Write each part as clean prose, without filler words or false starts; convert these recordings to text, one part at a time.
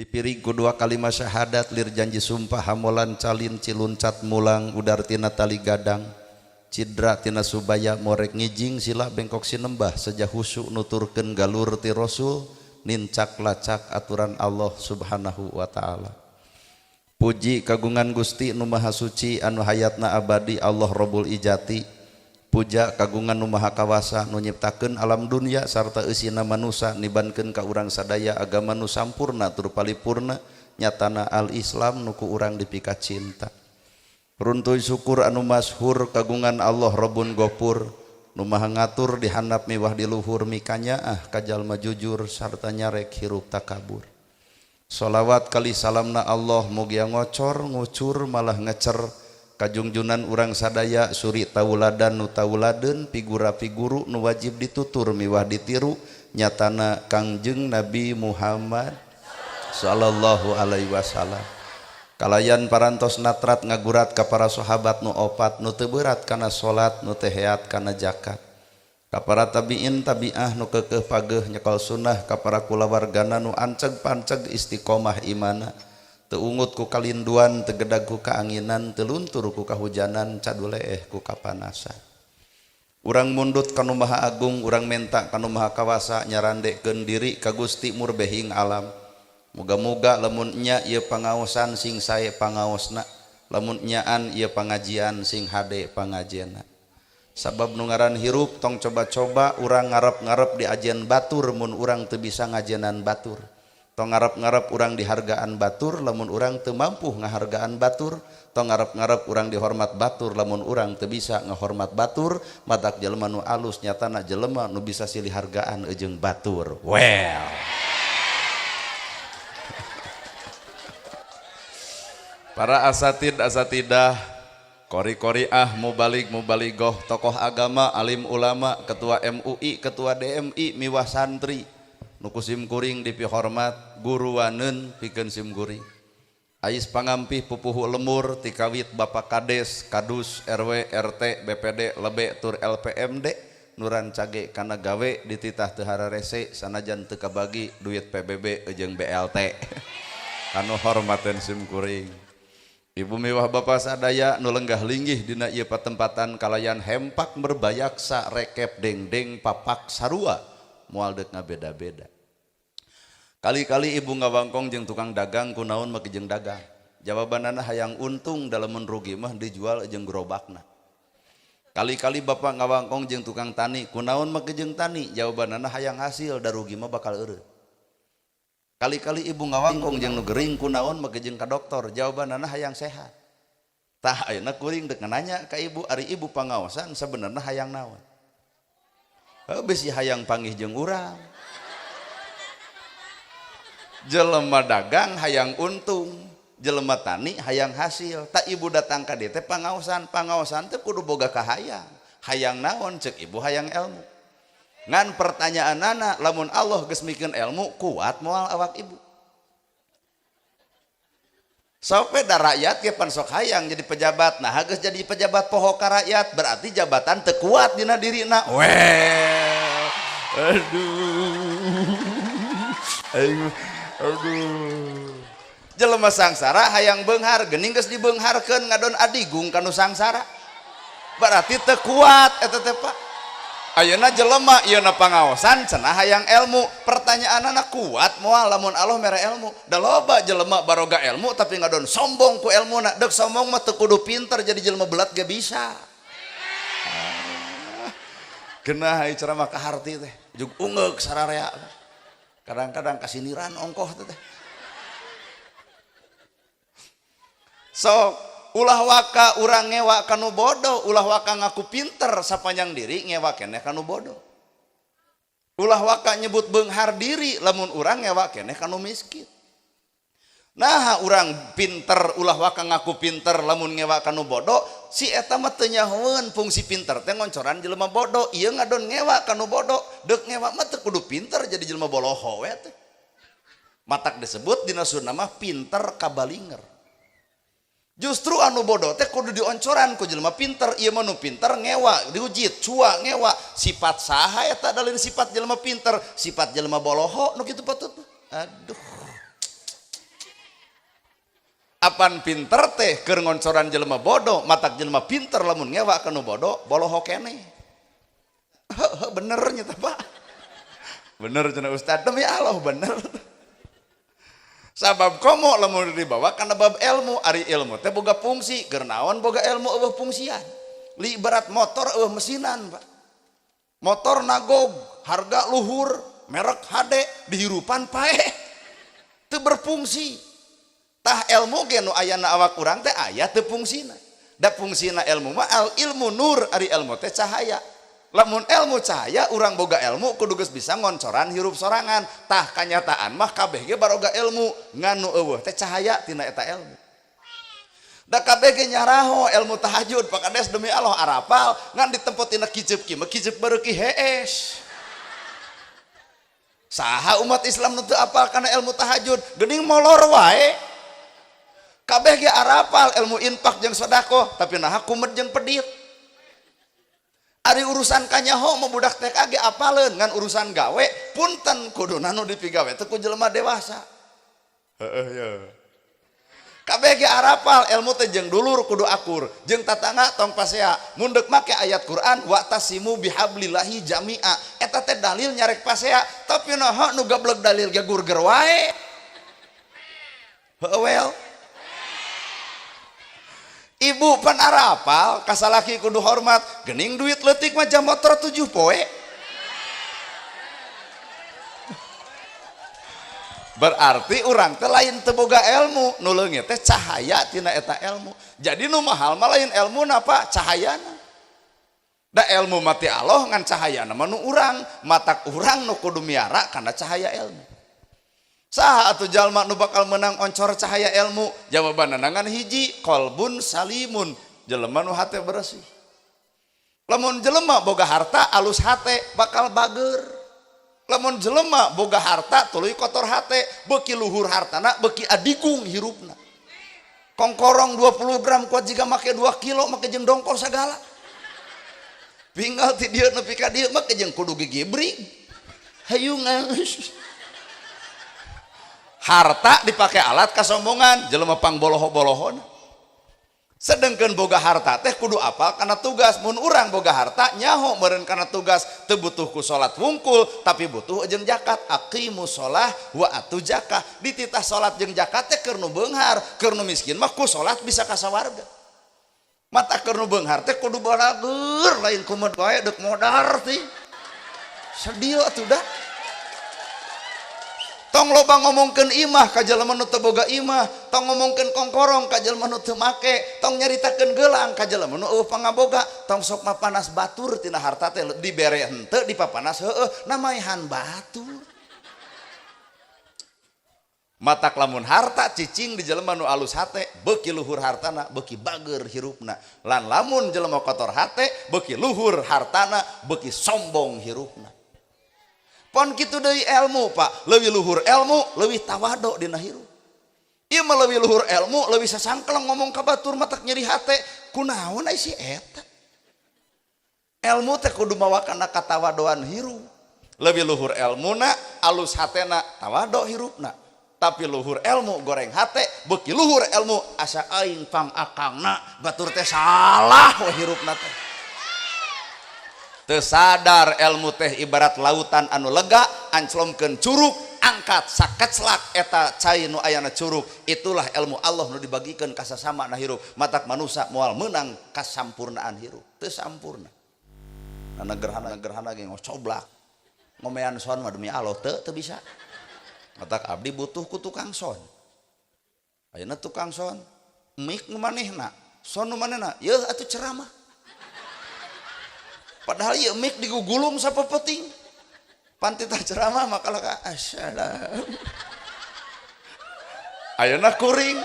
Dipiring ku dua kalimat syahadat, lir janji sumpah, hamolan calin ciluncat mulang, udar tina tali gadang, cidra tina subaya, morek ngijing sila bengkok sinembah, seja husu nuturkeun galur ti Rasul, nincak lacak aturan Allah Subhanahu wa ta'ala. Puji kagungan Gusti nu Maha Suci anu hayatna abadi, Allah Rabbul Ijati. Puja kagungan nu Maha Kawasa nu nyiptakeun alam dunya sarta eusina manusa, nibankeun ka urang sadaya agama nu sampurna tur palipurna, nyatana al-Islam nu ku urang dipika cinta. Runtuy syukur anu masyhur kagungan Allah Rabbun Gopur nu maha ngatur di handap miwah di luhur, mikanyaah ka jalma jujur sarta nyarek hirup takabur. Sholawat kali salamna Allah mugia ngocor ngucur malah ngecer kajungjunan urang sadaya, suri tauladan nu tauladeun, figura piguru nu wajib ditutur miwah ditiru, nyatana Kangjeng Nabi Muhammad sallallahu alaihi wasallam. Kalayan parantos natrat ngagurat ka para sahabat nu opat, nu teu beurat kana salat, nu teu heat kana zakat, ka para tabiin tabiah nu keukeuh pageuh nyekal sunnah, ka para kulawargana nu anceg panceg istiqomah imana, teu ungut ku kalinduan, teu gedag ku kaanginan, teu luntur ku kahujanan, caduleeh ku kapanasan. Urang mundut ka Nu Maha Agung, urang menta ka Nu Maha Kawasa, nyarandekeun diri ka Gusti murbehing alam. Muga-muga lamun nya ieu pangaosan sing sae pangaosna, lamun nyaan ieu pangajian sing hade pangajianna. Sabab nu ngaran hirup tong coba-coba urang ngarep-ngarep diajen batur mun urang teu bisa ngajenan batur. Tong ngarep-ngarep urang dihargaan batur lamun urang teu mampu ngahargaan batur. Tong ngarep-ngarep urang dihormat batur lamun urang teu bisa ngahormat batur. Matak jelema nu alus nyatana jelema nu bisa silih hargaan jeung batur. Well, para asatid asatidah, kori-koriah, mubalig mubaligoh, tokoh agama, alim ulama, ketua MUI, ketua DMI, miwah santri nu ku sim kuring dipihormat, guruaneun pikeun sim kuring. Ais pangampih pupuhu lemur tikawit Bapak Kades, Kadus, RW, RT, BPD, Lebe tur LPMD nu rancage kana gawe dititah teu hararese sanajan teu kabagi duit PBB jeung BLT. Kanu hormateun sim kuring. Ibu miwah bapak sadaya nu lenggah linggih dina ieu patempatan kalayan hempak merbayaksa rekep dengdeng papak sarua moal deuk ngabeda-beda. Kali-kali ibu ngawangkong jeung tukang dagang, kunaon make jeung dagang? Jawabanana hayang untung, dalamun rugi mah dijual jeung gerobakna. Kali-kali bapak ngawangkong jeung tukang tani, kunaon make jeung tani? Jawabanana hayang hasil, da rugi mah bakal eureun. Kali-kali ibu ngawangkong jeung nu gering, kunaon make jeung ka dokter? Jawabanana hayang sehat. Tah ayeuna kuring deuk nanya ka ibu, ari ibu pangaosan sebenarnya hayang naon? Heuh, bisi hayang panggih jeung urang. Jelema dagang hayang untung, jelema tani hayang hasil. Tak ibu datang ka dieu teh pangaosan, pangaosan teh kudu boga kahayang. Hayang naon? Cek ibu hayang ilmu. Ngan pertanyaanana, lamun Allah geus mikeun ilmu, kuat moal awak ibu? Sok we da rakyat ge pan sok hayang jadi pejabat. Nah geus jadi pejabat poho ka rakyat, berarti jabatan teu kuat dina dirina. Well, aduh. Aduh. Aduh. Jelema sangsara hayang beunghar, geuning geus dibeungharkeun ngadon adigung kanu sangsara. Berarti teu kuat eta teh, Pak. Ayeuna jelema ieu na pangaosan cenah hayang ilmu. Pertanyaanana, kuat moal lamun Allah mere ilmu? Da loba jelema baroga ilmu tapi ngadon sombong ku ilmuna. Deuk sombong mah teu kudu pinter, jadi jelema belat ge bisa. Ah, geunah ieu ceramah ka harti teh, jug ungeuk sararea. Kadang-kadang kasiniran ongkoh teh. So, ulah waka urang ngewa kanu bodoh, ulah waka ngaku pinter sapanjang diri ngewa keneh kanu bodoh. Ulah waka nyebut beunghar diri lamun urang ngewa keneh kanu miskin. Nah, urang pinter ulah waka ngaku pinter lamun ngewa kanu bodoh, si eta mah teu nyahoeun fungsi pinter teh ngoncoran jelema bodoh. Ieu ngadon ngewa kanu bodoh, deuk ngewa mah teu kudu pinter, jadi jelema boloho we teh. Matak disebut dina Sunda mah pinter kabalinger. Justru anu bodoh teh kudu dioncoran ku jelema pinter. Ieu mah nu pinter ngewa, diujit, cua ngewa. Sifat saha eta dalin sifat jelema pinter, sifat jelema boloho nu kitu patut. Aduh. Apan pinter teh keur ngoncoran jelema bodoh, matak jelema pinter lamun ngewa ka nu bodoh, boloho keneh. Heuh bener nya teh Pak. Bener cenah ustad, demi Allah bener. Sabab komo lamun dibawa kana bab ilmu, ari ilmu teh boga fungsi, keur naon boga ilmu eueuh fungsian. Li ibarat motor eueuh mesinan, Pak. Motor nagog, harga luhur, merek HD, dihirupan paeh. Teu berfungsi. Tah ilmu ge nu ayana awak urang teh aya teu fungsina. Da fungsina ilmu mah al ilmu nur, ari ilmu teh cahaya. Lamun ilmu cahaya, urang boga ilmu kudu geus bisa ngoncoran hirup sorangan. Tah kanyataan mah kabeh ge baroga ilmu, ngan nu eueuh teh cahaya tina eta ilmu. Da kabeh ge nyaraho ilmu tahajud, Pak Kades demi Allah arapal, ngan ditempo tina kiceup ki mah kiceup bareuki hees. Saha umat Islam nu teu apal kana ilmu tahajud, geuning molor wae. Kabeh ge arapal ilmu infak jeung sedekah, tapi naha kumed jeung pedit. Ari urusan kanyaho mah budak TK ge apaleun, ngan urusan gawe punten kuduna nu dipigawe teh ku jelema dewasa. Heeh ye. Kabeh ge arapal ilmu teh jeung dulur kudu akur, jeung tatangga tong pasea. Mun deuk make ayat Quran wa'tasimu bihablillahi jami'a. Eta teh dalil nyarek pasea, tapi naha nu gablek dalil ge gurger wae. Heueuh well. Ibu pan arapal kasalaki kudu hormat, gening duit leutik mah jam motor 7 poe. Berarti urang teh lain teu boga ilmu, nu leungit teh cahaya tina eta ilmu. Jadi nu mahal mah lain ilmuna Pak, cahayana. Da ilmu mati Allah ngan cahayana mah nu urang, matak urang nu kudu miara kana cahaya ilmu. Saha atuh jalma nu bakal menang oncor cahaya ilmu? Jawabanna ngan hiji, qalbun salimun, jelema nu hate bersih. Lamun jelema boga harta alus hate bakal bager. Lamun jelema boga harta tuluy kotor hate, beuki luhur hartana beuki adigung hirupna. Kongkorong 20 gram kuat jiga make 2 kilo make jeung dongkol sagala. Pinggal ti dieu nepi ka dieu make jeung kudu gigibrig. Hayu geus. Harta dipakai alat kasombongan, jelema pangboloho-bolohona. Sedengkeun boga harta teh kudu apal kana tugas. Mun urang boga harta nyaho meureun kana tugas, teu butuh ku salat wungkul tapi butuh jeung zakat. Aqimus shalah wa atu zakah. Dititah salat jeung zakat teh keur nu beunghar, keur nu miskin mah ku salat bisa ka sawarga. Mata keur nu beunghar teh kudu balageur, lain kumed wae deuk modar teh. Sedih atuh da. Tong loba ngomongkeun imah ka jelema nu teu boga imah, tong ngomongkeun kongkorong ka jelema nu teu make, tong nyaritakeun gelang ka jelema nu eueuh pangaboga, tong sok mapanas batur tina harta teh dibere henteu dipapanas heueuh, namaehan batur. Matak lamun harta cicing di jelema nu alus hate, beuki luhur hartana, beuki bager hirupna. Lan lamun jelema kotor hate, beuki luhur hartana, beuki sombong hirupna. Pon kitu deui ilmu Pak, leuwih luhur ilmu, leuwih tawado dina hirup. Ieu mah leuwih luhur ilmu, leuwih sasangkleng ngomong ka batur matak nyeri hate, kunaon ai si eta. Ilmu teh kudu mawa kana katawadoan hirup. Leuwih luhur ilmuna, alus hatena, tawado hirupna. Tapi luhur ilmu goreng hate, beuki luhur ilmu asa aing pang akangna, batur teh salah we hirupna teh. Tersadar ilmu teh ibarat lautan anu lega anclomkeun curug, angkat sakeclak eta cai nu ayana curug. Itulah ilmu Allah nu dibagikeun ka sasama na hirup. Matak manusa moal meunang kasampurnaan hirup, teu sampurna. Nah, gerhana ge ngocoblak ngomean son mah demi Allah teu bisa. Matak abdi butuh ku tukang son. Ayeuna tukang son mik nu manehna, son nu manehna, yeuh atuh ceramah. Padahal ieu mik digugulung sapepeting. Pan titah ceramah maka ka assalam. Ayeuna kuring.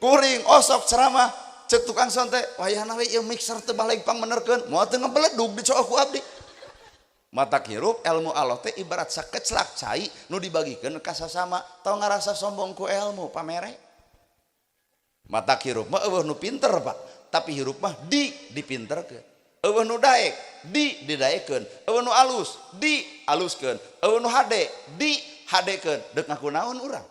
Kuring osok ceramah cek tukang son teh, wayahna we ieu mixer teu balik pangmenerkeun, moal teu ngebeledug dicook ku abdi. Matak hirup ilmu Allah teh ibarat sakeclak cai nu dibagikeun ka sasama, tong ngarasa sombong ku ilmu pamere. Matak hirup mah eueuh nu pinter Pak, tapi hirup mah dipinterkeun. Eueuh nu daek didaekeun, eueuh nu alus dialuskeun, eueuh nu hade dihadekeun. Deuk ngaku naon urang?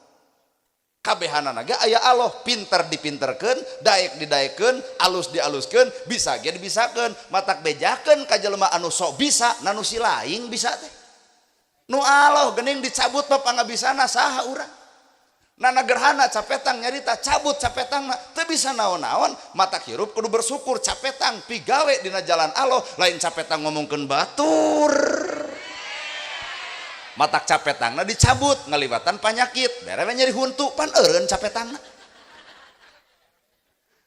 Kabehanana ge aya Allah, pinter dipinterkeun, daek didaekeun, alus dialuskeun, bisa ge dibisakeun, matak bejakeun ka jelema anu sok bisa, nanu si laing bisa teh. Nu Allah geuning dicabut mah pangabisana saha urang. Nana gerhana capetang nyarita cabut capetangna teu bisa naon-naon, matak hirup kudu bersyukur capetang pigawe dina jalan Allah, lain capetang ngomongkeun batur. Matak capetangna dicabut ngaliwatan panyakit bere we nyeri huntu pan eureun capetangna.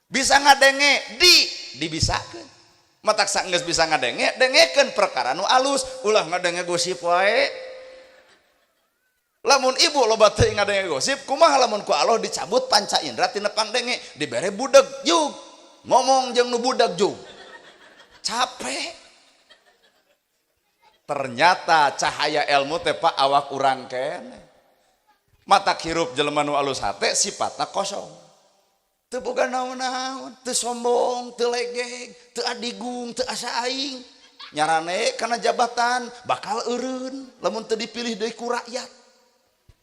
Bisa ngadenge di dibisakeun. Matak saenggeus bisa ngadenge dengekeun perkara nu alus, ulah ngadenge gosip wae. Lamun ibu loba teuing ngadenge gosip, kumaha lamun ku Allah dicabut panca indra tina pangdenge, dibere budeg jug, ngomong jeung nu budak jug. Capek. Ternyata cahaya ilmu teh Pak awak urang keneh. Matak hirup jelema nu alus hate sifatna kosong. Teu boga naon-naon, teu sombong, teu legeg, teu adigung, teu asa aing. Nyarane kana jabatan bakal eureun lamun teu dipilih deui ku rakyat.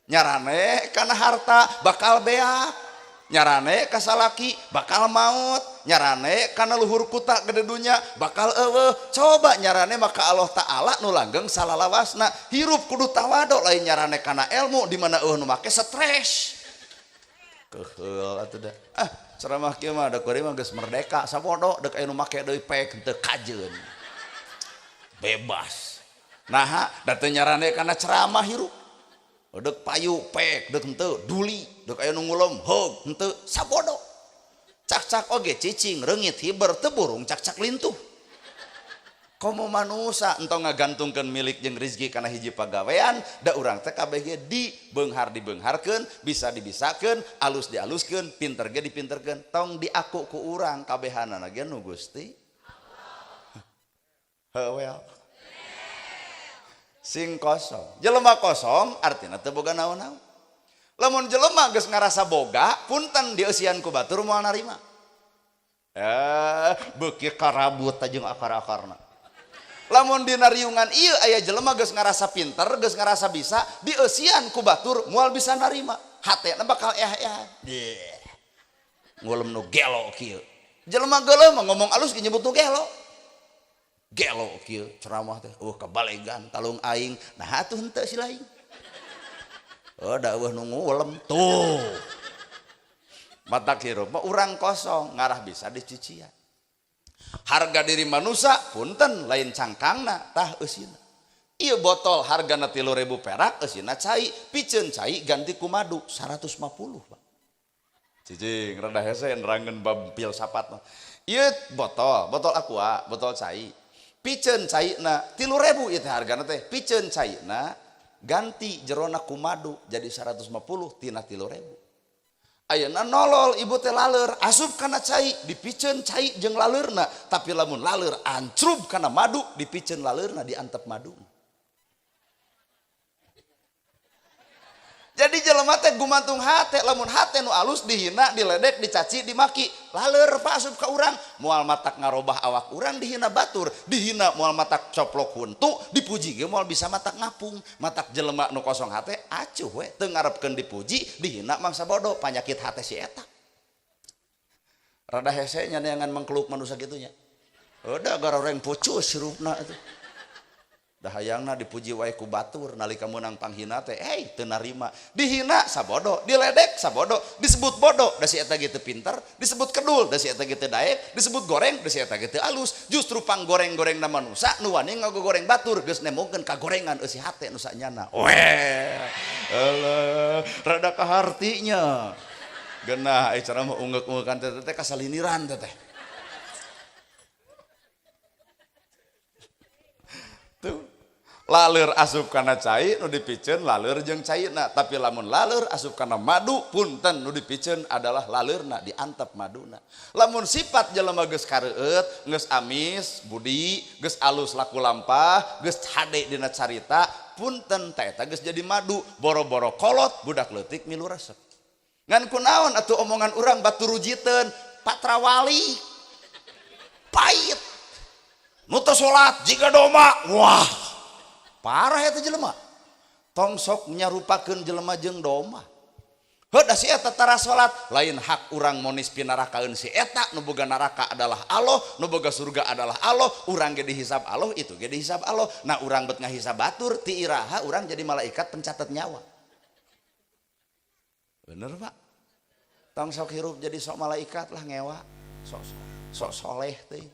Nyarane kana harta bakal beak. Nyarane ka salaki bakal maut, nyarane kana luhur kuta gede dunya bakal eueuh. Coba nyarane maka Allah Ta'ala nu langgeng salalawasna. Hirup kudu tawado, lain nyarane kana ilmu di mana eueuh nu make stres. Keuheul atuh da. Ah, ceramah kieu mah da kuari mah geus merdeka sabodo deuk aya nu make deui pek henteu kajeun. Bebas. Naha da teu nyarane kana ceramah hirup. Dek payu pek dek henteu duli dek aya nu ngulem heug henteu sabodo. Cak-cak oge cicing reungit hiber teu burung cak-cak lintuh. Komo manusa entong ngagantungkeun milik jeung rizki kana hiji pagawean da urang teh kabeh ge dibeunghar dibeungharkeun, bisa dibisakeun, alus dialuskeun, pinter ge dipinterkeun. Tong diaku ku urang kabehanana ge nu Gusti. Heuh well. Sing kosong. Jelema kosong artina teu boga naon-naon. Lamun jelema geus ngarasa boga, punten dieusian ku batur moal narima. Beuki karabut jeung akar-akarna. Lamun dina riungan ieu aya jelema geus ngarasa pinter, geus ngarasa bisa, dieusian ku batur moal bisa narima. Hatena bakal eh-eh. Ngulem nu gelo kieu. Jelema geuleuh mah ngomong alus ge nyebut nu gelo. Gelo kieu ceramah teh, kabalegan talung aing. Nah atuh henteu si laing. Oh, da eueuh nu ngulem tuh. Matak hirup mah urang kosong, ngarah bisa dicucian. Harga diri manusia punten lain cangkangna tah eusina. Ieu botol hargana 3.000 perak eusina cai, piceun cai ganti ku madu 150, Pak. Cicing rada hese nerangeun bab filsafat mah. Ieu botol, botol aqua, botol cai. Piceun caina 3.000 ieu teh hargana teh. Piceun caina ganti jerona ku madu jadi 150 tina 3.000. Ayeuna nolol ibu teh laleur asup kana cai dipiceun cai jeung laleurna, tapi lamun laleur ancrub kana madu dipiceun laleurna diantep madu. Jadi jelema teh gumantung hate, lamun hate nu alus dihina, diledek, dicaci, dimaki, laleur pak asup ka urang, moal matak ngarobah awak urang dihina batur, dihina moal matak coplok huntu, dipuji ge moal bisa matak ngapung, matak jelema nu kosong hate acuh we, teu ngarepkeun dipuji, dihina mangsa bodoh, panyakit hate si eta. Rada hese nya neangan mengkeluk manusia kitu nya. Udah garoreng pucus hirupna atuh. Dah hayangna dipuji wae ku batur nalika meunang panghina teh teu narima, dihina sabodo, diledek sabodo, disebut bodoh da si eta ge teu pinter, disebut kedul da si eta ge teu daek, disebut goreng da si eta ge teu alus. Justru panggoreng-gorengna manusa nu wani ngagogoreng batur geus nemokeun kagorengan eusi hate nu sanyana. Weh, alah rada kahartinya. Geunah ai cara mah ungeuk-ungeukkan teh teh kasaliniran teh teh. Tuh. Laleur asup kana cai nu dipiceun laleur jeung caina, tapi lamun laleur asup kana madu punten nu dipiceun adalah laleurna diantep maduna. Lamun sifat jelema geus kareueut, geus amis budi, geus alus laku lampah, geus hade dina carita, punten ta eta geus jadi madu, boro-boro kolot budak leutik milu resep. Ngan kunaon atuh omongan urang batur rujiteun, patrawali pait. Nu teu salat jiga domba, wah. Parah eta jelema. Tong sok nyarupakeun jelema jeung domba. Heuh da si eta tara salat, lain hak urang monis pinarakaeun si eta. Nu boga neraka adalah Allah, nu boga surga adalah Allah. Urang ge dihisab Allah, itu ge dihisab Allah. Nah, urang bet ngahisab batur, ti iraha urang jadi malaikat pencatat nyawa? Bener, Pak. Tong sok hirup jadi sok malaikat lah, ngewa sok sok soleh teh.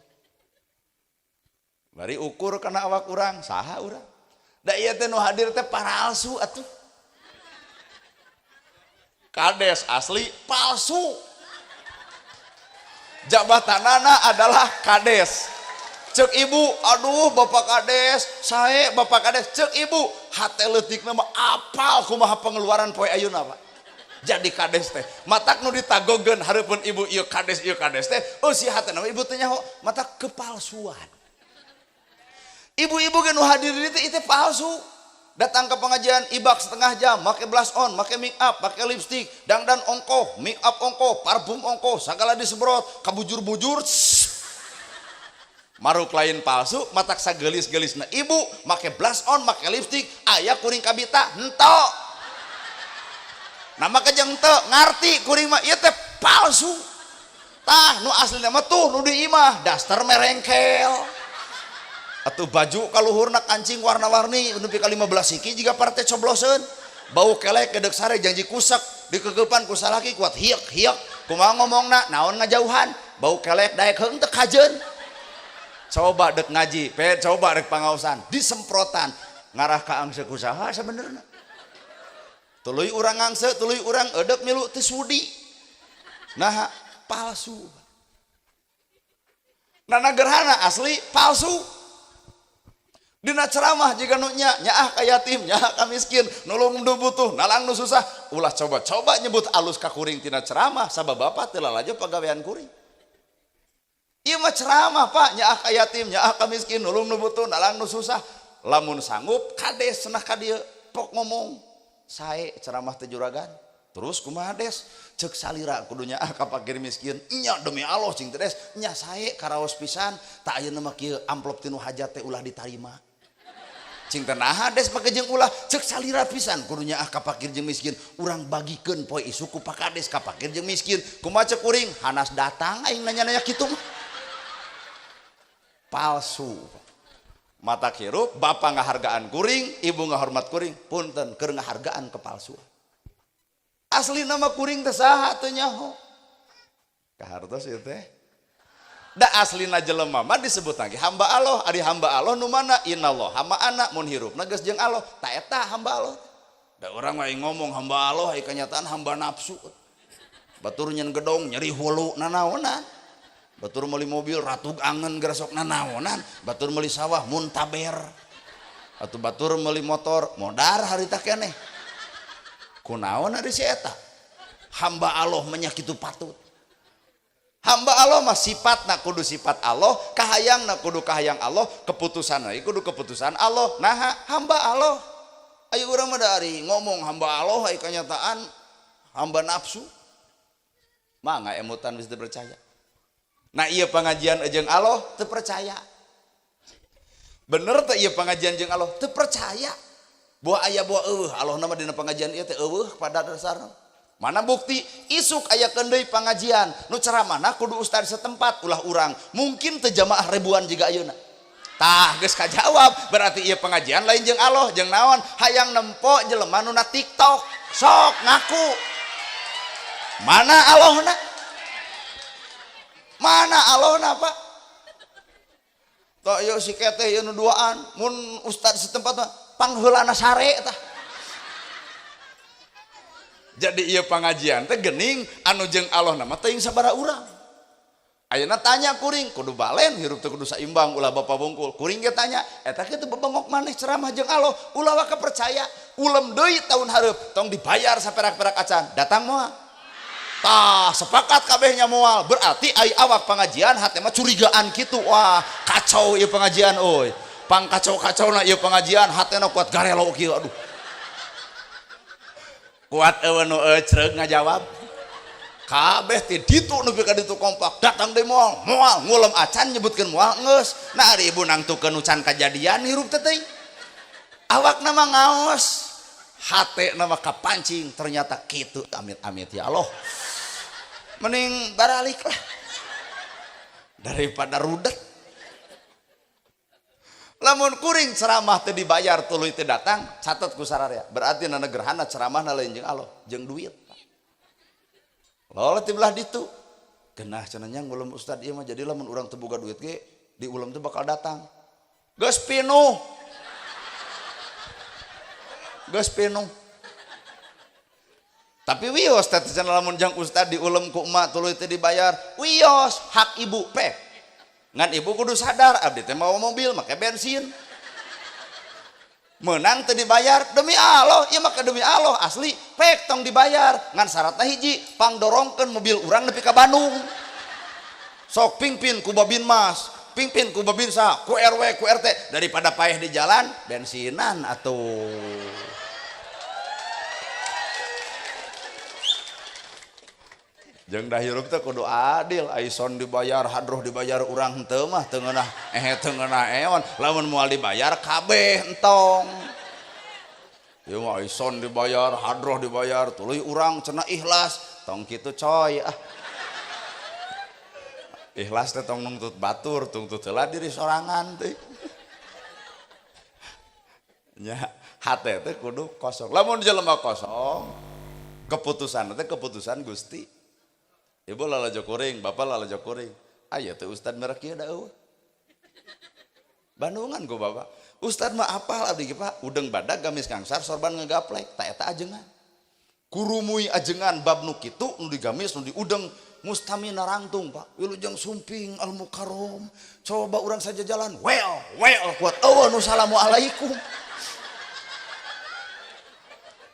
Bari ukur kana awak urang, saha urang? Da ieu teh nu hadir teh palsu atuh. Kades asli palsu, jabatanana adalah kades. Cek ibu, "Aduh, Bapak Kades, saya Bapak Kades." Cek ibu hate leutik nama apal kumaha pengeluaran poe ayeuna, Pak, jadi kades teh. Matak nu ditagogeun hareupeun ibu, ieu kades, ieu kades teh. Oh, si hate nama ibu teh nyaho matak kepalsuan. Ibu-ibu ge nu hadir di itu palsu. Datang ke pengajian ibak setengah jam, make blush on, make make up, make lipstick, dangdan ongkoh, make up ongkoh, parfum ongkoh, segala disemprot, kabujur-bujur. Maruk lain palsu, matak sagelis-gelis. Nah, ibu make blush on, make lipstick, aya kuring kabita hento nama kejeng ente ngarti kuring mah ieu teh palsu. Tah, nu asli mah tuh nu di imah, daster merengkel atau baju kaluhurna kancing warna-warni nepi ka 15 siki jiga partai cobloseun, bau kelek gedek sare janji kusak dikegepan ku salaki kuat hiek hiek, kumaha ngomongna, naon ngajauhan bau kelek daek heung teu kajeun. Coba dek ngaji pe, coba dek pangaosan disemprotan, ngarah ka angse ku saha sabenerna? Tuluy urang ngangse, tuluy urang edek milu teu sudi. Nah, palsu. Nana Gerhana asli palsu. Dina ceramah jika nu nya nyaah ka yatim, nyaah ka miskin, nulung nu butuh, nalang nu susah, ulah coba-coba nyebut alus ka kuring tina ceramah, sabab bapak teu lalajo pagawean kuring. Ieu mah ceramah, Pak, nyaah ka yatim, nyaah ka miskin, nulung nu butuh, nalang nu susah. Lamun sanggup kades cenah ka dieu, pok ngomong sae ceramah teh, juragan. Terus kumaha, Des? Cek salira kudu nyaah ka fakir miskin. Nya, demi Allah, cing teh, Des, nya sae karaos pisan. Tak ayeuna mah kieu, amplop tinu hajat teh ulah ditarima. Cing teh, naha, Des, make jeung ulah? Cek salira pisan kudu nyaah ka fakir jeung miskin. Urang bagikeun poe isuk ku Pak Kades ka fakir jeung miskin. Kumaha cek kuring? Hanas datang aing nanya-nanya kitu mah. Palsu. Mata hirup bapak ngahargaan kuring, ibu ngahormat kuring, punten keur ngahargaan kepalsuan. Asli nama kuring teh saha teu nyaho. Kahartos ieu teh. Da aslina jelema mah disebut lagi hamba Allah. Ari hamba Allah nu mana? Innallaha ma'ana, mun hirupna geus jeung Allah. Ta eta hamba Allah. Da urang mah ngomong hamba Allah, ai kenyataan hamba nafsu. Batur nyen gedong nyeri hulu nanaonan. Batur meuli mobil ratug angen geresok nanaonan. Batur meuli sawah muntaber. Atau batur meuli motor modar harita keneh. Kunaon ari si eta? Hamba Allah menyakitu patut. Hamba Allah mah sifat nak kudu sifat Allah, kahayang nak kudu kahayang Allah, keputusan kudu keputusan Allah. Nah, hamba Allah. Ayo urang mah dari ngomong hamba Allah, ai kenyataan hamba nafsu. Mangga emutan bisa dipercaya. Nah, iya pengajian jeung Allah teu percaya. Bener teh iya pengajian jeung Allah teu percaya. Buah aya buah eueuh Allah nama dina pengajian ieu teh eueuh pada dasarna. Mana bukti? Isuk aya deui pengajian nu ceramahna kudu ustad setempat, ulah urang, mungkin teu jamaah ribuan jiga ayeuna. Tah, geus kajawab. Berarti ieu pengajian lain jeung Allah. Jeung naon? Hayang nempo jelema nu na TikTok. Sok ngaku, mana Allahna? Mana Allahna, Pak? Tok ieu si kete ieu nu duaan, mun ustad setempat mah pangheulana sare. Tah, jadi iya pengajian teh gening anu jeung Allah nama teuing sabaraha urang ayeuna. Tanya kuring, kudu balen hirup teh kudu saimbang, ulah bapak bungkul. Kuring ge tanya eta kitu, bebengok maneh ceramah jeung Allah, ulah waka percaya. Ulem deui tahun hareup, tong dibayar saperak-perak acan datang moal. Tah, sepakat kabehnya moal. Berarti ai awak pengajian hate mah curigaan kitu. Wah, kacau ieu pengajian euy, pang kacau-kacau na ieu pengajian, hatena kuat garelo kieu. Aduh, kuat eueuh nu ecreug ngajawab. Kabeh ti ditu nepi ka ditu kompak datang deui moal, moal. Ngulem acan nyebutkeun moal geus. Nah, ari ibu nangtukeun nu can kajadian, hirup teh teuing awakna mah ngaos. Hate nama kapancing ternyata kitu amit-amit ya Allah. Mending baralik lah daripada rudet. Lamun kuring ceramah teu dibayar tuluy teu datang, catet ku sararea. Berarti nana gerhana ceramahna lain jeung Allah, jeung duit. Lola ti belah ditu. Genah cenah nya ngulem ustad ieu mah jadi lamun urang teu boga duit ge di ulem teh bakal datang. Geus pinuh. Geus pinuh. Tapi wios teh cenah lamun jang ustad diulem ku emak tuluy teu dibayar, wios hak ibu pek. Ngan ibu kudu sadar abdi teh mawa mobil make bensin. Menang teu dibayar demi Allah, ieu mah demi Allah asli pek tong dibayar. Ngan syaratna hiji, pangdorongkeun mobil urang nepi ka Bandung. Sok pingpin ku Babin Mas, pingpin ku Babinsa, ku RW, ku RT, daripada paeh di jalan bensinan atuh. Jeung dah hirup teh kudu adil, aison dibayar, hadroh dibayar urang henteu mah teu ngeunah teu ngeunah eon, lamun moal dibayar kabeh entong. Ieu mah aison dibayar, hadroh dibayar, tuluy urang cenah ikhlas, tong kitu coy ah. Ikhlas teh tong nungtut batur, tungtut heula diri sorangan teh. Nya hate teh kudu kosong. Lamun jelema kosong, keputusan teh keputusan Gusti. Ibu lalajo kuring, bapak lalajo kuring. Aya teh ustad merek ieu da eueuh. Bandungan ku bapak. Ustad mah apal abdi ge Pak, udeng badag gamis kangsar sorban ngegaplek, ta eta ajengan. Kurumui ajengan bab nu kitu nu digamis nu diudeng mustamina rangtung Pak. Wilujeng sumping al mukarrom. Coba urang saja jalan, well, well kuat eueuh nu salamualaikum.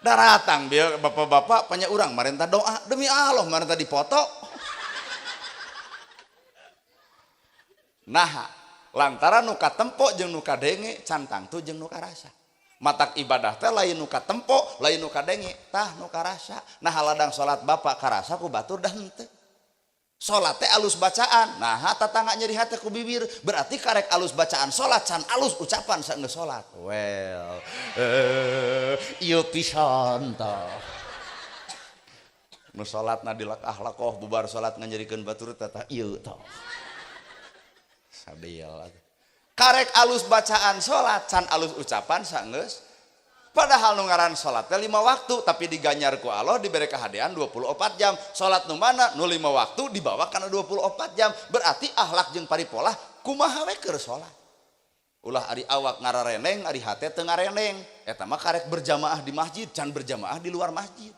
Daratang bieu bapak-bapak panya urang marenta doa demi Allah marenta dipoto. Nah, lantaran nu katempo jeung nu kadenge can tangtu jeung nu karasa. Matak ibadah teh lain nu katempo, lain nu kadenge, tah nu karasa. Nah, ladang salat bapak karasa ku batur dah henteu. Salat teh alus bacaan, nah tatangga nyeri hate ku bibir, berarti karek alus bacaan salat can alus ucapan saenggeus salat. Well, ieu pisan tah. Nu salatna dilakah lakoh bubar salat nganyerikeun batur tah ieu tah. Sabil. Karek alus bacaan salat can alus ucapan saenggeus. Padahal nu ngaran salat teh 5 waktu tapi diganyar ku Allah diberi kahadean 24 jam. Salat nu mana nu 5 waktu dibawa kana 24 jam. Berarti akhlak jeung paripolah kumaha we keur salat. Ulah ari awak ngarareneng ari hate teu ngareneng. Eta mah karek berjamaah di masjid can berjamaah di luar masjid.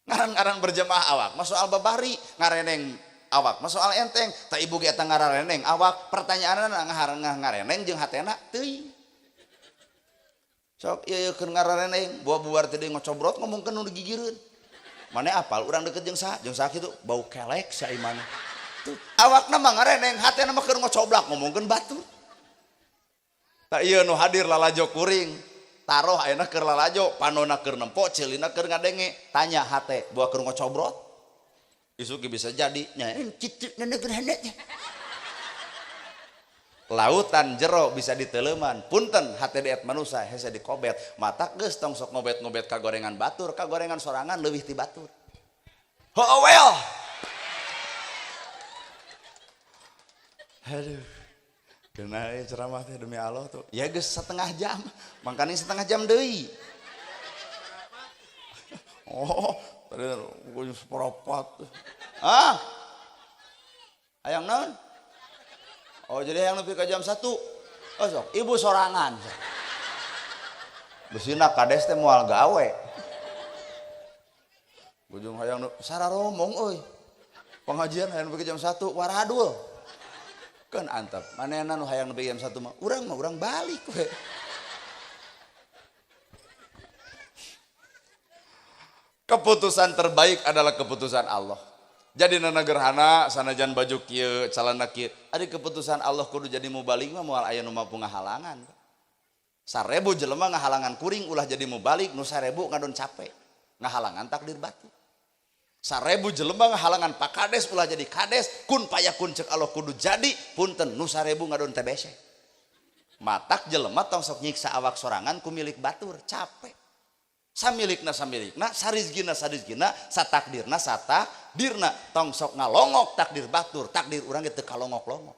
Ngaran-ngaran berjamaah awak mah soal babari, ngareneng awak mah soal enteng. Ta ibu ge eta ngarareneng awak, pertanyaanna ngareneng jeung hatena teuing. Sok ieu keur ngarareneng, buah-buar teh ngocobrot ngomongkeun nu digigireun. Mane apal urang deket jeung saha? Jeung saha kitu bau kelek saimana. Tuh, awakna mah ngareneng, hatena mah keur ngocoblak ngomongkeun batur. Tah ieu nu hadir lalajo kuring, taroh ayeuna keur lalajo, panona keur nempo, ceulina keur ngadenge, tanya hate, buah keur ngocobrot. Isuk bisa jadi nya kitu nenek gerhana nya. Lautan jero bisa diteleman, punten hate diet manusia hese dikobet, mata geus tong sok ngobet-ngobet kagorengan batur, kagorengan sorangan leuwih ti batur. Ho well. Aduh. Kena ceramah teh demi Allah tuh. Ya geus setengah jam, mangkane setengah jam deui. Oh, tadi seperempat. Ah. Hayang naon? Oh jadi yang lebih ke jam 1. Oh sok, ibu sorangan. Besina kades teh moal gawe. Bujung hayang sararomong euy. Pengajian hayang nepi jam 1 waradul. Keun antep, manehna nu hayang nepi jam 1 mah urang balik we. Keputusan terbaik adalah keputusan Allah. Jadi nana gerhana sanajan baju kieu calana kieu ari keputusan Allah kudu jadi mubalik mah moal aya nu mampu ngahalangan. 1000 jelema ngahalangan kuring ulah jadi mubalik, nu 1000 ngadon capek ngahalangan takdir batu. 1000 jelema ngahalangan pakades ulah jadi kades, kun payakun cek Allah kudu jadi, punten nu 1000 ngadon TBC. Matak jelema tong sok nyiksa awak sorangan ku milik batur, capek. Samilikna samilikna, sarizgina sarizgina, satakdirna satakdirna. Tong sok ngalongok takdir batur, takdir urang ge teu kalongok-longok.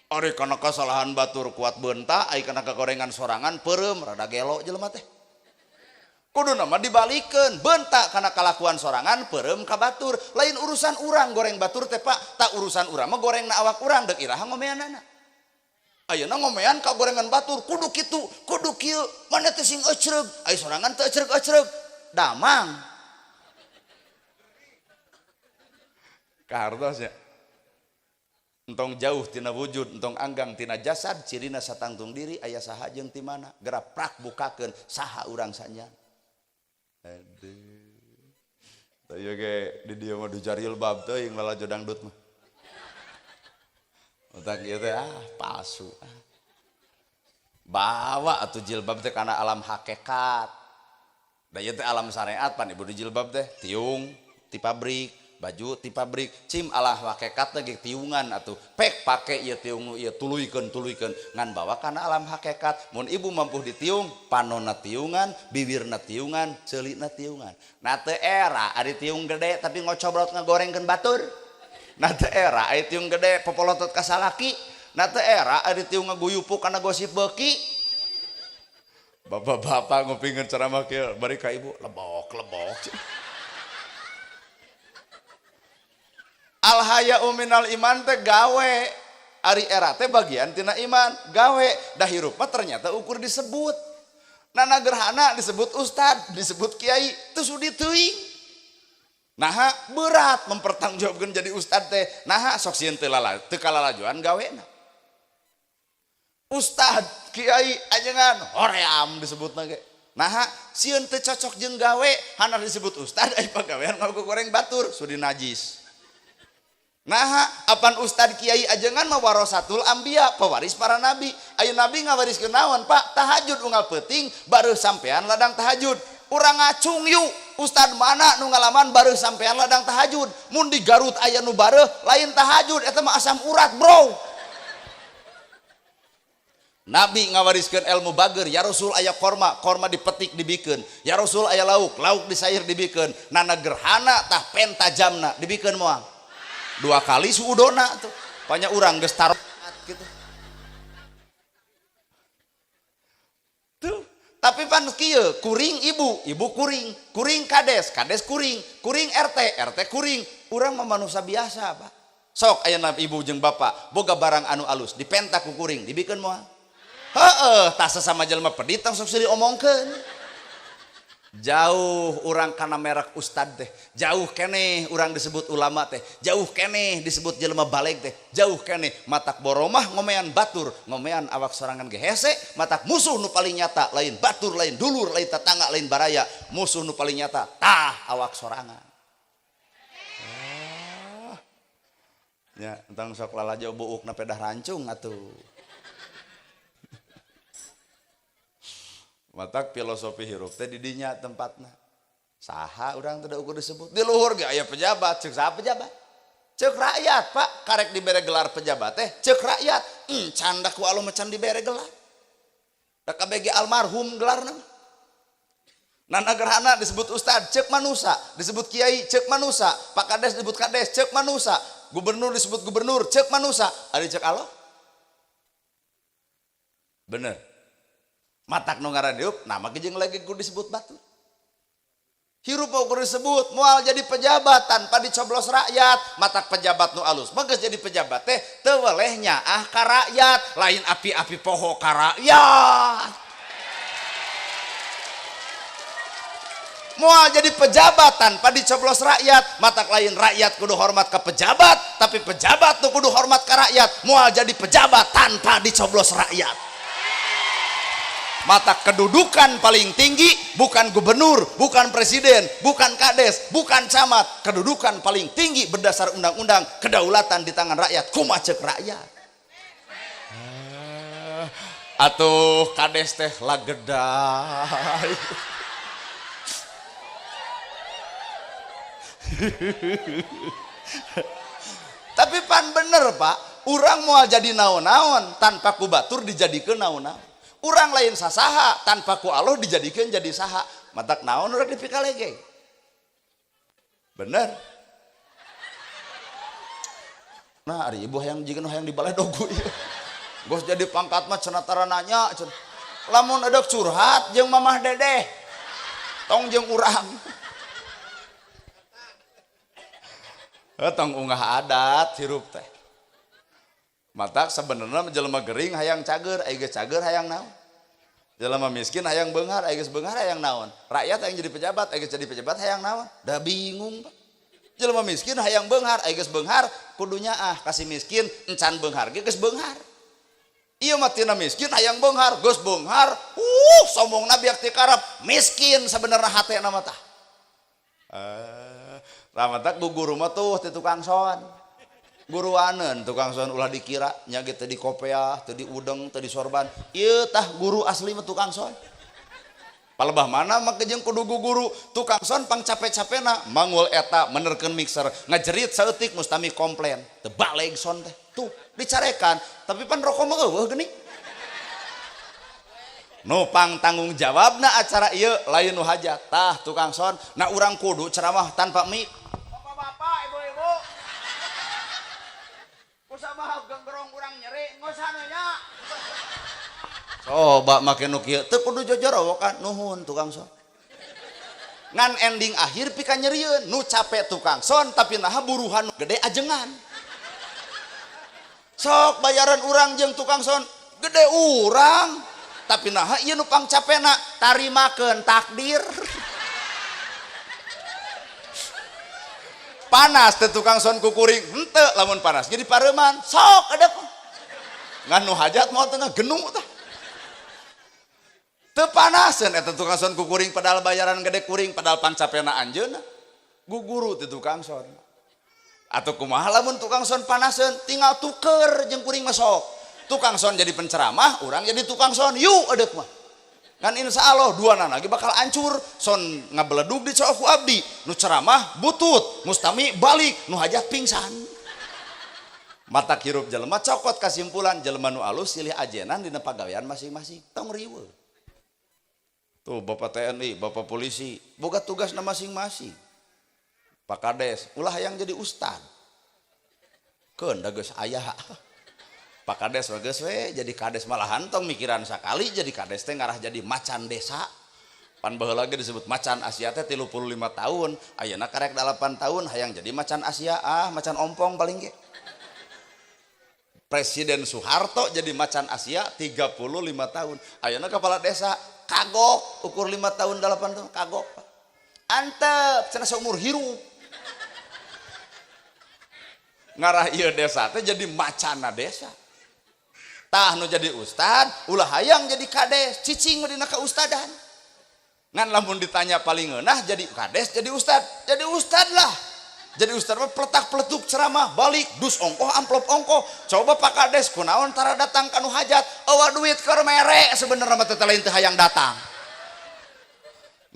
Ari kana kasalahan batur kuat beunta, ai kana kagorengan sorangan peureum rada gelo jelema teh. Kuduna mah dibalikeun, beunta kana kalakuan sorangan peureum ka batur. Lain urusan urang goreng batur teh Pak, tak urusan urang mah gorengna awak urang deuk iraha ngomeanana. Ayeuna ngomean ka gorengan batur kudu kitu, kudu kieu, mana teh sing ecreug, ai sorangan teu ecreug-ecreug. Damang. Kahartos ya. Entong jauh tina wujud, entong anggang tina jasad, cirina satangtung diri aya saha jeung ti mana, geura prak bukakeun saha urang sanjan. Aduh. Tah ieu ge di dieu mah dijaril bab teuing lalajo dangdut mah. Otak ieu teh ah palsu. Bawa atuh jilbab teh kana alam hakikat. Da ieu teh alam syariat pan ibu di jilbab teh tiung ti pabrik, baju ti pabrik, cim alah hakikat teh ge tiungan atuh. Pek pake ieu tiung nu ieu tuluykeun ngan bawa kana alam hakikat. Mun ibu mampu ditiung, panonna tiungan, bibirna tiungan, ceulina tiungan. Nah teu era ari tiung gede tapi ngocobrot ngagorengkeun batur. Nah teu era ari tiung gede popolotot ka salaki. Nah teu era ari tiung ngaguyupuk kana gosip beuki. Bapak-bapak ngupingkeun ceramah kieu bari ka ibu lebok-lebok. Al haya'u minal iman teh gawe. Ari era teh bagian tina iman, gawe. Dah hirup mah ternyata ukur disebut. Nana gerhana disebut ustad, disebut kiai, teu sudi teuing. Naha berat mempertanggungjawabkeun jadi ustad teh. Naha sok sieun teu kalalajuan gawena. Ustad, kiai ajengan hoream disebutna ge. Naha sieun teu cocok jeung gawe, hanar disebut ustad ai pagawean ngagoreng batur, sudi najis. Naha apan ustad kiai ajengan mah warasatul anbiya, pewaris para nabi. Ayo nabi ngawariskeun naon Pak? Tahajud unggal peuting baru sampean ladang tahajud. Urang ngacung yuk, ustad mana nu ngalaman baru sampean ladang tahajud. Mun di Garut aya nu bareuh lain tahajud eta mah asam urat, bro. Nabi ngawariskeun ilmu bager, ya Rasul aya korma, korma dipetik dibikeun. Ya Rasul aya lauk, lauk disair dibikeun. Nana gerhana tah penta jamna dibikeun moal. Dua kali suudona tuh. Banyak urang geus taruh gitu. Tuh, tapi pan kieu, kuring ibu, ibu kuring, kuring kades, kades kuring, kuring RT, RT kuring. Urang mah manusia biasa, Pak. Sok ayeuna ibu jeung bapak boga barang anu alus, dipenta ku kuring, dibikeun moal. Heeh, tah sesama jelema pedit tong sok seueur diomongkeun. Jauh urang kana merek ustad teh, jauh keneh urang disebut ulama teh, jauh keneh disebut jelema baleg teh, jauh keneh matak boromah ngomean batur, ngomean awak sorangan ge hese, matak musuh nu paling nyata lain batur, lain dulur, lain tetangga, lain baraya, musuh nu paling nyata tah awak sorangan. Ya, entang sok lalajo buukna pedah rancung atuh. Matak filosofi hirup teh di dinya tempatna. Saha urang teh ukur disebut di luhur ge aya pejabat, ceuk saha pejabat? Ceuk rakyat, Pak. Karek dibere gelar pejabat teh ceuk rakyat. Can da ku alo mah can dibere gelar. Da kabeh ge almarhum gelarna mah. Nana gerhana disebut ustad, ceuk manusa, disebut kiai, ceuk manusa, Pak Kades disebut kades, ceuk manusa, gubernur disebut gubernur, ceuk manusa. Ari ceuk Allah? Bener. Matak nu ngaran hirup, nama ge jeung lagi kudu disebut batur. Hirup mau kudu disebut, moal jadi pejabat tanpa dicoblos rakyat. Matak pejabat nu alus mah geus jadi pejabat teh teu weleh nyaah ka rakyat, lain api-api poho ka rakyat. Moal jadi pejabat tanpa dicoblos rakyat, matak lain rakyat kudu hormat ka pejabat, tapi pejabat nu kudu hormat ka rakyat. Moal jadi pejabat tanpa dicoblos rakyat. Mata kedudukan paling tinggi bukan gubernur, bukan presiden, bukan kades, bukan camat. Kedudukan paling tinggi berdasar undang-undang kedaulatan di tangan rakyat. Kumaha ceuk rakyat? Atuh kades teh lagedai. Tapi pan bener Pak, urang moal jadi naon-naon tanpa ku batur dijadikeun naon-naon. Urang lain sasaha tanpa ku Allah dijadikeun jadi saha. Matak naon urang dipikalege. Bener. Nah, ari ibu hayang jigana hayang dibaledog ieu. Geus jadi pangkat mah cenah tara nanya cenah. Lamun edek curhat jeung mamah dedeh. Tong jeung urang. Tong ungah adat hirup teh. Matak sebenarnya jelema gering hayang cager, ai geus cager hayang naon? Jelema miskin hayang beunghar, ai geus beunghar hayang naon? Rakyat hayang jadi pejabat, ai geus jadi pejabat hayang naon? Da bingung Pak. Jelema miskin hayang beunghar, ai geus beunghar kudunya ah kasih miskin encan beunghar ge geus beunghar. Ieu mah tina miskin hayang beunghar, geus beunghar, sombongna biak ti karep, miskin sebenarnya hatena mah tah. Ramatak guru mah tuh ti tukang son. Guruaneun tukang son ulah dikira nya ge teu di kopeah, teu di udeng, teu di sorban. Ieu tah guru asli mah tukang son. Palebah mana mah jeung kudu guru tukang son pang cape-capena mangul eta menerkeun mixer ngajerit saeutik mustami komplain teu baleg son teh. Tuh dicarekan tapi pan rokok mah eueuh geuning. Nu pang tanggung jawabna acara ieu lain nu hajat tah tukang son. Nah urang kudu ceramah tanpa mic. Bapak-bapak, ibu-ibu. Kusabah genggerong urang nyeri ngosana nya. Coba make nu kieu teu kudu jojorowokan nuhun tukang son. Ngan ending akhir pika nyerieun nu capek tukang son tapi naha buruhan gede ajengan. Sok bayaran urang jeung tukang son gede urang tapi naha ieu nu pang capena tarimakeun takdir. Panas teh tukang son kukuring henteu lamun panas jadi pareuman sok ada ngan nu hajat moal tengah genung tah. Teu panaseun eta tukang son kukuring padahal bayaran gede kuring padahal pang capena anjeunna guguru teh tukang son. Atau kumaha lamun tukang son panaseun tinggal tuker jeung kuring mah sok. Tukang son jadi penceramah, urang jadi tukang son, yuk edek mah. Kan insya Allah dua nana lagi bakal hancur, son ngabeledug di cowok abdi, nu ceramah butut, mustami balik, nu hajat pingsan. Mata hirup jelema cokot kesimpulan jelema nu alus silih ajenan dina pagawean masing-masing, tong riweuh. Tuh bapak TNI, bapak polisi, boga tugasna masing-masing. Pak Kades, ulah hayang jadi ustad. Keun da geus aya. Pak Kades mah geus we jadi kades malahan tong mikiran sakali jadi kades teh ngarah jadi macan desa. Pan baheula ge disebut macan Asia teh 35 tahun, ayeuna karek 8 tahun hayang jadi macan Asia, ah macan ompong paling ge. Presiden Soeharto jadi macan Asia 35 tahun. Ayeuna kepala desa kagok ukur 5 tahun 8 tahun kagok. Antep cenah saumur hirup. Ngarah ieu desa teh jadi macana desa. Tah nu jadi ustad ulah hayang jadi kades cicing dina kaustadan. Ngan lamun ditanya paling ngeunah jadi kades jadi ustad lah. Jadi ustad mah peletak-peletuk ceramah balik dus ongkoh amplop ongkoh. Coba Pak Kades kunaon tara datang ka nu hajat eueuh duit keur mere sebenarnya mah teh lain teu hayang datang.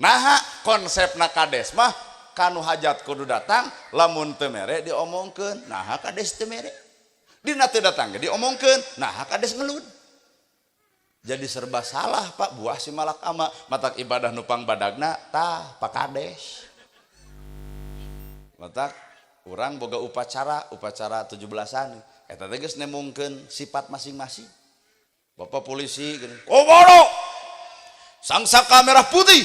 Naha konsepna kades mah ka nu hajat kudu datang lamun teu mere diomongkeun. Naha kades teu mere. Dina teu datang ge diomongkeun, naha kades ngelud. Jadi serba salah Pak buah si malakama matak ibadah nupang badagna tah Pak Kades. Matak urang boga upacara, upacara 17-an eta teh geus nemungkeun sifat masing-masing. Bapak polisi gini, "Komodo! Sangsaka merah putih.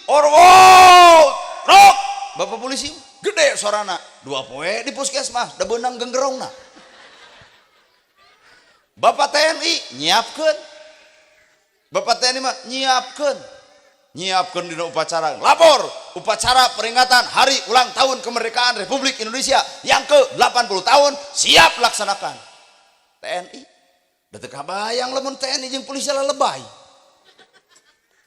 Orwot! Rok!" Bapak polisi gede sorana, 2 poe di puskesmas da beunang genggerongna. Bapak TNI nyiapkeun. Bapak TNI mah nyiapkeun. Nyiapkeun dina upacara. Lapor upacara peringatan hari ulang tahun kemerdekaan Republik Indonesia yang ke-80 tahun siap laksanakan. TNI da teu kabayang lamun TNI jeung polisi lalebay.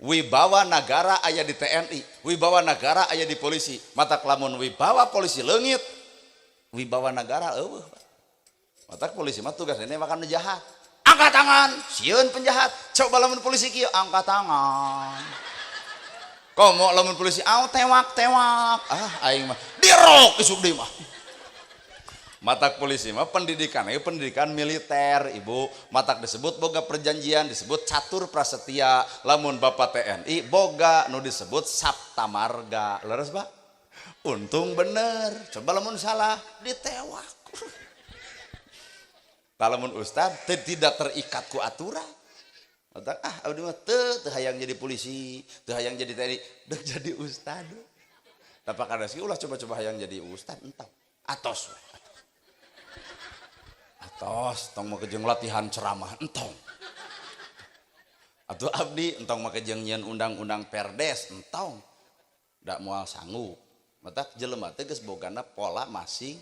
Wibawa nagara aya di TNI, wibawa nagara aya di polisi. Matak lamun wibawa polisi leungit, wibawa nagara eueuh. Matak polisi mah tugasnya makan nu jahat. Angkat tangan, sieun penjahat. Coba lamun polisi kieu angkat tangan. Komo lamun polisi aw tewak-tewak. Ah aing mah dirok isuk deui mah. Matak polisi mah pendidikan, pendidikan militer ibu. Matak disebut boga perjanjian disebut catur prasetya. Lamun bapak TNI boga nu disebut saptamarga. Leres pak? Untung bener. Coba lamun salah ditewak. Lamun ustad tidak terikat ku aturan. Matak ah abdi mah teu hayang jadi polisi, teu hayang jadi TNI, deuk jadi ustad. Tapak kades ulah coba-coba hayang jadi ustad entah. Atos we. Atos tong make jeung latihan ceramah entong. Atuh abdi entong make jeung nyieun undang-undang perdes entong. Da moal sanggup. Matak jelema teh geus bogana pola masing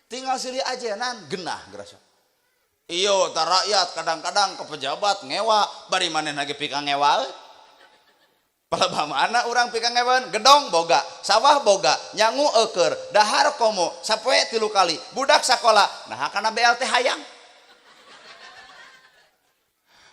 tinggal silih ajenan genah gerasa. Iyo ta rakyat kadang-kadang ke pejabat ngewa bari manehna ge pika ngewa. Palebah mana urang pika ngewan gedong boga, sawah boga, nyangu eueur, dahar komo, sapoe 3 kali, budak sakola, nah kana BLT hayang.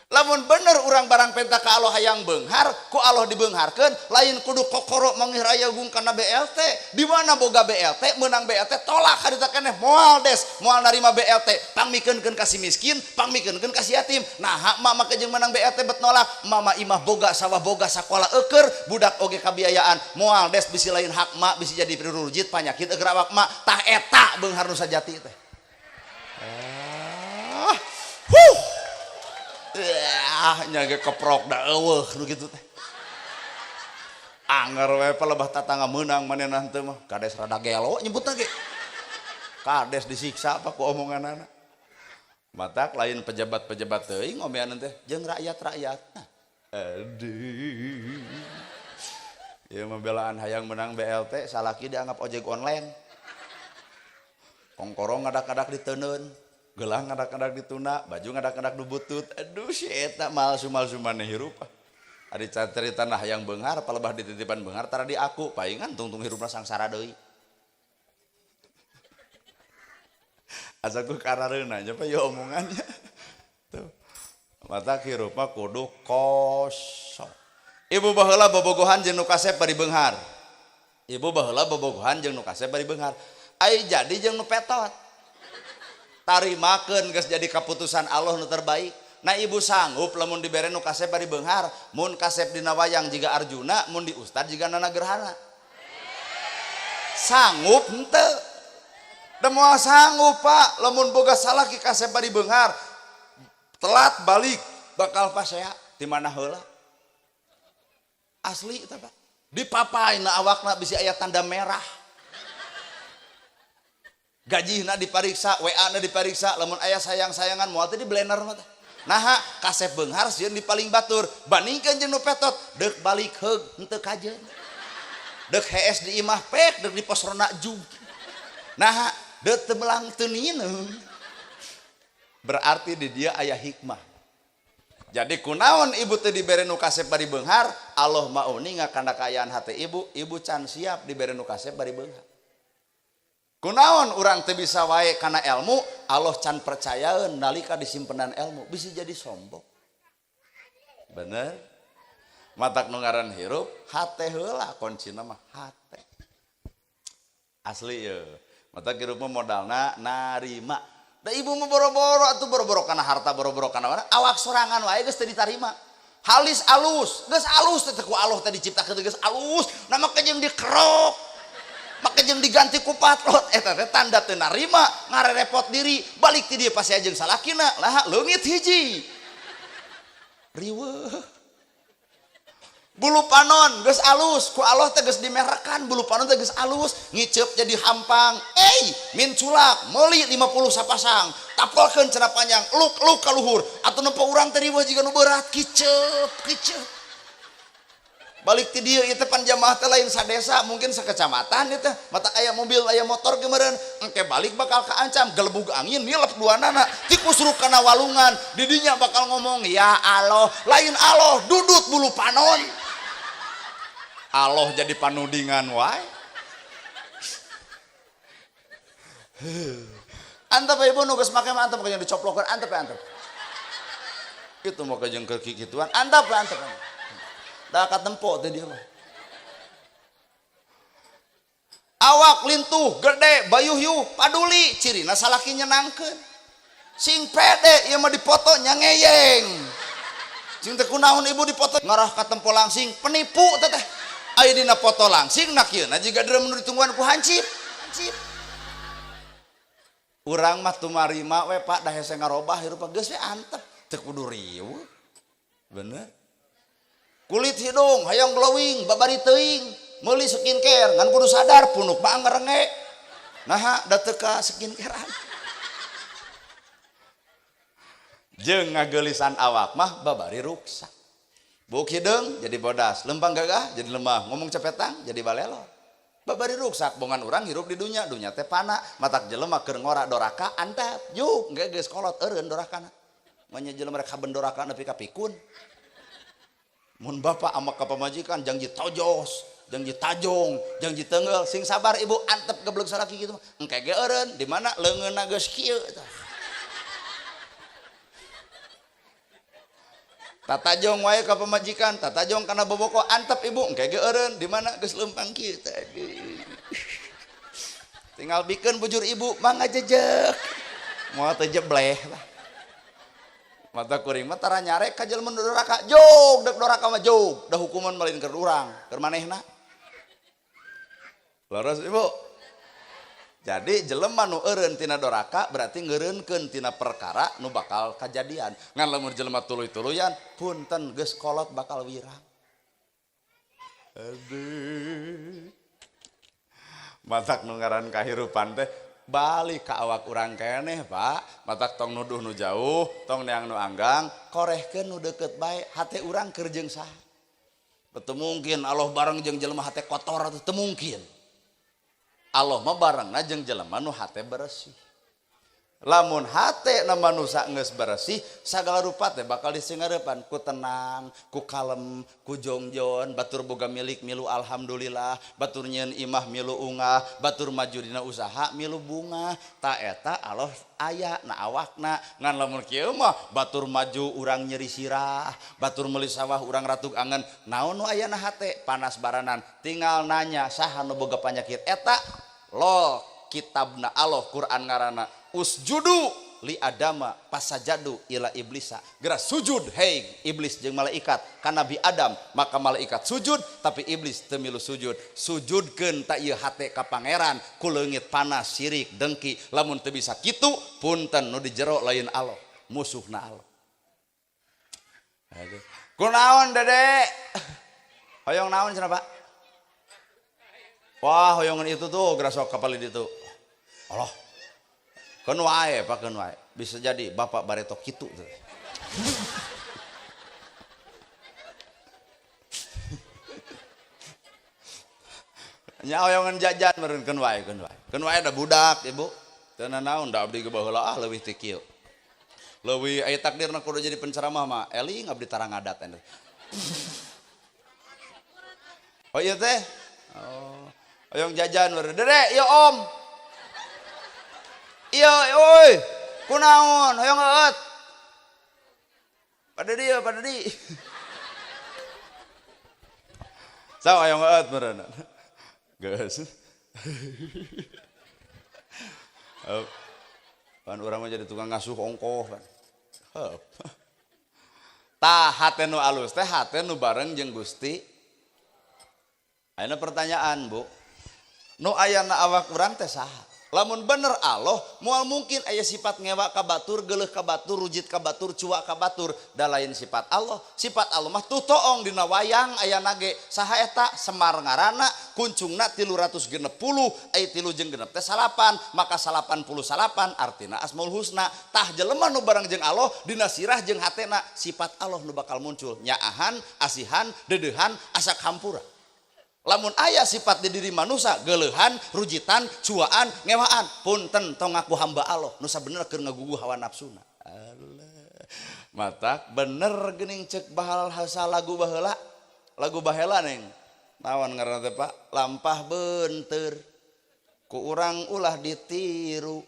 Lamun bener urang barang penta ka Allah hayang beunghar, ku Allah dibeungharkeun, lain kudu kokoro mangih rayagung kana BLT. Di mana boga BLT, meunang BLT tolak harita keneh moal des, moal narima BLT, pangmikeunkeun ka si miskin, pangmikeunkeun ka si yatim. Nah, mama make jeung meunang BLT bet nolak, mama imah boga sawah boga sakola eueur, budak oge kabiayaan, moal des bisi lain hak mak bisi jadi pirurujit panyakit eueur awak mak, tah eta beunghar nu sajati teh. Ah, huh. Ah, nyaga keprok da eueuh nu kitu teh. Anger we palebah tatangga meunang manehna teu mah. Kades rada gelo nyebutna ge. Kades disiksa apa ku omonganana. Matak lain pejabat-pejabat teuing ngomean teh jeung rakyat-rakyat. Aduh. Ieu mah belaan hayang menang BLT salaki dianggap ojek online. Kongkorong ngadak-ngadak diteundeun. Gelang ngadak-ngadak dituna, baju ngadak-ngadak dubutut. Aduh si eta malsu-malsu maneh hirup. Ari carita nah hayang beunghar palebah dititipan beunghar tara diaku, paingan tungtung hirupna sangsara deui. Asa ku karareuna nya pa ieu omongannya. Tuh. Mata hirup mah kudu kosong. Ibu baheula bobogohan jeung nu kasep bari beunghar. Ibu baheula bobogohan jeung nu kasep bari beunghar. Ai jadi jeung nu petot. Tarimakeun geus jadi keputusan Allah nu terbaik. Nah ibu sanggup lamun dibere nu kasep bari beunghar, mun kasep dina wayang jiga Arjuna, mun di ustad jiga Nana Gerhana. Sanggup henteu? Da moal sanggup Pak, lamun boga salaki kasep bari beunghar, telat balik bakal pasea di mana heula. Asli eta Pak. Dipapaina awakna bisi aya tanda merah. Gajihna dipariksa, WA-na dipariksa, lamun aya sayang-sayangan moal teh di blender mah teh. Naha kasep beunghar sieun di paling batur, bandingkeun jeung nu petot, deuk balik heug henteu kajeun. Deuk hees di imah pek, deuk di pos ronda jug. Naha deuk teu melang teu nineung. Berarti di dia aya hikmah. Jadi kunaon ibu teu dibere nu kasep bari beunghar, Allah mah uninga kana kaayaan hate ibu, ibu can siap dibere nu kasep bari beunghar. Kunaon urang teu bisa wae kana ilmu, Allah can percayaeun nalika disimpenan ilmu, bisa jadi sombong. Bener? Matak nu ngaran hirup, hate heula kuncina mah hate. Asli ye. Matak hirup mah modalna narima. Da ibu mah boro-boro atuh boro-boro kana harta, boro-boro kana mana, awak sorangan wae geus teu ditarima. Halis alus, geus alus teh ku Allah teh diciptakeun geus alus, na make jeung dikerok. Make jeung diganti ku patrot eta teh tanda teu narima ngarerepot diri balik ti dieu pasti jeung salakina lah leungit hiji riweuh bulu panon geus alus ku Allah teh geus dimerekan bulu panon teh geus alus ngiceup jadi hampang minculak meuli 50 sapasang tapolkeun cenah panjang luk-luk ka luhur atuh nempo urang teh riweuh jiga nu berat kiceup kiceup balik ti dieu ieu teh pan jamaah teh lain sadesa mungkin sakecamatan ieu teh mata aya mobil aya motor ge meureun engke balik bakal kaancam gelebug angin nilep duanana tikus ruk kana walungan di dinya bakal ngomong ya Allah lain Allah dudut bulu panon Allah jadi panudingan wae antep ibu nu geus make mah antep jeung dicoplokeun antep antep itu mau jeung keur kikituan antep antep da katempo teh dia mah. Awak lintuh gede bayuhyuh paduli cirina salaki nyenangkeun. Sing pede ieu mah dipoto nya ngeyeng. Sing teh kunaon ibu dipoto ngarah ka tempo langsing penipu teh teh. Aya dina foto langsing nak ieu na jiga drum nu ditungguan ku hancip. Hancip. Urang mah tumarima we Pak da hese ngarobah hirup geus we antep teu kudu riweuh. Bener. Kulit hidung hayang glowing babari teuing meuli skincare ngan kudu sadar punuk mah ngerenge. Naha da teu ka skincarean. Jeung ngageulisan awak mah babari ruksak. Buk hideung jadi bodas, lempang gagah jadi lemah, ngomong cepetang jadi balelo. Babari ruksak bongan urang hirup di dunya, dunya teh pana, matak jelema keur ngora doraka antep, juk geus kolot eureun dorakana. Manya jelema rek haben doraka nepi ka pikun. Mun bapak ama ka pamajikan janji tojos, janji tajong, janji tenggel, sing sabar ibu antep geblek salaki kitu mah. Engke ge eureun di mana leungeunna geus kieu tah. Tatajong wae ka pamajikan, tatajong kana boboko antep ibu engke ge eureun di mana geus leumpang kieu tah. Tinggal bikeun bujur ibu mangga jejek. Moal teu jebleh tah. Mata kuring mah tara nyarek ka jelema nu doraka, jog dek doraka mah jog, da hukuman mah lain keur urang, keur manehna. Leres ibu. Jadi jelema nu eureun tina doraka berarti ngeureunkeun tina perkara nu bakal kajadian. Ngan lamun jelema tuluy-tuluyan punten geus kolot bakal wirang. Aduh. Matak nu ngaran kahirupan teh balik ka awak urang keneh Pak. Matak tong nuduh nu jauh, tong neang nu anggang, korehkeun nu deukeut bae, hate urang keur jeung saha. Teu mungkin Allah bareng jeung jelema hate kotor atuh teu mungkin. Allah mah barengna jeung jelema nu hate beresih. Lamun hate na manusa geus beresih, sagala rupa teh bakal disingareupan ku tenang, ku kalem, ku jongjon, batur boga milik milu alhamdulillah, batur nyieun imah milu ungah, batur maju dina usaha milu bunga. Ta eta Allah aya na awakna. Ngan lamun kieu mah batur maju urang nyeri sirah, batur meuli sawah urang ratug angen, naon nu aya na hate panas baranan. Tinggal nanya saha nu boga panyakit eta? Lol kitabna Allah Quran ngaranna usjudu li adama pasajadu ila iblisa. Geura sujud hei iblis jeung malaikat ka Nabi Adam, maka malaikat sujud tapi iblis teu milu sujud. Sujudkeun ta ieu hate ka pangeran ku leungit panas sirik dengki. Lamun teu bisa kitu punten nu di jero lain Allah, musuhna Allah. Aduh. Kunaon Dede? Hoyong naon cenah Pak? Wah, hoyongan itu tuh gerasok kapal itu. Allah. Keun wae Pak, keun wae. Bisa jadi bapak bareto kitu tuh. Nya hoyongan jajan meureun keun wae, keun wae. Keun wae da budak ibu. Teu nanaon da abdi ge baheula ah leuwih ti kieu. Leuwih aya takdirna kudu jadi penceramah mah eling abdi tara ngadat anu. Oh iya teh. Oh. Hoyong jajan meureun. Dede, ieu om. Iya, oi, kunaon, hoyong eueut. Pada dia, pada di. Sok hoyong eueut meureun. Geus. Pan urang mah jadi tukang ngasuh ongkoh pan. Heup. Tah hate nu alus teh hate nu bareng jeung Gusti. Ayeuna pertanyaan, Bu. Nu ayana awak urang teh saha? Lamun bener Allah, moal mungkin aya sifat ngewa ka batur, geuleuh ka batur, rujit ka batur, cuak ka batur, da lain sifat Allah. Sifat Allah mah tuh toong dina wayang aya nage. Saha eta? Semar ngaranna, kuncungna 360, aya tilu jeung genep teh salapan, maka 89 artina Asmaul Husna. Tah jelema nu bareng jeung Allah dina sirah jeung hatena sifat Allah nu bakal muncul, nyaahan, asihan, deudeuhan, asak hampura. Lamun aya sifat di diri manusia geuleuhan, rujitan, cuaan, ngewaan, punten tong ngaku hamba Allah nu sabenerna keur ngagugu hawa nafsuna. Alah. Matak bener geuning ceuk bahasa lagu baheula, lagu baheula neng. Naon ngaranna teh Pak? Lampah beunteur ku urang ulah ditiru,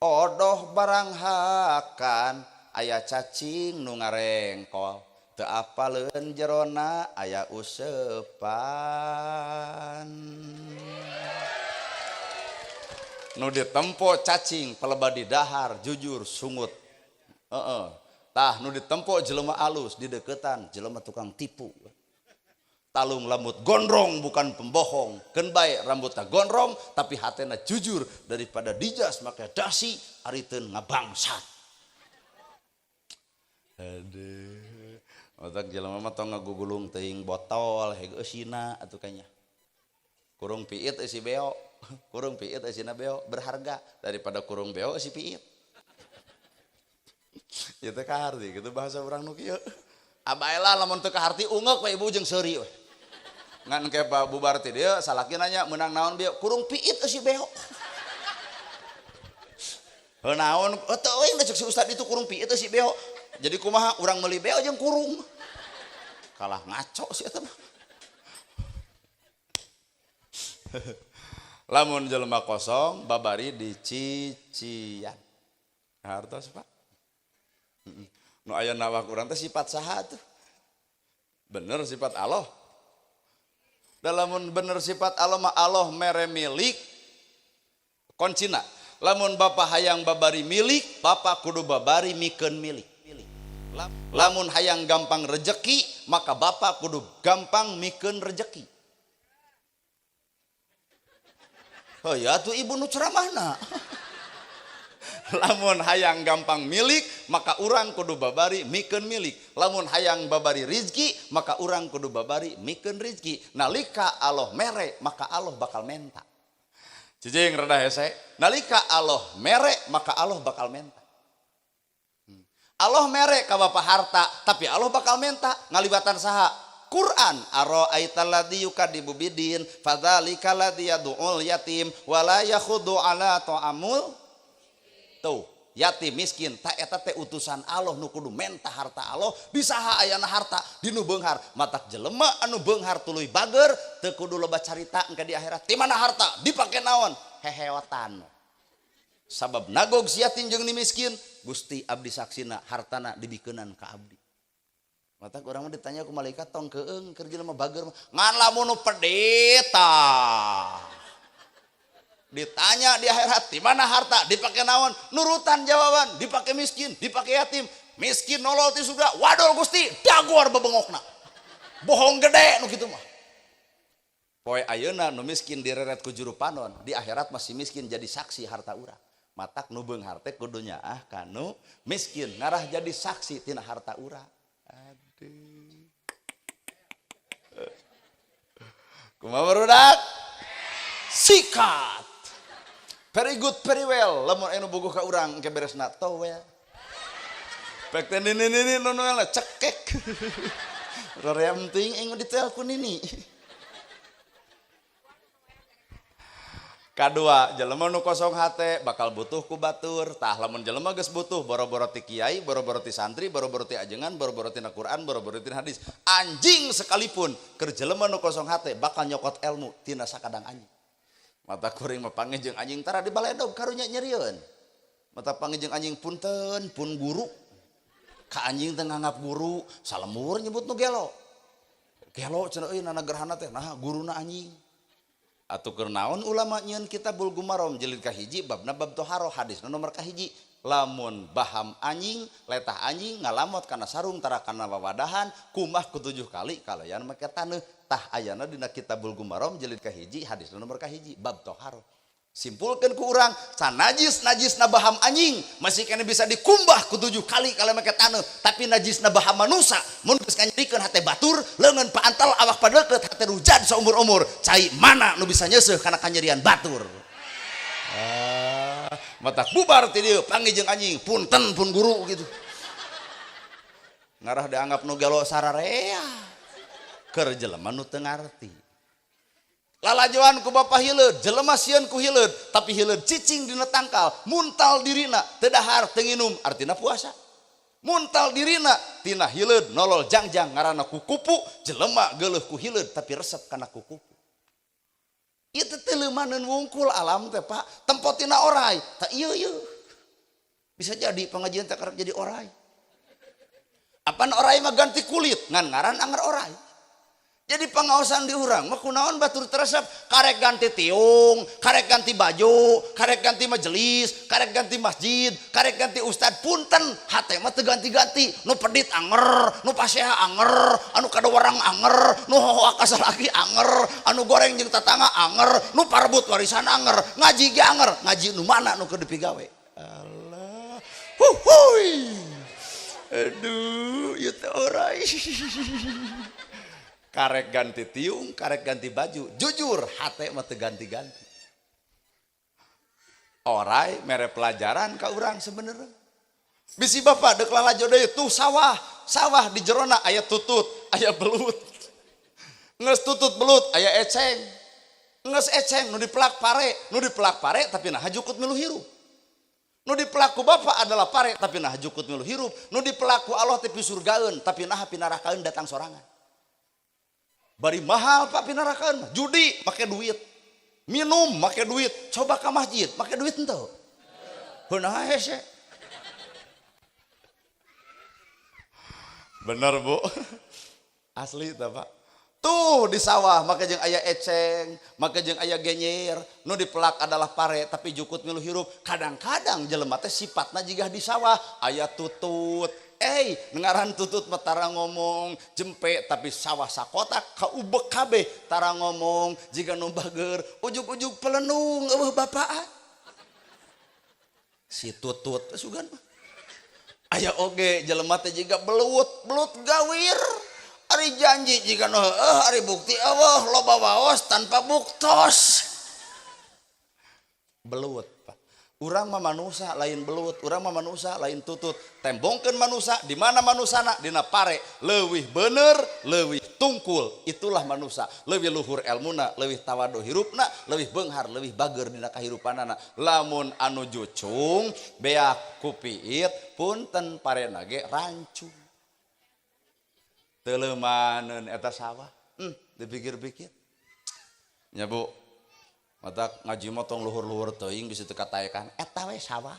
odoh barang hakan aya cacing nu ngarengkol. Teu apaleun jerona aya useupan. Nu ditempo cacing peleba di dahar jujur sungut. Heeh. Tah nu ditempo jelema alus di deketan jelema tukang tipu. Talung lambut gondrong bukan pembohong. Keun bae rambutna gondrong tapi hatena jujur daripada dijas make dasi ariteun ngabangsat. Aduh. Otak jelema mah tong ngagugulung teuing botol heg eusina atuh kanya. Kurung piit eusi beo. Kurung piit eusina beo berharga daripada kurung beo eusi piit. Ieu teh kaharti kitu bahasa urang nu kieu. Abaelah lamun teu kaharti ungeuk we ibu jeung seuri we. Ngan ke bubar ti dieu salaki nanya meunang naon bieu kurung piit eusi beo. Heuh naon teu euy cek si ustad itu kurung piit eusi beo. Jadi kumaha urang meuli beo jeung kurung. Kalah ngaco sih eta mah. Lamun jelema kosong babari dicician. Hartos Pak. Nu aya nawak urang teh sifat saha tuh? Bener sifat Allah. Da lamun bener sifat Allah mah Allah mere milik koncina. Lamun bapa hayang babari milik, bapa kudu babari mikeun milik. Lamun hayang gampang rejeki, maka bapa kudu gampang mikeun rejeki. Oh ya tuh ibu nu ceramahna. Lamun hayang gampang milik, maka urang kudu babari mikeun milik. Lamun hayang babari rizki, maka urang kudu babari mikeun rizki. Nalika Allah mere, maka Allah bakal menta. Cicing rada hese. Nalika Allah mere, maka Allah bakal menta. Allah mere ka bapa harta, tapi Allah bakal menta ngalibatan saha? Quran ara'aital ladzi yukadibu bidin fadzalikal ladzi yad'ul yatim wala yakhudu ala ta'amul. Tuh, yatim miskin tak eta teh utusan Allah nu kudu menta harta Allah, bisaha ayana harta dinu beunghar. Matak jelema anu beunghar tuluy bager teu kudu loba carita engke di akhirat. Di mana harta dipake naon? Heheotan. Sabab nagog si yatim jeung ni miskin, Gusti abdi saksina hartana dibikeunan ka abdi. Matak urang mah ditanya ku malaikat tong keung keur jelema bager mah. Ngan lamun nu pedeta. Ditanya di akhirat di mana harta dipake naon, nurutan jawaban dipake miskin, dipake yatim. Miskin nolol ti surga, wadol Gusti dagor bebengokna. Bohong gede nu kitu mah. Poe ayeuna nu miskin direret ku juru panon, di akhirat masih miskin jadi saksi harta urang. Matak nu beunghar teh kudu nyaah kanu miskin ngarah jadi saksi tina harta urang. Aduh. Kumaha barudak? Sikat. Very good, very well. Lamun anu bogoh ka urang engke beresna towel. Pek teh nini nu noel cekek. Roream teuing aing detail ku nini. Kadua, jelema nu kosong hate bakal butuh ku batur. Tah lamun jelema geus butuh boro-boro ti kiai, boro-boro ti santri, boro-boro ti ajengan, boro-boro tina Quran, boro-boro tina hadis. Anjing sekalipun keur jelema nu kosong hate bakal nyokot ilmu tina sakadang anjing. Mata kuring mah panggih jeung anjing tara di baledog karunya nyerieun. Mata panggih jeung anjing punten pun guru. Ka anjing teh nganggap guru, salemur nyebut nu gelo. Gelo cenah euy nana gerhana teh, nah guruna anjing. Atuh keur naon ulama nyieun Kitabul Gumarom jilid kahiji babna bab toharoh hadisna nomor kahiji. Lamun baham anjing, letah anjing ngalamot kana sarung tara kana wawadahan, kumah ku 7 kali kalayan make taneuh. Tah ayana dina Kitabul Gumarom jilid kahiji hadisna nomor kahiji bab toharoh. Simpulkeun ku urang sanajis najisna baham anjing masih kene bisa dikumbah ku 7 kali kalayan make taneuh, tapi najisna baham manusa mun geus nganyerikeun hate batur, leungeun paantel awak padeukeut hate rujad saumur-umur, cai mana nu bisa nyeuseuh kana kanyerian batur. Matak bubar ti dieu panggih jeung anjing punten pun guru gitu. Ngarah dianggap nu gelo sararea. Keur jelema nu teu ngarti. Lalajoan ku bapa hileud, jelema sieun ku hileud, tapi hileud cicing dina tangkal, muntal dirina, teu dahar teu nginum, artina puasa. Muntal dirina tina hileud nolol jangjang ngaranna kukupu, jelema geuleuh ku hileud tapi resep kana kukupu. Ieu teh teu leumaneun wungkul alam teh Pak, tempo tina orai, tah ieu ieu. Bisa jadi pengajian teh kerep jadi orai. Apan orai mah ganti kulit, ngan ngaran anger orai. Jadi pengawasan di urang mah kunaon batur teresep, karek ganti tiung, karek ganti baju, karek ganti majelis, karek ganti masjid, karek ganti ustad, punten hate mah teu ganti-ganti. Nu pedit anger, nu paseha anger, anu kadowarang anger, nu hohoa ka salaki anger, anu goreng jeung tatangga anger, nu parebut warisan anger, ngaji ge anger, ngaji nu mana nu keur dipigawe. Allah. Huhuy. Aduh, ieu teh orai. Karek ganti tiung, karek ganti baju, jujur hate mah teu ganti-ganti. Orai mere pelajaran ka urang sebenarnya. Bisi bapak deuk lalajo deui tuh sawah, sawah di jerona aya tutut, aya belut. Geus tutut belut aya eceng. Geus eceng nu dipelak pare, nu dipelak pare tapi nah jukut milu hirup. Nu dipelak ku bapak adalah pare tapi nah jukut milu hirup. Nu dipelak ku Allah teh pisurgaeun tapi nah pinarakaeun datang sorangan. Bari mahal pak pinarakan, judi make duit, minum make duit, coba ke masjid make duit ente. Heunah hese. Bener bu, asli tah pak. Tuh di sawah make jeung aya eceng, make jeung aya genyer, nu dipelak adalah pare tapi jukut milu hirup. Kadang-kadang jelema teh sifatna jiga di sawah aya tutut. Ngaran tutut mah tara ngomong jempe tapi sawah sakotak kaubek kabeh tara ngomong jiga nu bager ujug-ujug pelenung eueuh bapaan. Si tutut sugan mah. Aya oge jelema teh jiga belut, belut gawir. Ari janji jiga nu heueuh, ari bukti eueuh, loba waos tanpa buktos. Belut. Urang mah manusa lain belut, urang mah manusa lain tutut. Tembongkeun manusa, di mana manusana? Dina pare. Leuwih bener, leuwih tungkul, itulah manusa. Leuwih luhur elmuna, leuwih tawadu hirupna, leuwih beunghar, leuwih bager dina kahirupanana. Lamun anu jucung, beak kupiit, punten parena ge rancung. Teu leumaneun eta sawah. Dipikir-pikir. Nya Bu. Matak ngaji mah tong luhur-luhur teuing bisi teu kataekan eta we sawah.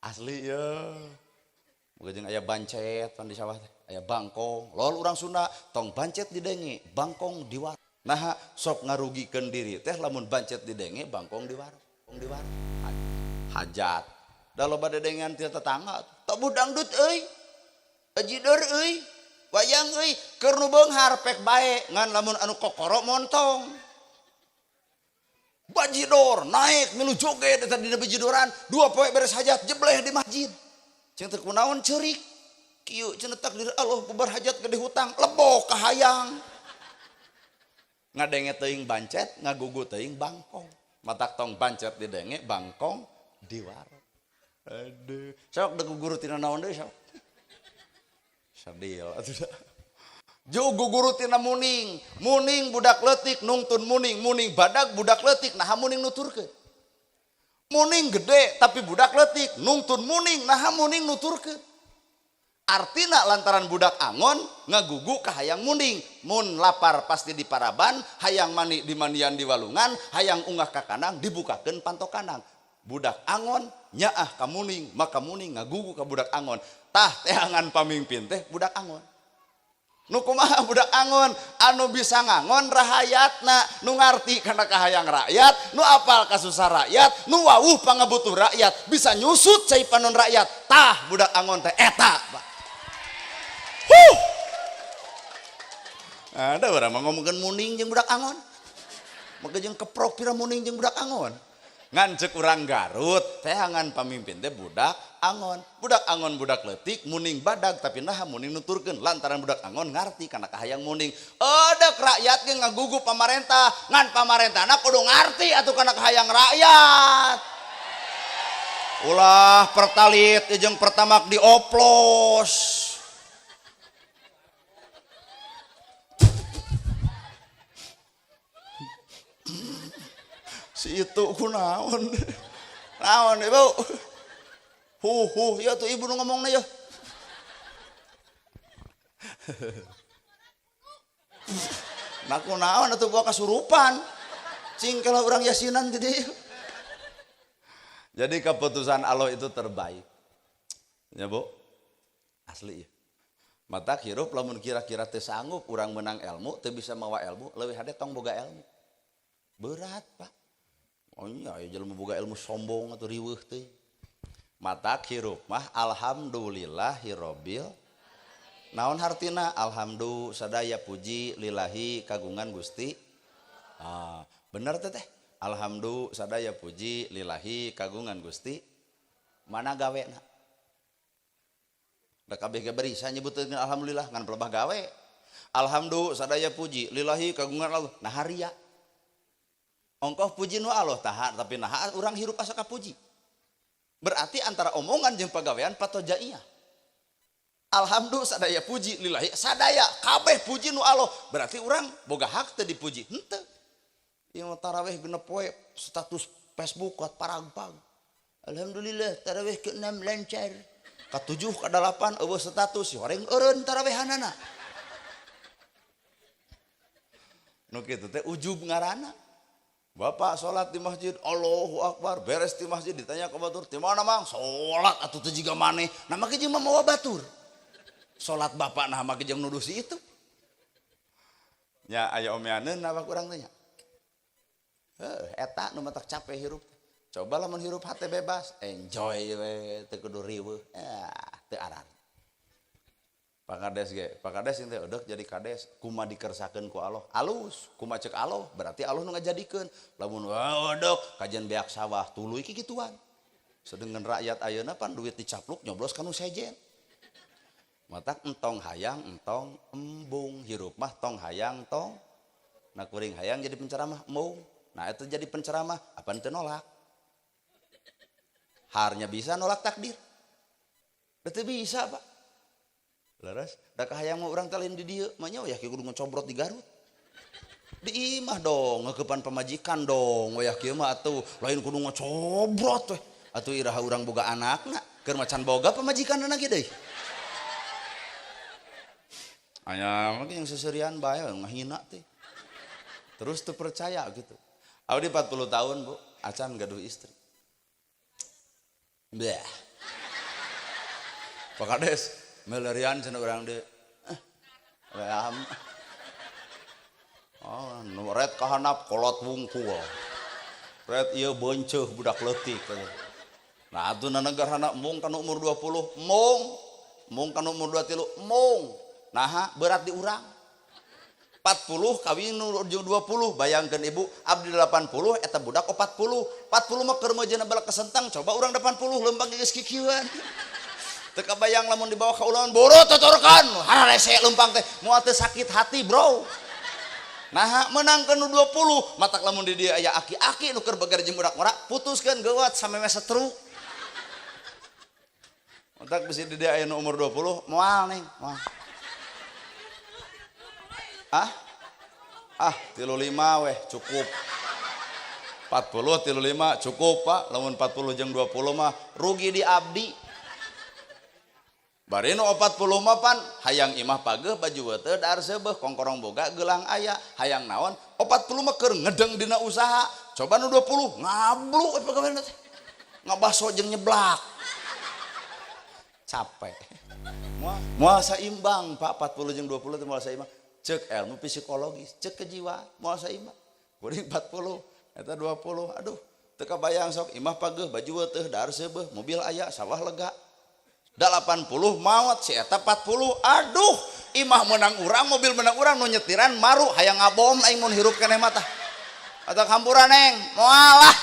Asli ye. Moga jeung aya bancet pan di sawah teh, aya bangkong. Lol urang Sunda tong bancet didenge, bangkong diwaro. Naha sok ngarugikeun diri teh lamun bancet didenge, bangkong diwaro. Bangkong diwaro. Hajat. Da loba dedengean ti tetangga, tabuh dangdut euy. Ajider euy. Wayang euy keur nu beunghar pek bae ngan lamun anu kokoro montong. Bajidor naik milu joget eta dina bajidoran, dua poe beres hajat jebleh di masjid. Ceung teh kunaon ceurik. Kieu cenah takdir Allah bubar hajat gede hutang, lebok kahayang. Ngadenge teuing bancet, ngagugu teuing bangkong. Matak tong bancet didenge, bangkong diwaro. Aduh, sok deuk guru tina naon deui sok. Sadil atuh. Jugu guru tina muning, muning budak leutik nungtun muning, muning badag budak leutik naha muning nuturkeun. Muning gede tapi budak leutik nungtun muning naha muning nuturkeun. Artina lantaran budak angon ngagugu ka hayang muning, mun lapar pasti di paraban, hayang mani di mandian di walungan, hayang ungah ka kandang dibukakeun panto kandang. Budak angon nyaah ka muning, maka muning ngagugu ka budak angon. Tah teangan pamimpin teh budak angon. Nu kumaha budak angon? Anu bisa ngangon rahayatna, nu ngarti kana kahayang rakyat, nu apal kasusah rakyat, nu wawuh pangabutuh rakyat, bisa nyusut cai panon rakyat. Tah budak angon teh eta, Pak. Huh. Ada urang mah ngomongkeun muning jeung budak angon. Maka jeung keprok pira muning jeung budak angon. Ngan ceuk urang Garut, teangan pamimpin teh budak angon. Budak angon budak leutik, muning badag tapi naha muning nuturkeun lantaran budak angon ngarti kana kahayang muning. Edek rakyat ge ngagugu pamarentah, ngan pamarentahna kudu ngarti atuh kana kahayang rakyat. Ulah pertalit jeung pertamak dioplos. Si itu kunaon. Naon ibu? Huh huh ya tuh ibu nu ngomongna ya. Nah kunaon atuh bawa kasurupan. Cing kalau urang yasinan jadi. Jadi keputusan Allah itu terbaik. Ya Bu. Asli ya. Matak hirup lamun kira-kira teu sanggup urang menang ilmu, teu bisa mawa ilmu, leuwih hade tong boga ilmu. Berat, Pak. Oh iya, aya jelema boga ilmu sombong atuh riweuh teh. Matak hirup mah alhamdulillahirabbil. Naon hartina? Alhamdulillah sadaya puji lillahi kagungan Gusti. Ah, bener teh teh. Alhamdulillah sadaya puji lillahi kagungan Gusti. Mana gawena? Da kabeh ge berisa nyebutkeun alhamdulillah ngan pelebah gawe. Alhamdulillah sadaya puji lillahi kagungan Allah. Nah haria. Ongkoh puji nu Allah tahan tapi nah urang hirup asa kapuji. Berarti antara omongan jeung pagawean patojaiyah. Alhamdulillah sadaya puji lillahi sadaya kabeh puji nu Allah. Berarti urang boga hak teu dipuji. Henteu. Ieu mah tarawih genep poe status Facebook kuat paragpag. Alhamdulillah tarawih ke-6 lancar. Ka-7 ka-8 eueuh status si horeng eureun tarawehanana. Nu kitu teh ujub ngaranna. Bapak salat di masjid, Allahu Akbar, beres di masjid ditanya ke batur, "Di mana, Mang?" Salat atuh teu jiga maneh. Nah make jeung mawa batur. Salat bapak nah make jeung nuduh si itu. Nya aya omeaneun abah urang teh nya. Heuh, eta nu matak capek hirup. Coba lamun hirup hate bebas, enjoy we, teu kudu riweuh. Ah, teu arar. Pak Kades ge, Pak Kades teh eudeuk jadi kades, kumaha dikersakeun ku Allah? Alus, kumaha ceuk Allah? Berarti Allah nu ngajadikeun. Lamun eudeuk kajian beak sawah, tuluy kikituan. Sedengkeun rakyat ayeuna pan duit dicapluk nyoblos ka nu sejen. Matak entong hayang, entong embung, hirup mah tong hayang tong. Nah kuring hayang jadi penceramah embung. Nah itu jadi penceramah, apa teu nolak? Harnya bisa nolak takdir. Teu bisa, Pak. Leres, da kahayang mah urang teh lain di dieu, mah nya wayah kieu kudu ngocobrot di Garut. Di imah dong, ngeukepan pamajikan dong, wayah kieu mah atuh lain kudu ngocobrot weh. Atuh iraha urang boga anakna, keur macan boga pamajikanna ge deui. Aya mah yang seserian bae ngahina teh. Terus teu percaya gitu. Abdi 40 tahun, Bu, acan gaduh istri. Bleh. Pak Kades, melerian cenah urang deui. Oh, nu red kahanap kolot wungkul. Red ieu beunceuh budak leutik. Nah atuh na negarana embung kana umur 20, embung. Embung kana umur 23, embung. Naha berat di urang. 40 kawin nu 20, bayangkeun ibu abdi 80 eta budak 40. 40 mah keur meujeuhna balak kesentang, coba urang 80 leumpang geus kikieuan. Teu kabayang lamun dibawa ka ulangan boro totorkan, hararese leumpang teh, moal teu sakit hati, bro. Naha meunangkeun nu 20, matak lamun di dieu aya aki-aki nu keur beger jeung budak ngora, putuskeun geuwat sameme setruk. Matak bisi di dieu aya nu umur 20, moal nih, moal. Ah? Ah, 35 weh, cukup. 40 35 cukup, Pak. Lamun 40 jeung 20 mah rugi di abdi. Bari nu 40 mah pan hayang imah pageuh baju teu dar seubeuh kongkorong boga gelang aya hayang naon 40 mah keur ngedeng dina usaha. Coba nu 20 ngablu we pagawean teh. Ngabaso jeung nyeblak. Capek. Moal saimbang, Pak. 40 jeung 20 teh moal saimbang. Cek ilmu psikologis, cek kejiwaan, moal saimbang. Kuring 40, eta 20. Aduh, teu kabayang sok imah pageuh baju teu dar seubeuh, mobil aya, sawah lega. 80 maot si eta 40. Aduh, imah menang urang, mobil menang urang, nu nyetiran maru hayang ngabom aing mun hirup keneh mah tah. Atau hampura neng, moal lah.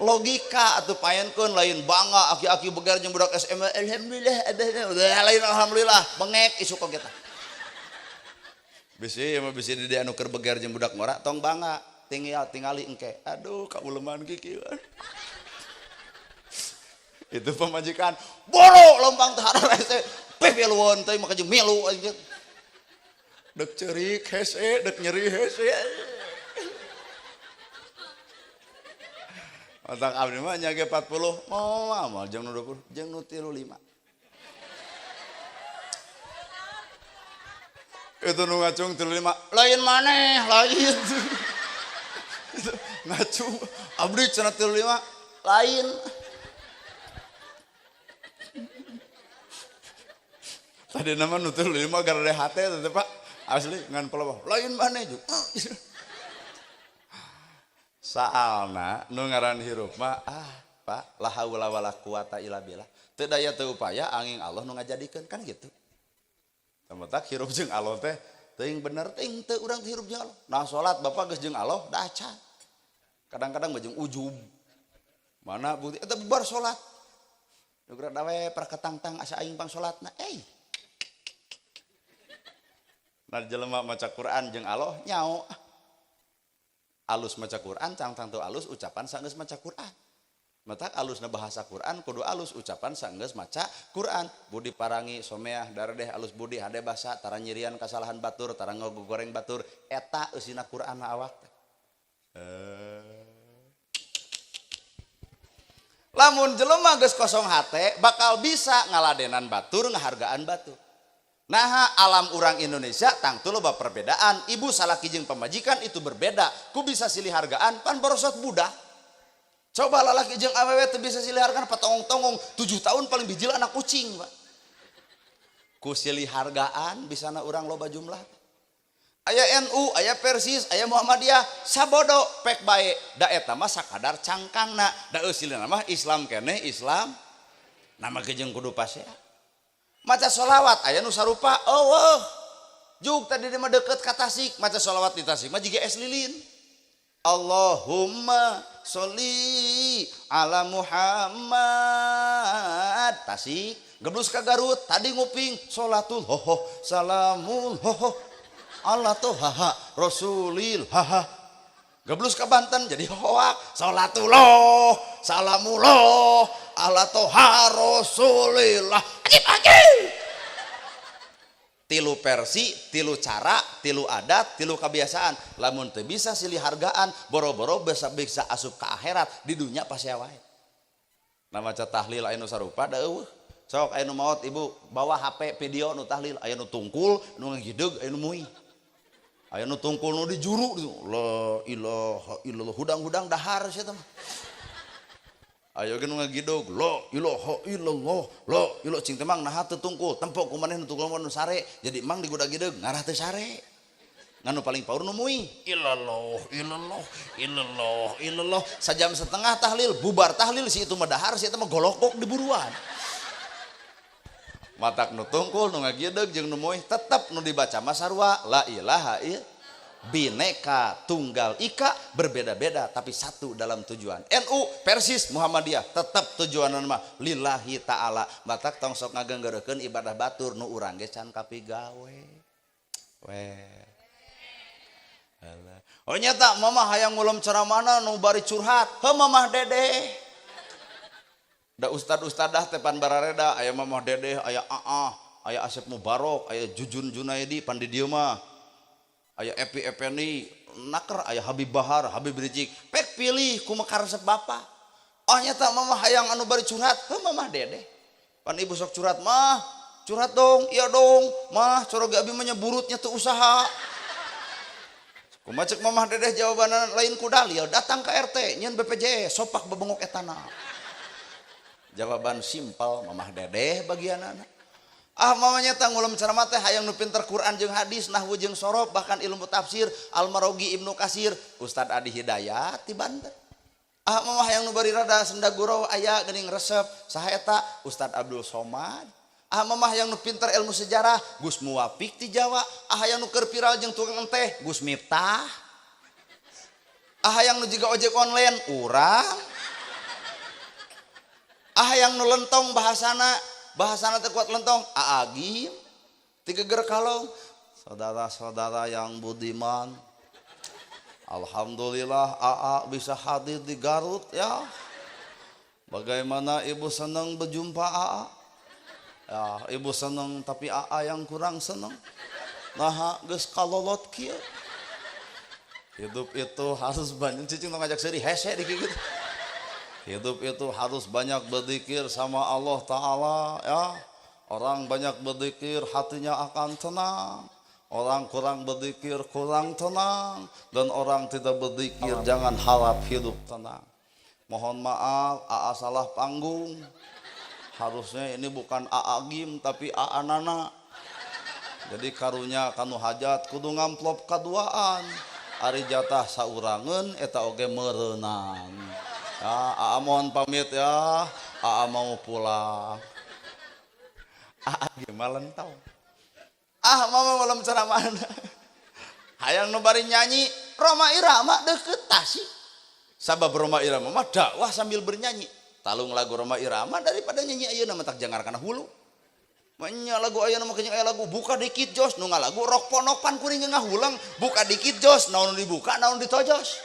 Logika atuh paenkeun lain bangga aki-aki begar jeung budak SMA alhamdulillah abah lain alhamdulillah bengek isuk oge tah. Bisi mah bisi di anu keur begar jeung budak ngora tong bangga tinggal tingali engke aduh kauleman kikieu. Itu pemajikan boro lompang teh hararese pipilueun teh maka jeung milu anjir. Dek ceurik hese dek nyeri hese. Otak abdi mah nya ge 40, moal moal jeung nu 20, jeung nu 35. Itu nu ngacung 35, lain maneh, lain. Ngacung abdi cenah 35, lain. Tadi nama nutul lima gara hate teh, Pak. Asli ngan pelawah. Lain mana juga. Saalna nu ngaran hirup mah, ah, Pak, la haula wala quwata illa billah. Teu daya teu upaya, angin Allah nu ngajadikeun, kan gitu. Tak hirup jeung Allah teh teuing bener teuing teu urang teh hirup jeung Allah. Nah, salat Bapak geus jeung Allah da acan. Kadang-kadang mah jeung ujub. Mana bukti eta bubar salat. Nu geura dawe perketangtang asa aing pang salatna. Eh. Nah, jelema maca Quran jeung Allah nyao. Alus maca Quran cangtang teu alus ucapan sanggeus maca Quran. Matak alusna bahasa Quran kudu alus ucapan sanggeus maca Quran. Budi parangi someah daredeh alus budi hade basa tara nyirian kasalahan batur tara ngagogoreng batur eta eusina Quran awak teh. Lamun jelema geus kosong hate bakal bisa ngaladenan batur, ngahargaan batur. Nah, alam orang Indonesia tangtu loba perbedaan. Ibu salaki jeung pamajikan itu berbeda. Ku bisa silih hargaan pan borosot budak. Coba lalaki jeung awewe teu bisa silih hargaan, patongong-tongong 7 tahun paling bijil anak kucing, Pak. Ku silih hargaan bisana urang loba jumlah. Aya NU, aya Persis, aya Muhammadiyah, sabodo pek bae. Da eta mah sakadar cangkangna, da eusilna mah Islam keneh Islam. Nama ge jeung kudu pasea. Maca sholawat aya nu sarupa, eueuh. Juk tadi mah deket ka Tasik, maca sholawat di Tasik mah jiga es lilin. Allahumma sholli ala Muhammad. Tasik geblus ka Garut tadi nguping sholatul hoho salamul hoho Allah tuh haha rasulil haha. Geblus ka Banten jadi hoak sholatullah salamullah ala toha rasulillah. Ajib ajib. Tilu versi, tilu cara, tilu adat, tilu kebiasaan. Lamun teu bisa silih hargaan, boro-boro bisa bisa asup ke akhirat, di dunia pasti wae. Nah, maca tahlil aya nu sarupa da eueuh. Sok aya nu maot ibu bawa HP video nu tahlil, aya nu tungkul, nu ngagideg, aya nu mui. Aya nu tungkul nu dijuru gitu. La ilaha illallah, hudang-hudang dahar sia teh mah. Ayo ge nu ngagidog, la ilaha illallah, la ilaha cing teh mang naha teu tungkul, tempok ku maneh nu tungkul mah nu sare. Jadi mang digudag-gideg ngarah teu sare. Ngan nu paling paur nu mui, illallah illallah illallah illallah. Sajam setengah tahlil, bubar tahlil si itu mah dahar, si itu mah golokok di buruan. Matak nu tungkul nu ngagideg jeung nu mui tetep nu dibaca mah sarua la ilaha illallah. Bineka Tunggal Ika, berbeda-beda tapi satu dalam tujuan. NU, Persis, Muhammadiyah tetap tujuan mah lillahi ta'ala. Matak tong sok ngagenggeureukeun ibadah batur nu urang ge can kapigawe. We. Alah. Oh nyata mama hayang ngulem ceramana nu bari curhat. Heuh Mamah Dedeh. Da ustad-ustadah teh pan barareda, aya Mamah Dedeh, aya Aah, aya Asep Mubarok, aya Jujun Junaidi pan di dieu mah. Aya Epi Ependi, naker aya Habib Bahar, Habib Rizik. Pek pilih kumaha karesep bapak. Oh nyata mama hayang anu bari curhat, heuh Mamah Dedeh. Pan ibu sok curhat mah, curhat dong, iya dong, mah coroge abi mah burutnya teu usaha. Kumaha cek Mamah Dedeh jawabanna lain ku dalil, datang ke RT nyeun BPJS, sopak bebengok etana. Jawaban simpel Mamah Dedeh bagianana. Ah mamanya tanggulam ceramah teh hayang nu pinter Quran jeung hadis, nahwu jeung sorof, bahkan ilmu tafsir, Al-Marogi, Ibnu Kasir, Ustad Adi Hidayat di Banten. Ah mama hayang nu bari rada senda gurau aya geuning resep, saha eta? Ustad Abdul Somad. Ah mama hayang nu pinter ilmu sejarah, Gus Muwafiq ti Jawa. Ah hayang nu keur viral jeung tukang enteh, Gus Miftah. Ah hayang nu jiga ojek online, urang. Ah hayang nu lentong bahasana, bahasana teh kuat lentong, Aagim tiga ger kalong. Saudara-saudara yang budiman, alhamdulillah AA bisa hadir di Garut ya. Bagaimana ibu senang berjumpa AA? Ya, ibu senang tapi AA yang kurang senang. Nah, geus kalolot kieu. Hidup itu harus banyak cicing tong ngajak seuri hese di gitu. Hidup itu harus banyak berzikir sama Allah Ta'ala ya. Orang banyak berzikir hatinya akan tenang. Orang kurang berzikir kurang tenang. Dan orang tidak berzikir jangan harap hidup tenang. Mohon maaf, AA salah panggung. Harusnya ini bukan AA Gim tapi AA Nana. Jadi karunya kanu hajat kudu ngamplop kaduaan. Ari jatah saurangeun eta oge meureunang. Ya, aa mohon pamit ya, aa mau pulang. Aa gimana lentau. Ah mama malam ceramah. Hayang nu bari nyanyi Rhoma Irama deket Tasik. Sabab Rhoma Irama mah dakwah sambil bernyanyi. Talung lagu Rhoma Irama daripada nyanyi ayeuna mah tak jangar kana hulu. Manya lagu ayeuna mah kenyang aya lagu buka dikit jos nu ngalagu rok ponok pan kuring ngahulang buka dikit jos naon dibuka naon ditojos.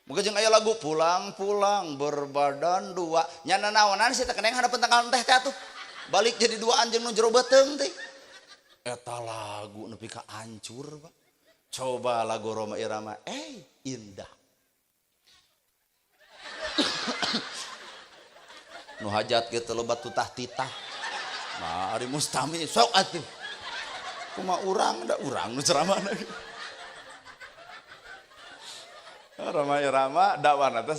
Muga jeung aya lagu pulang-pulang berbadan dua nyana naonan sih teh keneng hadapan tanggal teh teh atuh. Balik jadi duaan jeung nu jero beuteung teh. Eta lagu nepi ka hancur, Pak. Coba lagu Rhoma Irama, indah. Nu hajat gitu loba tutah titah. Nah, ari mustami sok atuh. Kumaha urang da urang nu ceramahna. Rhoma Irama dakwahna teh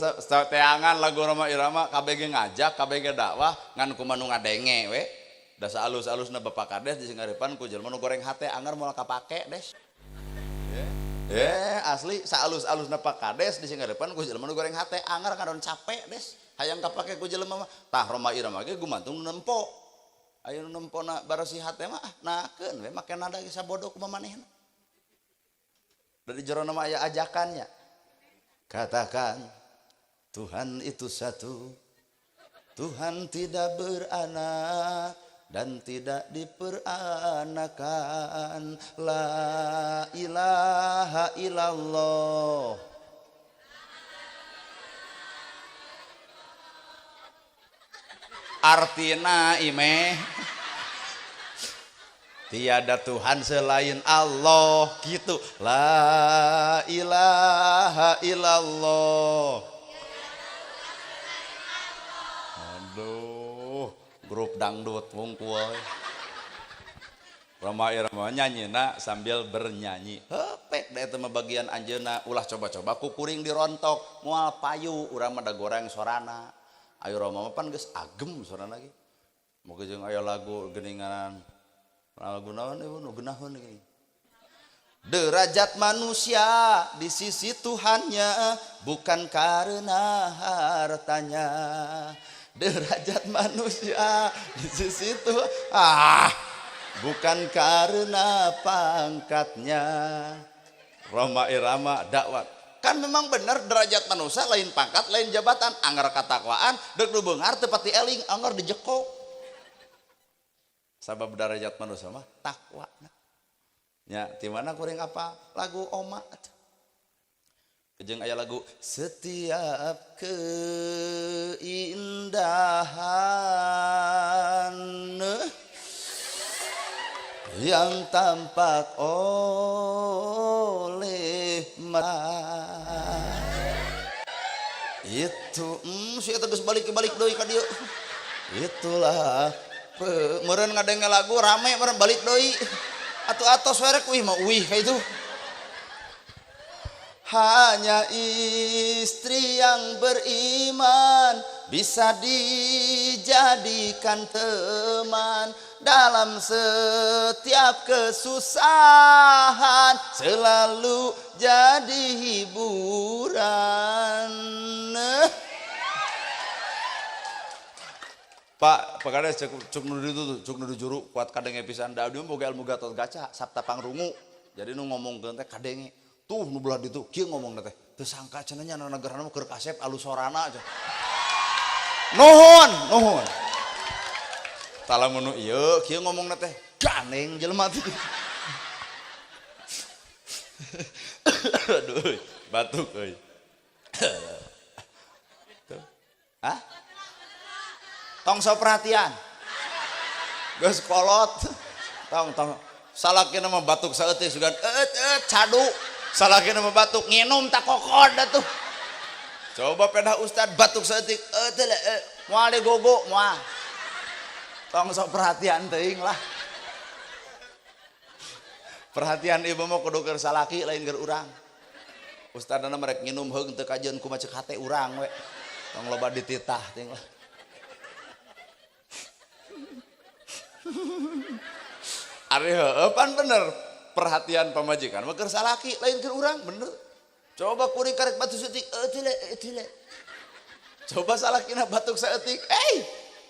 teangan lagu Rhoma Irama kabeh ge ngajak, kabeh ge dakwah ngan kumaha nu ngadenge we. Da saalus-alusna Bapak Kades di singaripan ku jelema nu goreng hate anggar moal kapake des. Asli saalus-alusna Pak Kades di singaripan ku jelema nu goreng hate anggar kadon capek des. Hayang kapake ku jelema mah. Tah Rhoma Irama ge gumantung nu nempo. Aya nu nempona barasih hate mah nakeun we make nada ge sabodo kumaha manehna. Dari jero nama aya ajakannya. Katakan Tuhan itu satu, Tuhan tidak beranak dan tidak diperanakan. La ilaha illallah. Artina ime tiada Tuhan selain Allah gitu. La ilaha illallah. Aduh, grup dangdut wungkul. Rhoma Irama nyanyina sambil bernyanyi. Hepek da eta mah bagian anjeunna ulah coba-coba ku kuring dirontok moal payu urang mah da goreng sorana. Ayo Rhoma mah pan geus agem sorana ge. Moga jeung aya lagu geuningan lagu naon ieu nu geunaheun geuning. Derajat manusia di sisi Tuhannya bukan karena hartanya. Derajat manusia di sisi Tuhan bukan karena pangkatnya. Rhoma Irama dakwah. Kan memang benar derajat manusia lain pangkat, lain jabatan, anggar katakwaan, deuk nu beunghar teu pati eling, anggar dijekok. Sabab derajat manusia mah takwa. Nya, ti mana kuring apa? Lagu Oma. Jeung aya lagu setiap keindahan yang tampak oleh mata itu si eta geus balik-balik deui ka dieu. Itulah meureun ngadenge lagu rame meureun balik deui atuh atos we rek uih mah uih ka itu. Hanya istri yang beriman bisa dijadikan teman dalam setiap kesusahan, selalu jadi hiburan. Pak, Pak Kades cuk nu ditu cuk nu juru kuat kadenge pisan da abdi mah boga ilmu Gatot Kaca sabta pangrungu. Jadi nu ngomongkeun teh kadenge. Tuh nu belah ditu kieu ngomongna teh. Teu sangka cenah nya negarana mah keur kasep alus sorana cenah. Nuhun, nuhun. Tah lamun nu ieu kieu ngomongna teh ganeng jelema teh. Aduh, batuk euy. Hah? Tong sok perhatian. Geus kolot. Tong tong salakina mah batuk saeutik sugan cadu. Salakina mah batuk nginum tak kokod atuh. Coba pedah ustad batuk saeutik moal digogo moal. Tong sok perhatian teuing lah. Perhatian ibu mah kudu keur salaki lain keur urang. Ustadna mah rek nginum heung teu kajeun kumaha ceuk hate urang we. Tong loba dititah teuing lah. Ari heueuh pan bener perhatian pamajikan mah keur salaki lain keur urang bener. Coba kuring karek batuk saeutik eueuh tile. Coba salakina batuk saeutik,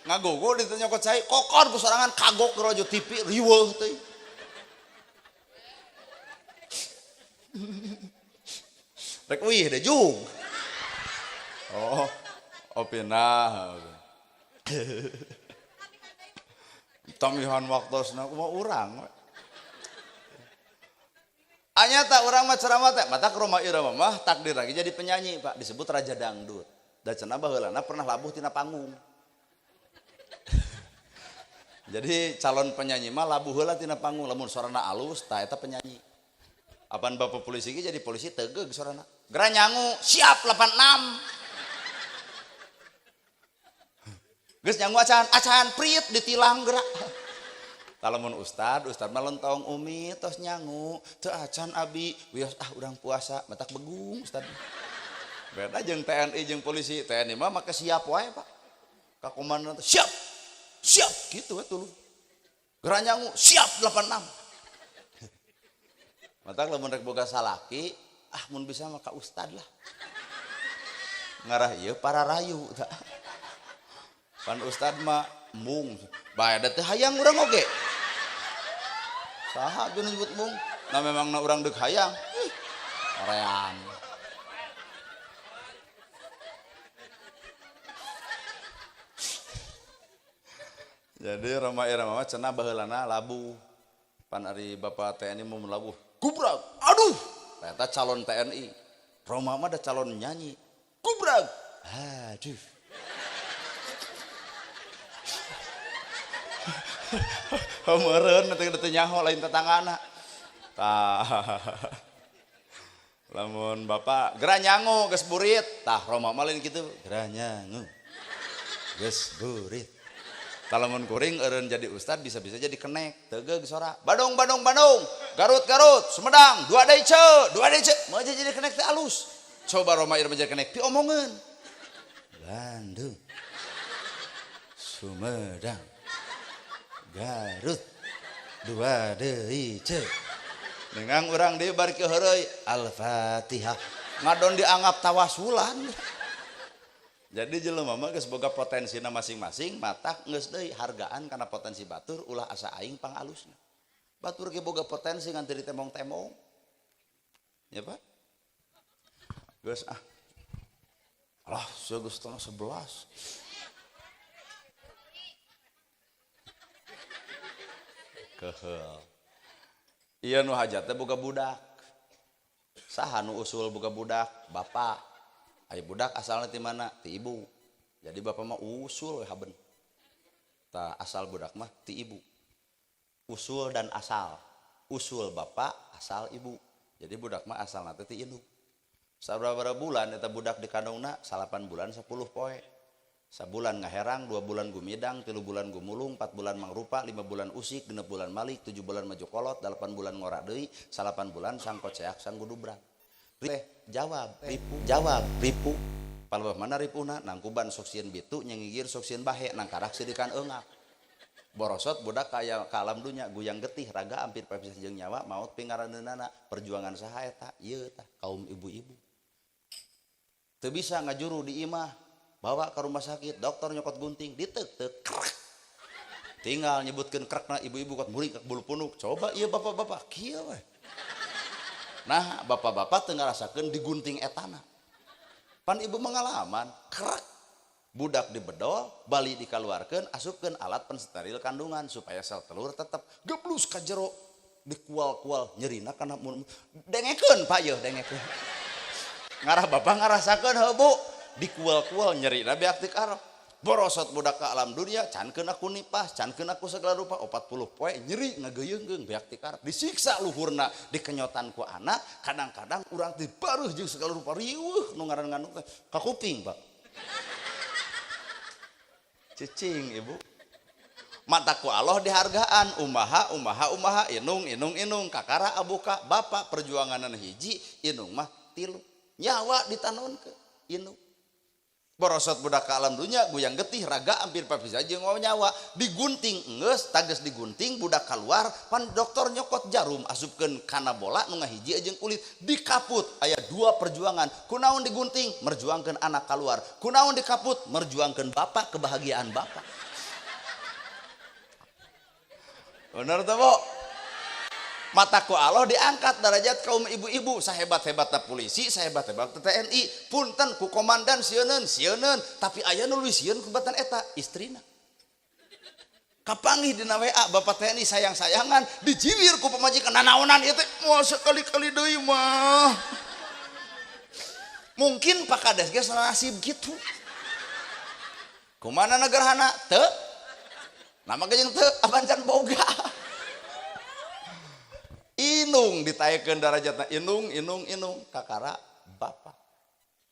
ngagogo ditu nyokot cai kokor ku sorangan kagok rojo TV riweuh teuing. Rek wih deh jung. Oh, pindah. Tamihan waktosna kumaha urang. Anyata urang mah ceramah teh, matak Rhoma Irama mah takdir lagi jadi penyanyi, Pak, disebut raja dangdut. Da cenah baheulana pernah labuh tina panggung. Jadi calon penyanyi mah labuh heula tina panggung, lamun sorana alus tah eta penyanyi. Apan bapak polisi ge jadi polisi tegeug sorana. Geura nyangu, siap 86. Geus nyangu acan, acan prit ditilang geura. Lamun ustad, ustad mah lentong umi tos nyangu, teu acan abi, wios ah urang puasa, matak begung ustad. Beda jeung TNI jeung polisi, TNI mah make siap wae, Pak. Ka komandan teh siap. Siap gitu we tuluy. Geura nyangu, siap 86. Matak lamun rek boga salaki, ah mun bisa mah ka ustad lah. Ngarah ieu para rayu tah. Pan ustad mah embung, bae da teu hayang urang oge. Saha geus nyebut embung? Nah memang na urang deuk hayang. Ih, orean. Jadi Rhoma Irama mah cenah baheulana labuh. Pan ari bapak TNI mun labuh, gubrak. Aduh, eta calon TNI. Rhoma mah da calon nyanyi. Gubrak. Aduh. Meureun teh nyaho lain tetanggana. Tah. Lamun bapak geura nyangu geus burit, tah Rhoma mah lain kitu, geura nyangu. Geus burit. Tah lamun kuring eureun jadi ustad bisa-bisa jadi kenek, tegeug sora. Bandung Bandung Bandung, Garut Garut, Sumedang, dua deui ce, dua deui ce. Moal jadi kenek teh alus. Coba Rhoma Irama jadi kenek piomongeun. Bandung. Sumedang. Garut dua deui ce. Nengang urang deui bari ke heureuy Al-Fatihah. Ngadon dianggap tawasulan. Jadi jelema mah geus boga potensina masing-masing, matak geus deui hargaan kana potensi batur ulah asa aing pangalusna. Batur ge boga potensi ngan teu ditemong-temong. Ya Pak? Geus ah. Alah, sia geus 10:30. Kehel. Iya nu hajat teh boga budak. Saha nu usul boga budak? Bapak. Aya budak asalna ti mana? Ti ibu. Jadi bapak mah usul we haben. Tah asal budak mah ti ibu. Usul dan asal. Usul bapak, asal ibu. Jadi budak mah asalna teh ti induk. Sabaraha bulan eta budak dikandungna? 8 bulan 10 poe. Sabulan ngaherang, 2 bulan gumidang, 3 bulan gumulung, 4 bulan mangrupa, 5 bulan usik, 6 bulan malik, 7 bulan maju kolot, 8 bulan ngora deui, 8 bulan sangkoceak sanggudubrang. Teh jawab, ripu, jawab, ripu. Palebah mana ripuna? Nangkuban sok sieun bitu, nyengigir sok sieun bahe, nangkarak sirikan eungap. Borosot budak kaya ka alam dunya, guyang getih, raga ampir papisah jeung nyawa, maot pingaraneunana, perjuangan saha eta? Ieu tah kaum ibu-ibu. Teu bisa ngajuru di imah, bawa ke rumah sakit, dokter nyokot gunting, ditek-tek, krek. Tinggal nyebutkeun krekna ibu-ibu kot muring ke bulu punuk. Coba ieu bapak-bapak kieu we. Nah, bapak-bapak teu ngarasakeun digunting etana. Pan ibu mengalaman, krek. Budak dibedol, bali dikaluarkeun, asupkeun alat pensteril kandungan supaya sel telur tetep geblus ka jero, dikual-kual nyerina kana mun dengekeun Pak yeuh dengekeun. Ngarah bapak ngarasakeun heuh Bu, dikual-kual nyerina beak ti karep. Borosot budak ke alam dunia, cankeun aku nipas, cankeun aku segala rupa, 40 poe nyeri ngageuyeuh beak ti karep. Disiksa luhurna, dikenyotan ku anak, kadang-kadang urang teh bareuh jeung segala rupa riweuh nu ngaran ngandung teh ka kuping, Pak. Cicing ibu. Mata ku Allah dihargaan, umaha umaha umaha, inung inung inung, kakara abuka, bapak perjuanganan hiji, inung mah tilu. Nyawa ditanonkeun, inung. Borosot budak ka alam dunya guyang getih raga hampir papisah jeung nyawa digunting enggeus tages digunting budak keluar pan dokter nyokot jarum asupkeun kana bola nu ngahiji jeung kulit dikaput aya dua perjuangan kunaon digunting merjuangkeun anak keluar kunaon dikaput merjuangkeun bapak kebahagiaan bapak. Bener tuh Bu? Mataku Allah diangkat derajat kaum ibu-ibu sahebat-hebatna polisi sahebat-hebatna TNI punten ku komandan sieuneun sieuneun tapi aya nu leuwih sieun ku batan eta istrina kapanggih dina WA bapak TNI sayang-sayangan dijiwir ku pamajikan nanaonan ieu teh moal sekali-kali deui mah mungkin Pak Kades ge nasib kitu kumaha negerhana teu nama ge jeung teu apan can boga. Inung ditaekeun darajatna inung inung inung kakara bapak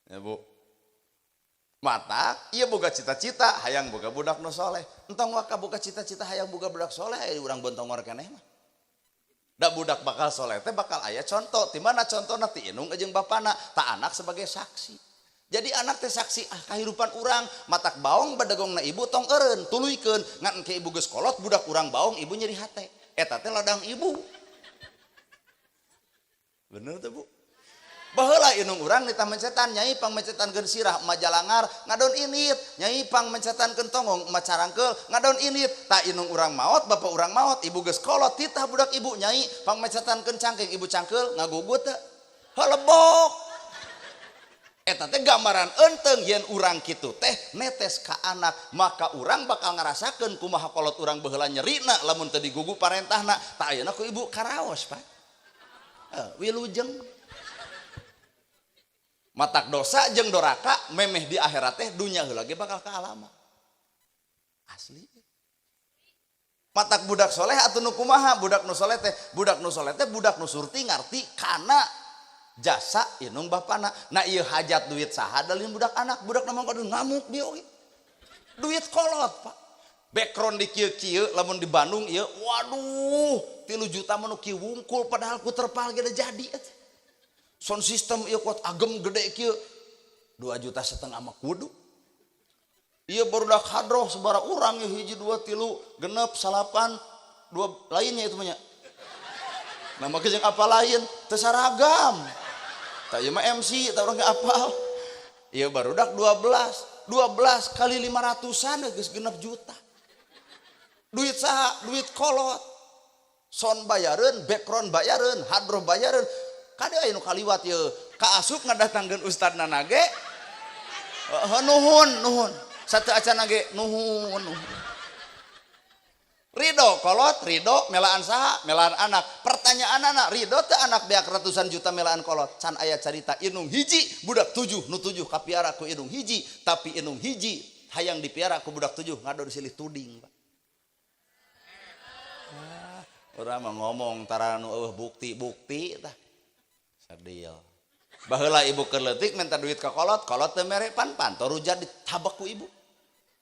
ya Bu mata ieu boga cita-cita hayang boga budak nu soleh entong waka boga cita-cita hayang boga budak soleh aya urang bontongor keneh mah da budak bakal soleh teh bakal aya contoh di mana contona ti inung jeung bapana ta anak sebagai saksi. Jadi anak teh saksi ah kahirupan urang matak baong badegongna ibu tong eureun tuluykeun ngan engke ibu geus kolot budak urang baong ibu nyeri hate eta teh ladang ibu. Bener tuh Bu? Baheula inung urang nitah mencetan nyai pangmencetankeun sirah majalangar ngadon init nyai pangmencetankeun tonggong macarangkeul ngadon init tak inung urang maot bapak urang maot ibu geus kolot titah budak ibu nyai pangmencetankeun cangking ibu cangkeul ngagugut teu helebok eta teh gambaran enteng yen urang kitu teh netes ka anak maka urang bakal ngarasakeun kumaha kolot urang baheula nyerina lamun teu digugu parentahna tak ayeuna ku ibu karaos Pak. Wilujeng matak dosa jeung doraka memeh di akhirat teh dunya heula ge bakal kaalama asli matak budak soleh atuh nu kumaha budak nu soleh teh budak nu soleh teh budak nu surti ngarti kana jasa inung bapana nah ieu hajat duit saha dalin budak anak budak na mah kudu ngamuk dia oge duit kolot Pak background di kieu-kieu lamun di Bandung ieu waduh 3 juta mah nu kieu wungkul padahal ku terpal ge jadi eta sound system ieu kuat agem gede kieu 2,5 juta mah kudu ieu barudak hadroh sabaraha urang ieu 1 2 3 6 9 2 lainnya itu mah nya nama ge jeung apa lain teu saragam tah ieu mah MC tah urang ge apal ieu barudak 12 12 kali 500-an geus 6 juta. Duit saha? Duit kolot. Son bayareun, background bayareun, hadroh bayareun. Kade aya nu kaliwat ieu. Kaasup ngadatangkeun ustadna nage. Nuhun, nuhun. Satu acan nage nuhun, nuhun. Ridho kolot, ridho melaan saha, melaan anak. Pertanyaan anak, ridho teu anak beak ratusan juta melaan kolot. Can aya carita inung hiji, budak 7, nu 7 kapiara ku inung hiji, tapi inung hiji hayang dipiara ku budak 7 ngadon silih tuding, Pak. Urang mah ngomong tara nu eueuh bukti-bukti tah. Sadil. Baheula ibu keur leutik minta duit ka kolot, kolot teu mere pan panto rujat ditabek ku ibu.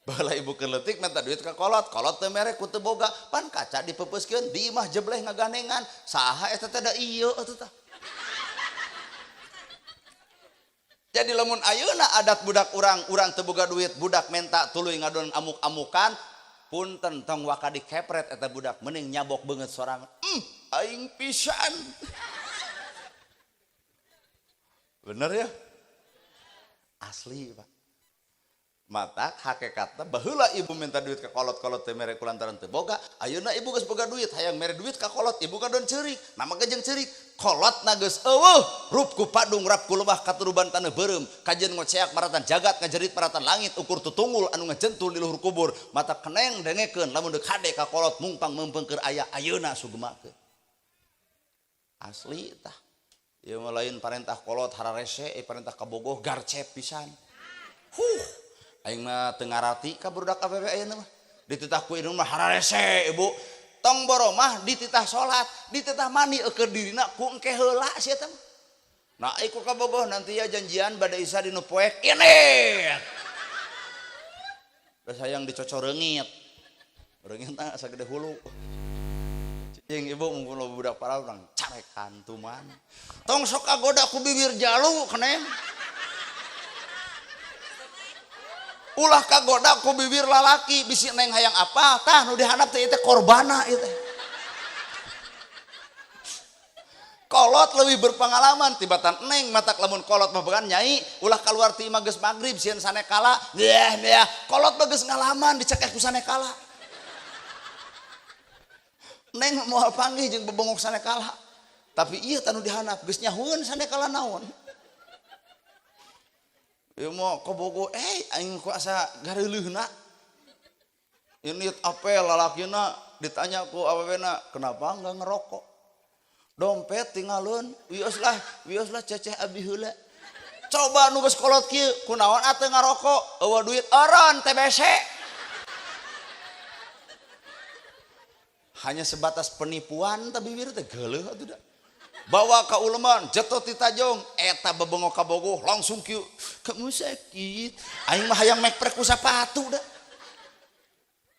Baheula ibu keur leutik minta duit ka kolot, kolot teu mere ku teu boga, pan kaca dipepeuskeun di imah jebleh ngaganengan. Saha eta teh da ieu atuh tah. Jadi lamun ayeuna adat budak urang, urang teu boga duit, budak menta tuluy ngadon amuk-amukan, punten tong waka dikepret eta budak mending nyabok beungeut sorangan. Aing pisan. Bener ya? Asli Pak. Mata hakikatna baheula ibu minta duit ka kolot-kolot teh mere kulantaran teu boga, ayeuna ibu geus boga duit hayang mere duit ka kolot, ibu ngadon ceurik, nama ge jeung ceurik, kolotna geus eueuh, rup ku padung rap ku lebah katuruban taneuh beureum, kajeun ngoceak maratan jagat ngajerit maratan langit ukur tutungul anu ngajentul di luhur kubur, mata keneng dengekeun lamun deuk hade ka kolot mungpang meungpeung keur aya ayeuna sugemakeun. Asli tah. Ieu mah lain parentah kolot hararese, parentah kabogoh garcep pisan. Huh. Aing mah teu ngarati ka budak awewe ayeuna mah. Dititah ku indung mah hararese ibu. Tong boromah dititah salat, dititah mandi eukeun dirina ku engke heula sia teh mah. Nah iku kabogoh nanti ya janjian bade isa dinu poek ini. Geus hayang dicocoreungit. Reungitna sagede hulu. Cing ibu mumpun loba budak parah urang carekan tuman. Tong sok kagoda ku bibir jalu keneh. Ulah kagoda ku bibir lalaki bisi neng hayang apa tah nu dihandap teh ieu teh korbana ieu teh. Kolot lebih berpengalaman tibatan neng matak lamun kolot mah began nyai ulah kaluar ti imah geus magrib sieun sanekala yeh yeh kolot mah geus ngalaman dicekeh ku sanekala. Neng moal panggih jeung bebongok sanekala. Tapi ieu tah nu dihandap geus nyahueun sanekala naon. Ieu mah kabogo aing ku asa gareuleuna. Ini apel lalakina ditanya ku awewena kenapa enggak ngerokok? Dompet tinggalun, wios lah ceceh abi heula. Coba nu geus kolot kieu, kunaon atuh ngarokok? Eueuh duit oron TBC. Hanya sebatas penipuan teh bibir teh geuleuh atuh da. Bawa ka uleman, jetot ti tajong, eta bebengok kabogoh langsung kieu. Kamu sakit. Aing mah hayang mekprek ku sapatu da.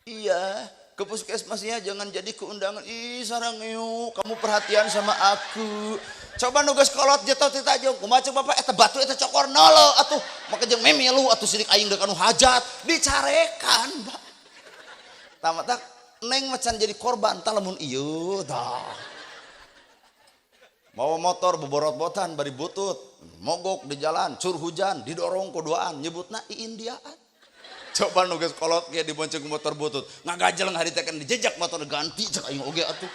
Iya, ke puskesmasnya jangan jadi keundangan. Ih, sarang yuk, kamu perhatian sama aku. Coba nu geus kolot jetot ti tajong, kumaha ceuk bapak eta batu eta cokor nolo atuh. Maka jeung memilu atuh sirik aing deuk anu hajat, dicarekan, Pak. Tah matak neng macan jadi korban tah lamun ieu tah. Mawa motor beborot-botan bari butut, mogok di jalan, cur hujan, didorong ku duaan, nyebutna iindiaan. Coba nu geus kolot ge dibonceng motor butut, ngagajel ngaritekeun dijejak motor ganti cek aing oge atuh.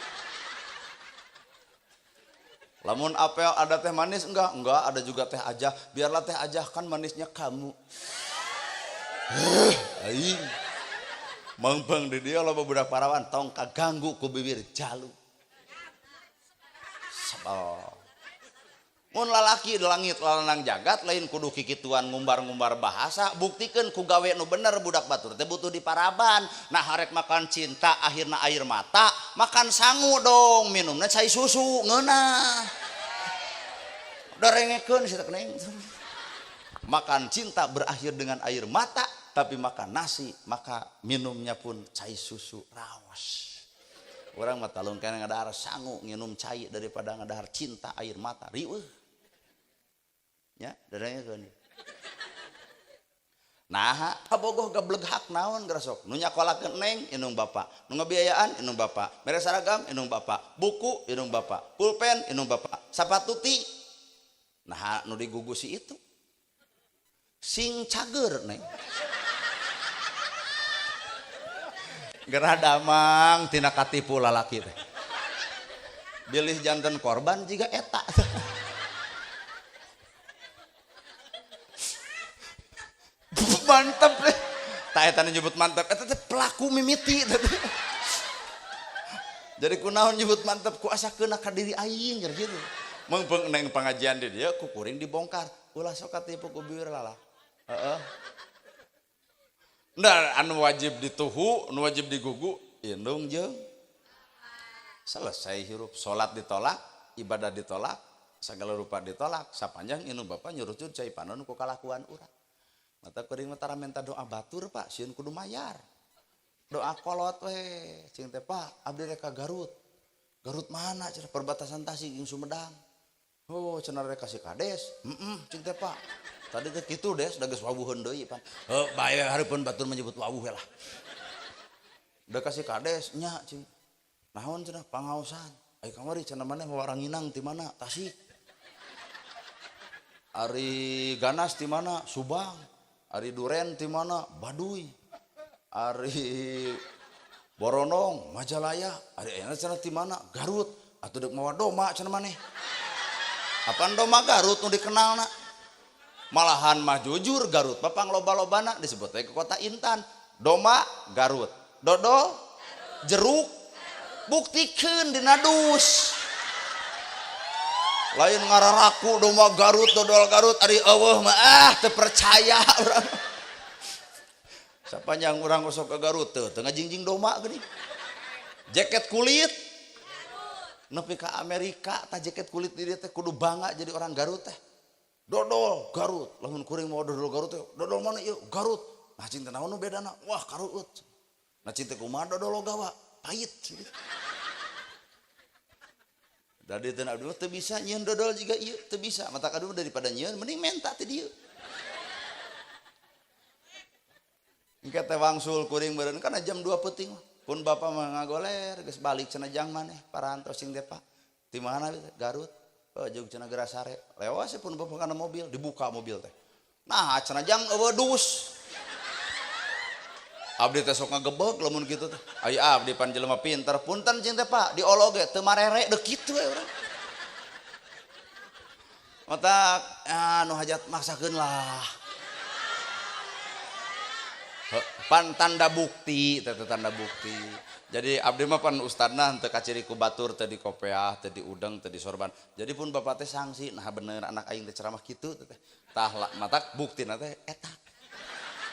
Lamun apel ada teh manis enggak? Enggak, ada juga teh aja. Biarlah teh aja kan manisnya kamu. Aing. Mangpang di dia loba budak parawan tong kaganggu ku bibir jalu. Sebel. Mun lalaki di langit lalanang jagat lain kudu kikituan ngumbar-ngumbar bahasa, buktikeun ku gawe nu bener budak batur teh butuh diparaban. Nah harek makan cinta akhirna air mata, makan sangu dong, minumna cai susu ngeunah. Darengekeun si teh neng. Makan cinta berakhir dengan air mata, tapi makan nasi maka minumnya pun cai susu raos. Urang mah talung kana ngadahar sangu nginum cai daripada ngadahar cinta air mata riweuh. Ya, darengekeun. Nah, kabogoh gableg hak naon gerasok. Nu nyakolakeun neng indung bapa, nu ngabiayaan indung bapa, mere seragam indung bapa, buku indung bapa, pulpen indung bapa, sapatu ti. Nah, nu digugusi itu sing cager neng. Gerah damang tina katipu lalaki teh. Bilih janten korban jiga eta. Mantep deh. Tak eta nyebut mantep, eta teh pelaku mimiti teh. Jadi kunaon nyebut mantep ku asa keuna ka diri aing gitu. Mengpeng neng pengajian di dieu ku kuring dibongkar. Ulah sok katipu ku bibir lalah. Heeh. Nah, anu wajib dituhu, anu wajib digugu, indung jeung selesai hirup, salat ditolak, ibadah ditolak, segala rupa ditolak, sapanjang indung bapa nyurucut cai panon ku kalakuan urang. Mata kuring mah tara menta doa batur Pak, sieun kudu mayar. Doa kolot we, cing teh Pak, abdi rek ka Garut. Garut mana cenah perbatasan Tasik jeung Sumedang. Oh, cenah rek ka si Kades. Heeh, cing teh Pak. Tadi teh kitu Des, da geus wawuheun deui pan. Heuh, bae hareupeun batur menyebut wawuh we lah. Da ka si Kades nya cing. Naon cenah pangaosan. Ai kamari cenah maneh mawa ranginang ti mana? Tasik. Ari Ganas ti mana? Subang. Ari Duren ti mana? Baduy. Ari Boronong, Majalaya. Ari ayeuna cenah ti mana? Garut. Atuh deuk mawa doma cenah maneh. Apaan doma Garut nu dikenalna? Malahan mah jujur Garut mah pangloba-lobana disebut teh kota Intan. Doma Garut. Dodol jeruk buktikeun dina dus. Lain ngararaku doma Garut dodol Garut ari eueuh mah ah teu percaya urang. Sapanjang urang osok ka Garut teu teu ngajingjing doma geuning. Jaket kulit nepi ka Amerika tah jaket kulit di dieu teh kudu bangga jadi orang Garut teh. Dodol Garut, lamun kuring mau dodol Garut teh, dodol mana ieu? Garut. Nah cinta naon nu bedana? Wah Garut. Nah cinta kumaha dodol gawa? Pahit. Dari teu abdi mah teu bisa nyieun dodol jiga ieu, teu bisa. Mata kadu daripada nyieun mending menta teh dieu. Engke teh wangsul kuring meureun kana jam 2 peuting pun bapak mah ngagoler geus balik cenah jang maneh parantos cing teh Pak. Ti mana Garut? Oh, jeung cenah Gerasare. Lewas pun bapak kana mobil, dibuka mobil teh. Nah, cenah jang eueuh dus. Abdi teh sok ngagebeg lamun kitu teh. Ai abdi pan jelema pinter, punten cing teh Pak, diolog ge teu marere deuk kitu we urang. Matak anu hajat maksakeun lah. Pan tanda bukti, teh tanda bukti. Jadi abdi mah pan ustadna teu kaciri ku batur, teu di kopeah, teu di udeng, teu di sorban. Jadi pun bapak teh sangsi, nah bener anak aing teh ceramah kitu teh. Tah matak buktina teh eta.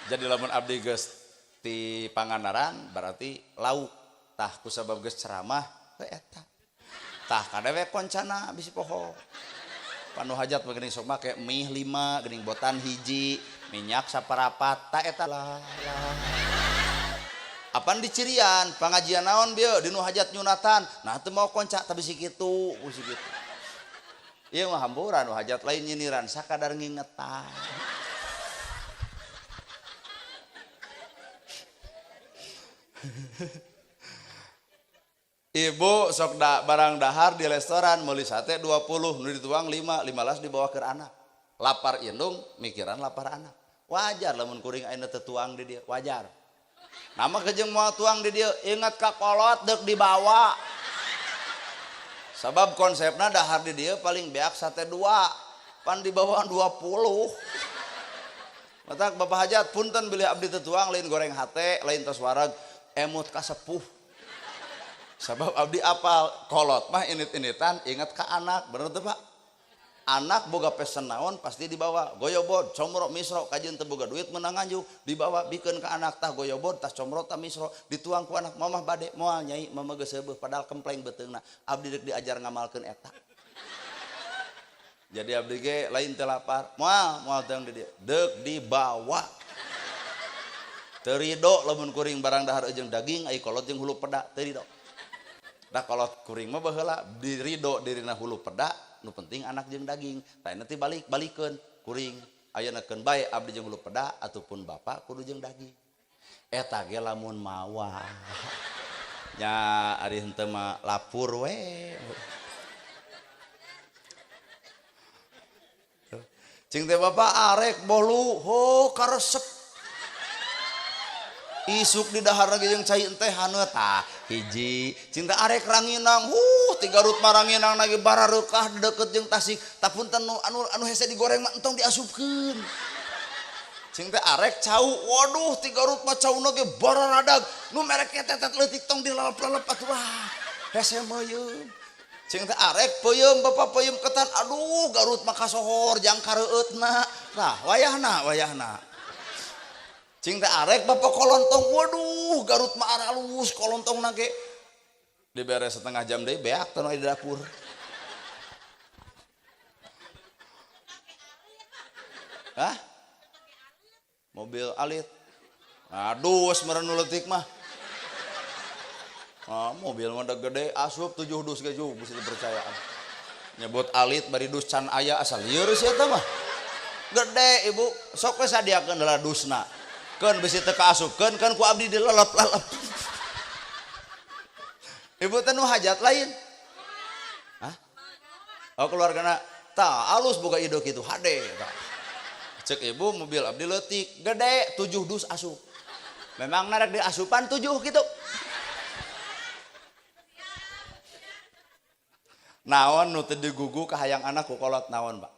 Jadi lamun abdi geus ti Pangandaran berarti lauk. Tah kusabab geus ceramah teh eta. Tah kadewe koncana bisi poho. Panu hajat mah geuning sok make mie 5, geuning botan hiji, minyak saparapat, tah eta lah. Apan dicirian pengajian naon bieu di nu hajat nyunatan, nah teu mau konca tapi si kitu, si kitu. Ieu mah hamburan nu hajat lain nyiniran sakadar ngingetan. Ibu sok da, barang dahar di restoran meuli sate 20 nu dituang 5, 15 dibawa ke anak. Lapar indung mikiran lapar anak. Wajar lamun kuring ayeuna teu tuang di dieu, wajar. Nama kejeng mau tuang di dieu, ingat ka kolot deuk dibawa. Sabab konsepna dahar di dieu paling beak sate 2, pan dibawa 20. Matak Bapak hajat punten bilih abdi teu tuang lain goreng hate, lain tos wareg, emut ka sepuh. Sabab abdi apal kolot mah init-initan ingat ka anak, bener teu Pak? Anak boga pesen naon pasti dibawa, goyobod, comro, misro, kajeun teu boga duit meunang nganjuk, dibawa bikeun ka anak tah goyobod, tah comro, tah misro, dituang ku anak, mamah bade moal nyai, mamah geus heubeut padahal kempleng beuteungna. Abdi deuk diajar ngamalkeun eta. Jadi abdi ge lain teu lapar, moal moal teu di dieu, deuk dibawa. Teu rido lamun kuring barang dahar jeung daging ai kolot jeung hulu peda, teu rido. Da kolot kuring mah baheula dirido dirina hulu peda, nu penting anak jeung daging. Tah nanti balik balikeun kuring ayeuna keun bae abdi jeung hulu peda ataupun bapak kudu jeung daging. Eta ge lamun mawa. Nya ari henteu mah lapur we. Cing teh bapak arek bolu ho karesep. Isuk di dahar lagi jeung cai teh haneut tah hiji cinta arek ranginang ti Garut mah ranginang lagi barareukah deukeut jeung Tasik tah punten nu anu hese digoreng mah entong diasupkeun. Cing teh arek cau waduh ti Garut mah cauna ge bararadag nu merek tetet leutik tong dilalep-lalep atuh wah hese meuyeum. Cing teh arek peuyeum bapak peuyeum ketan aduh Garut mah kasohor jang kareueutna tah wayahna wayahna. Cing teh arek bapak kolontong, waduh Garut mah aralus kolontong nage dibere setengah jam deui beak teh di dapur. Hah? Mobil alit. Aduh, meureun nu leutik mah. Ah, mobil mah da gede asup 7 dus ge ju bisa dipercayaan. Nyebut alit bari dus can aya asal lieur sia eta mah. Gede ibu, sok we sadiakeun heula dusna. Keun bisi teu kaasupkeun kan ku abdi dilelep-lelep. Ibu teh nu hajat lain. Hah? Oh keluargana tah alus boga ide kitu hade tah. Cek ibu mobil abdi leutik gede 7 dus asup. Memang narek diasupan 7 kitu. Naon nu teu digugu ka hayang anak ku kolot naon, Pak?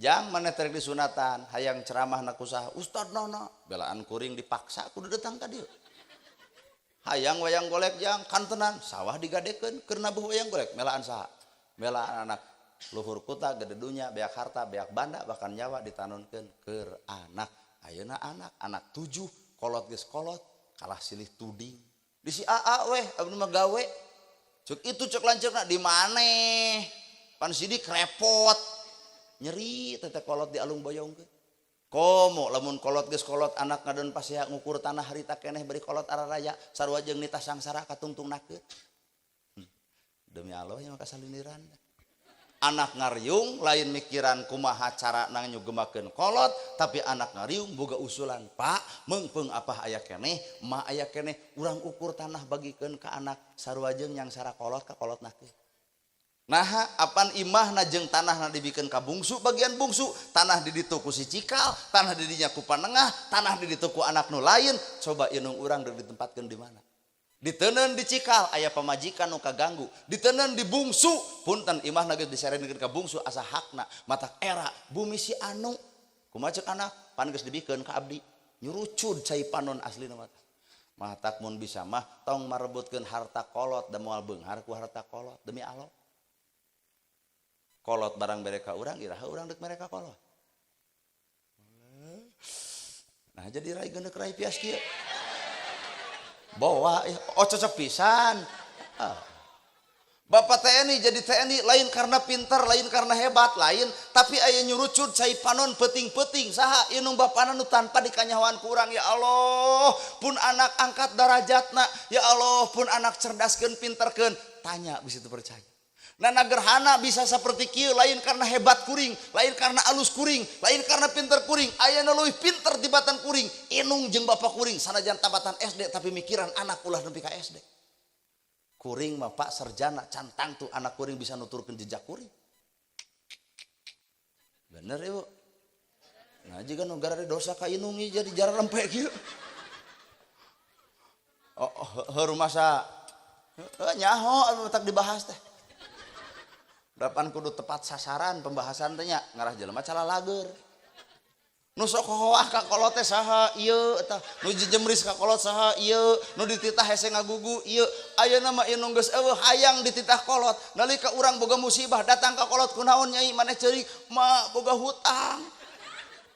Jang maneh terek disunatan, hayang ceramah na kusaha, ustad nana, belaan kuring dipaksa kudu datang ka dieu. Hayang wayang golek jang kantenan, sawah digadekeun keur nabuh wayang golek, melaan saha? Melaan anak. Luhur kuta gede dunya, beak harta, beak banda, bahkan nyawa ditanunkeun keur anak. Ayeuna anak, anak 7, kolot geus kolot, kalah silih tuding. Di si AA weh, abdi mah gawe. Cek itu cek lanceukna di maneh? Pan sidik repot. Nyeri tete kolot di alung boyongkeun. Komo lamun kolot geus kolot anak ngadon pasea ngukur tanah harita keneh bari kolot araraya sarua jeung nitah sangsara katungtungnakeun. Demi Allah nya maka salindiran. Anak ngariung lain mikiran kumaha cara nyugemakeun kolot, tapi anak ngariung boga usulan, Pak, meungpeung apa aya keneh, ma aya keneh, urang ukur tanah bagikeun ka anak sarua jeung nyangsara kolot ka kolotna teh. Naha apan imahna jeung tanahna dibikeun ka bungsu bagian bungsu, tanah di ditu ku si cikal, tanah di dinya ku panengah, tanah di ditu ku anak nu lain, coba indung urang deuk ditempatkeun di mana? Diteundeun di cikal aya pamajikan nu kaganggu, diteundeun di bungsu, punten imahna geus diserenkeun ka bungsu asa hakna, matak era bumi si anu. Kumaha ceuk anak? Pan geus dibikeun ka abdi. Nyurucud cai panon aslina mah. Matak mun bisa mah tong marebutkeun harta kolot da moal beunghar ku harta kolot demi Allah. Kolot barang mere ka urang, iraha urang deuk mere ka kolot. Nah jadi rai geundeuk rai pias kieu. Bawa, oh cocok pisan. Ah. Bapak TNI jadi TNI lain karena pintar, lain karena hebat, lain, tapi aya nyurucud cai panon peuting-peuting saha indung bapana nu tanpa dikanyahoan ku urang, ya Allah, pun anak angkat darajatna, ya Allah, pun anak cerdaskeun pinterkeun, tanya bisa teu percaya. Nana gerhana bisa seperti kieu lain karena hebat kuring, lain karena alus kuring, lain karena pinter kuring, aya nu leuwih pinter tibatan kuring, indung jeung bapak kuring sanajan tabatan SD tapi mikiran anak ulah nepi ka SD. Kuring mah Pak sarjana cantang tuh anak kuring bisa nuturkeun jejak kuring. Bener ibu. Nah jiga nu gara dosa ka indung ieu jadi jarang rempek kieu. Oh, heuh rumasa. Heuh nyaho anu tak dibahas teh. Dapan kudu tepat sasaran pembahasan teh nya ngarah jelema calalager. Nu sok hoah ka kolot teh saha ieu eta, nu jejemris ka kolot saha ieu, nu dititah hese ngagugu ieu. Ayeuna mah indung geus eueuh hayang dititah kolot. Nalika urang boga musibah datang ka kolot kunaon nyai maneh ceurik, ma boga hutang.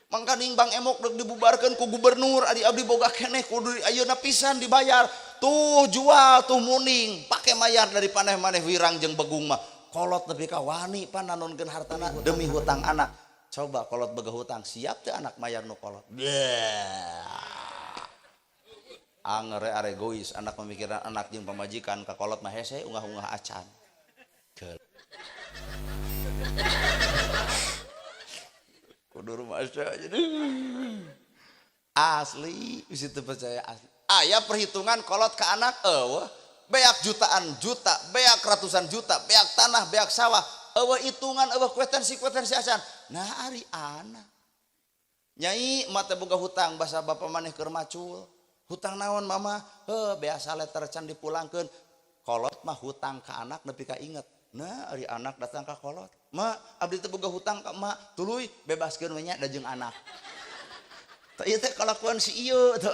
Mangkaning Bang Emok deuk dibubarkeun ku gubernur, adi abdi boga keneh kudu ayeuna pisan dibayar. Tuh jual tuh muning, pake mayar dari paneh-maneh wirang jeung begung mah. Kolot nepi ka wani pan nanonkeun hartana demi hutang anak. Coba kolot boga hutang, siap teu anak mayar nu kolot. Angere aregois anak pemikiran anak jeung pamajikan ka kolot mah hese ungah-ungah acan. Kudu rumasa jadi. Asli bisa teu percaya asli. Aya perhitungan kolot ka anak eueuh. Beak jutaan juta, beak ratusan juta, beak tanah, beak sawah, eueuh hitungan, eueuh kuetensi-kuetensi acan. Nah ari anak. Nyai mah teh boga hutang basa bapa maneh keur macul. Hutang naon mama? Heuh biasa letter can dipulangkeun. Kolot mah hutang ka anak nepi ka inget. Nah ari anak datang ka kolot. Ma abdi teh boga hutang ka emak, tuluy bebaskeun we nya da jeung anak. Tah ieu teh kalakuan si ieu teh.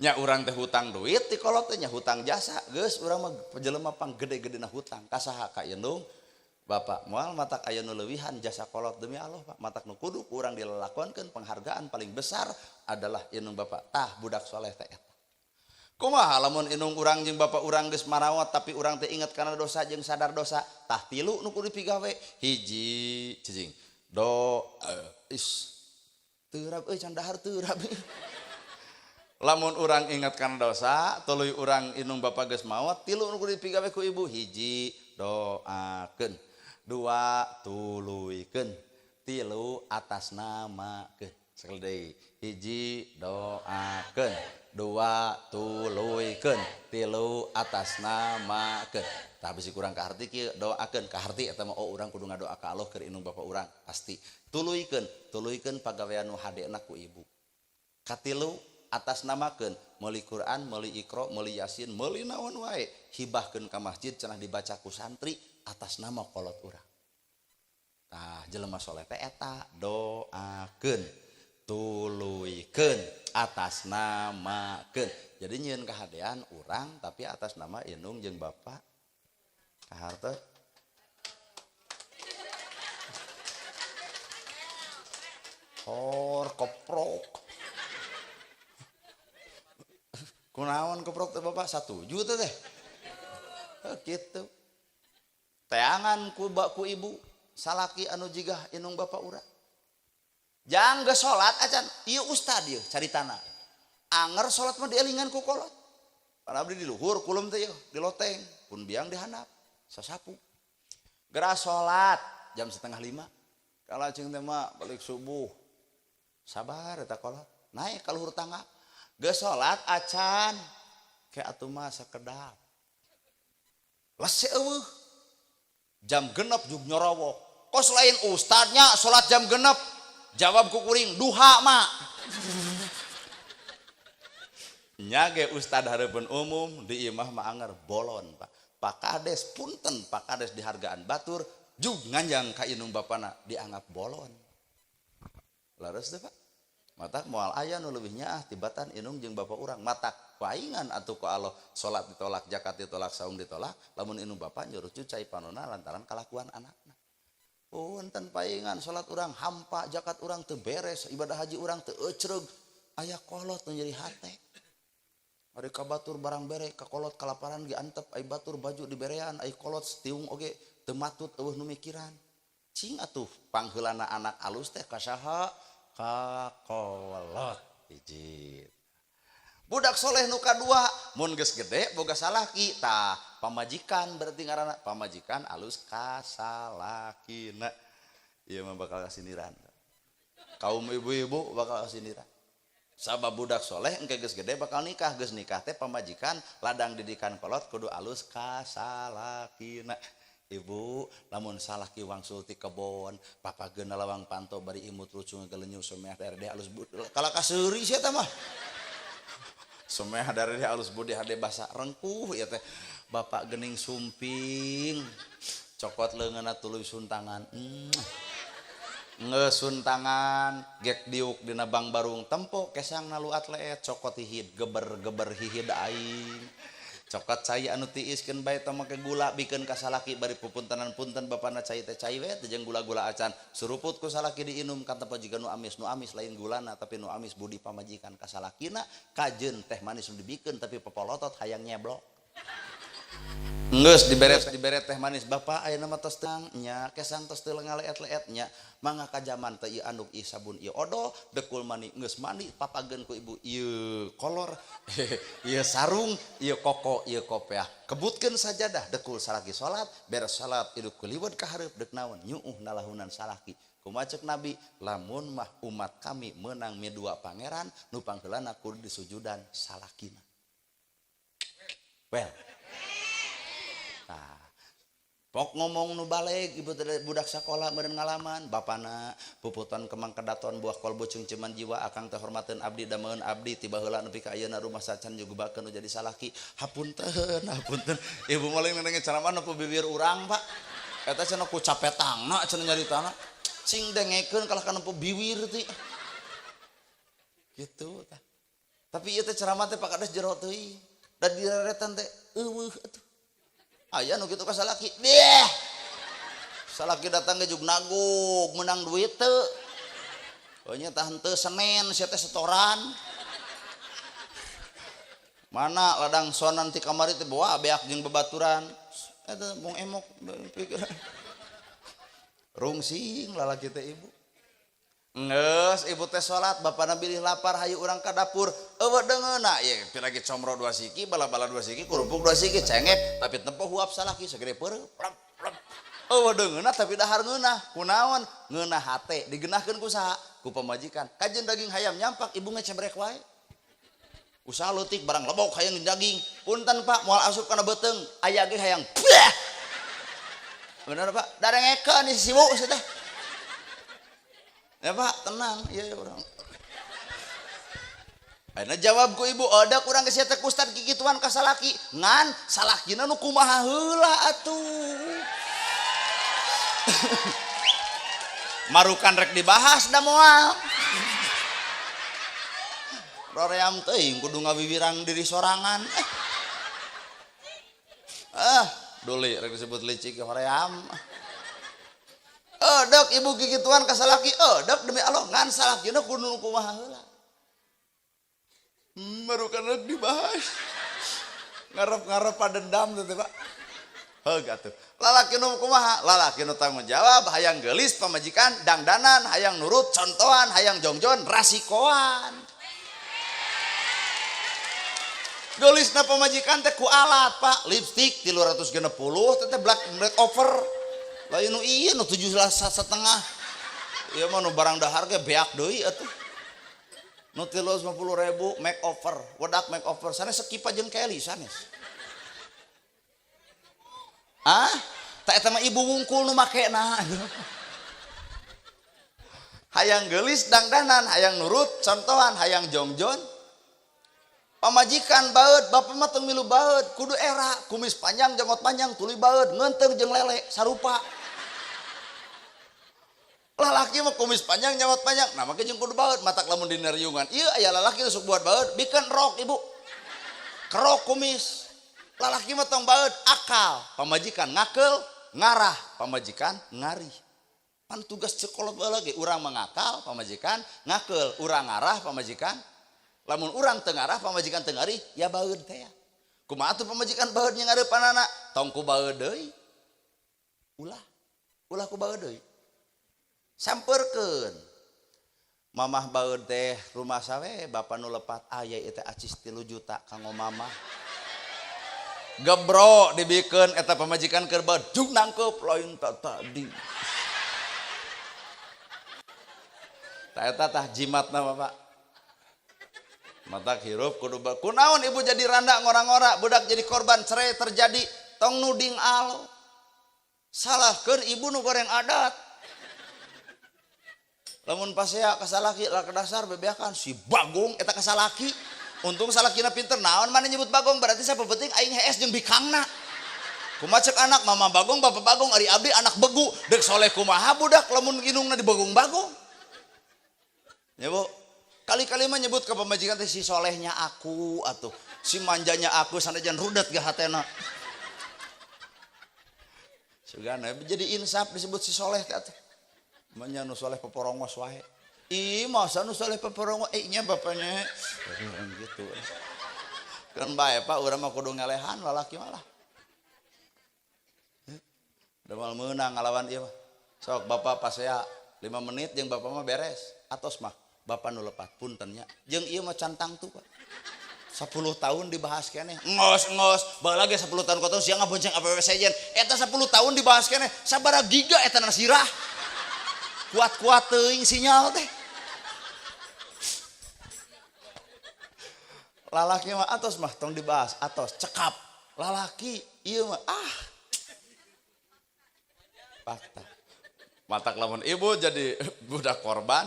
Nya urang teh hutang duit ti kolot teh nya hutang jasa geus urang mah jelema pang gede-gedena hutang ka saha ka indung bapak moal matak aya nu leuwihan jasa kolot demi Allah Pak matak nu kudu ku urang dilelakonkeun penghargaan paling besar adalah indung bapak tah budak soleh teh eta kumaha lamun indung urang jeung bapak urang geus marawat tapi urang teh inget kana dosa jeung sadar dosa tah tilu nu kudu dipigawe hiji cicing do is teu rab euy can dahar teu rab. Lamun urang ingat kana dosa, tuluy urang indung bapa geus maot, tilu nu kudu dipigawe ku ibu, hiji doakeun, dua tuluykeun, tilu atas namakeun. Sekali deui, hiji doakeun, dua tuluykeun, tilu atas namakeun. Tah bisi kurang kaharti kieu, doakeun kaharti eta mah oh urang kudu ngadoa ka Allah keur indung bapa urang pasti. Tuluykeun, tuluykeun pagawean nu hadena ku ibu. Katilu atas namakeun meuli Quran, meuli Iqra, meuli Yasin, meuli naon wae, hibahkeun ka masjid cenah dibaca ku santri atas nama kolot urang. Tah jelema soleh teh eta doakeun, tuluykeun, atas namakeun. Jadi nyieun kahadean urang tapi atas nama indung jeung bapa. Kaharteu hor keprok. Kunaon keprok teh bapak satuju teh teh. Heuh kitu. Teangan ku ku ibu salaki anu jigah indung bapa urang. Jang geus salat acan ieu ustad ieu caritana. Anger salat mah dielingan ku kolot. Pan abdi di luhur kulem teh yeuh, di loteng, pun biang di handap, sasapu. Geura salat jam 4:30. Kalacing teh mah balik subuh. Sabar eta kolot, naik ka luhur tangga. Geus salat acan, ke atuh mah sakedap. Lese eueuh. Jam 6 jug nyorowok. Kos lain ustadnya salat jam 6. Jawab ku kuring, duha mah. Nyage ustad hareupeun umum di imah mah anger bolon Pak. Pak Kades punten, Pak Kades dihargaan batur jug nganjang ka indung bapana dianggap bolon. Leres teh Pak. Matak moal aya nu leuwih nyaah tibatan indung jeung bapa urang. Matak paingan atuh ku Allah salat ditolak, zakat ditolak, saum ditolak, lamun indung bapa nyuruh cai panona lantaran kalakuan anakna. Punten paingan salat urang hampa, zakat urang teu beres, ibadah haji urang teu ecreug, aya kolot nu nyeri hate. Ari ka batur barang bere, ka kolot kalaparan ge antep, ai batur baju diberean, ai kolot tiung oge teu matut eueuh nu mikiran. Cing atuh pangheulana anak alus teh ka saha? Ka kolot hiji. Budak soleh nu kadua mun geus gede boga salaki tah pamajikan berarti ngaranna pamajikan alus ka salakina. Ieu mah bakal kasindiran. Kaum ibu-ibu bakal kasindiran. Sabab budak soleh engke geus gede bakal nikah, geus nikah teh pamajikan ladang didikan kolot kudu alus ka salakina. Ibu lamun salaki wangsul ti kebon papageuna lawang panto bari imut lucu ngagelenyu someah darede alus kala kaseuri sia teh mah. Someah darede alus budi hade basa rengkuh ieu teh. Bapak gening sumping cokot leungeunna tuluy suntangan. Ngesuntangan gek diuk dina bang barung tempo kesang naluat leet cokot hihid geber-geber hihid aing. Cokot cai anu tiiskeun bae tong make gula bikeun ka salaki bari pupuntenan punten bapana cai teh cai we teh jeung gula-gula acan suruput ku salaki diinum katempo jiga nu amis lain gulana tapi nu amis budi pamajikan ka salakina kajeun teh manis nu dibikeun tapi popolotot hayang nyeblok. Geus dibere teh manis bapak ayeuna mah tos teu nya kesang tos teu ngaleet-leet nya mangga ka jaman teh ieu anduk ieu sabun ieu odol dekul mani geus mandi papageun ku ibu ieu kolor ieu sarung ieu koko ieu kopeah kebutkeun sajadah dekul salaki salat beres salat hidup kuliwet ka hareup deuk naon nyuuh nalahunan salaki kumaha ceuk nabi lamun mah umat kami meunang midua pangeran nu pangheulana kudu disujudan salakina. Well nah, pok ngomong nu baleg ibu budak sekolah meureun ngalaman bapana puputan kemang kedaton buah kolbu cungceman jiwa akang teh hormateun abdi dameun abdi tiba heula nepi ka ayeuna rumah sacan jugebakeun nu jadi salaki hapunten hapunten ibu mah lain ngadenge ceramah nu bibir urang Pak eta cenah ku capetangna cenah nyaritana cing dengekeun kalah kana biwir teh gitu tah tapi ieu teh ceramah teh Pak Kades jero teuing da direretan teh eueuh atuh aya nu kitu ka salaki deh salaki datang ge jug nagug menang duit teu oh nya tah henteu Senin sia teh setoran mana ladang sonan ti kamari teh bawa beak jeung babaturan eta mung emok pikiran rungsing lalaki teh ibu geus ibu teh salat bapana bilih lapar hayu urang ka dapur eueuh deungeunna ieu piragi comro 2 siki bala-bala 2 siki kerupuk 2 siki cengek tapi tempo huap salaki segede peureup plep plep eueuh deungeunna tapi dahar ngeunah kunaon ngeunah hate digenahkeun ku saha ku pamajikan kajeun daging hayam nyampak ibu ngecebrek wae usaha leutik barang lebok hayang daging punten Pak moal asup kana beuteung aya ge hayang bleh bener Pak darengekeun si siwu sia teh. Ya Pak, tenang, iya ya orang. Ayeuna jawab ku ibu, ada kurang geus teh ustad kikituan ka salaki. Ngan salakina nu kumaha heula atuh. Marukan rek dibahas da moal. Roream teuing kudu ngawiwirang diri sorangan. Ah, duli rek disebut licik hoream. Dek ibu gigituan ka salaki, dek demi Allah ngan salakina kudu nu kumaha heula. Marukan rek dibahas. Ngarep-ngarep padendam teh Pak. Heug atuh. Lalaki nu kumaha? Lalaki nu tanggung jawab, hayang geulis pamajikan, dangdanan, hayang nurut, contohan, hayang jongjon, rasikoan. Geulisna pamajikan teh ku alat, Pak. Lipstick 360 teh black black over. Lain nu ieu nu 7,5. Ieu mah nu barang dahar ge beak deui atuh. Nu 350.000 makeover, wedak makeover sanes Sekipa jeung Kelly sanes. Ah, tak eta mah ibu wungkul nu makena. Hayang geulis dangdanan, hayang nurut contohan, hayang jongjon. Pamajikan baeud, bapak mah teu milu baeud, kudu era, kumis panjang, jenggot panjang, tuluy baeud, ngeunteung jeung lele sarupa. Lalaki mah kumis panjang, jenggot panjang, nah make jeung kudu baeud, matak lamun dina riungan. Ieu aya lalaki sok buat baeud, bikeun rok ibu. Kerok kumis. Lalaki mah tong baeud, akal. Pamajikan ngakeul, ngarah, pamajikan ngarih. Pan tugas sekolah baheula ge urang mangakal, pamajikan ngakeul, urang ngarah, pamajikan. Lamun urang teu ngarah, pamajikan teu ngarih, ya baeud teh. Kumaha atuh pamajikan baeud nya ngareupanana? Tong ku baeud deui. Ulah. Ulah ku baeud deui. Sampeurkeun. Mamah baeud teh rumah sawe, bapa nu lepat aya ieu teh acis 3 juta kanggo mamah. Gebro dibikeun eta pamajikan keur baeud jung nangkeup lain tak tadi. Tah eta tah jimatna Bapak. Matak hirup kudu kunaon ibu jadi randa ngora-ngora, budak jadi korban cerai terjadi, tong nuding alo. Salahkeun ibu nu goreng adat. Lamun pasea ka salaki lah ke dasar bebeakan si Bagong eta ka salaki. Untung salakina pinter naon mana nyebut Bagong berarti siapa penting aing hees jeung bikangna. Kumaha cek anak mama Bagong bapak Bagong ari abdi anak begu deuk soleh kumaha budak lamun indungna di Bagong-bagong. Ya Bu, kali-kali mah nyebut ke pamajikan teh si solehnya aku atuh, si manjanya aku sanajan rudet ge hatena. Sugana jadi insaf disebut si soleh teh atuh. Manya nu soleh peporongos wae. Ih, masa nu soleh peporongos eh nya bapaknya. Gitu. Kan bae Pak urang mah kudu ngelehan lalaki malah. Da moal meunang ngalawan ieu mah. Sok bapak pasea 5 menit jeung bapak mah beres. Atos mah bapak nu lepat puntennya. Jeung ieu mah cantang tuh Pak. 10 tahun dibahas keneh. Ngos-ngos, baheula ge 10 tahun kotor sia ngabonceng awewe sejen. Eta 10 tahun dibahas keneh, sabaraha giga eta na sirah. Kuat-kuat teuing sinyal teh. Lalaki mah atos mah tong dibahas, atos cekap. Lalaki ieu mah ah. Fakta. Matak lamun ibu jadi budak korban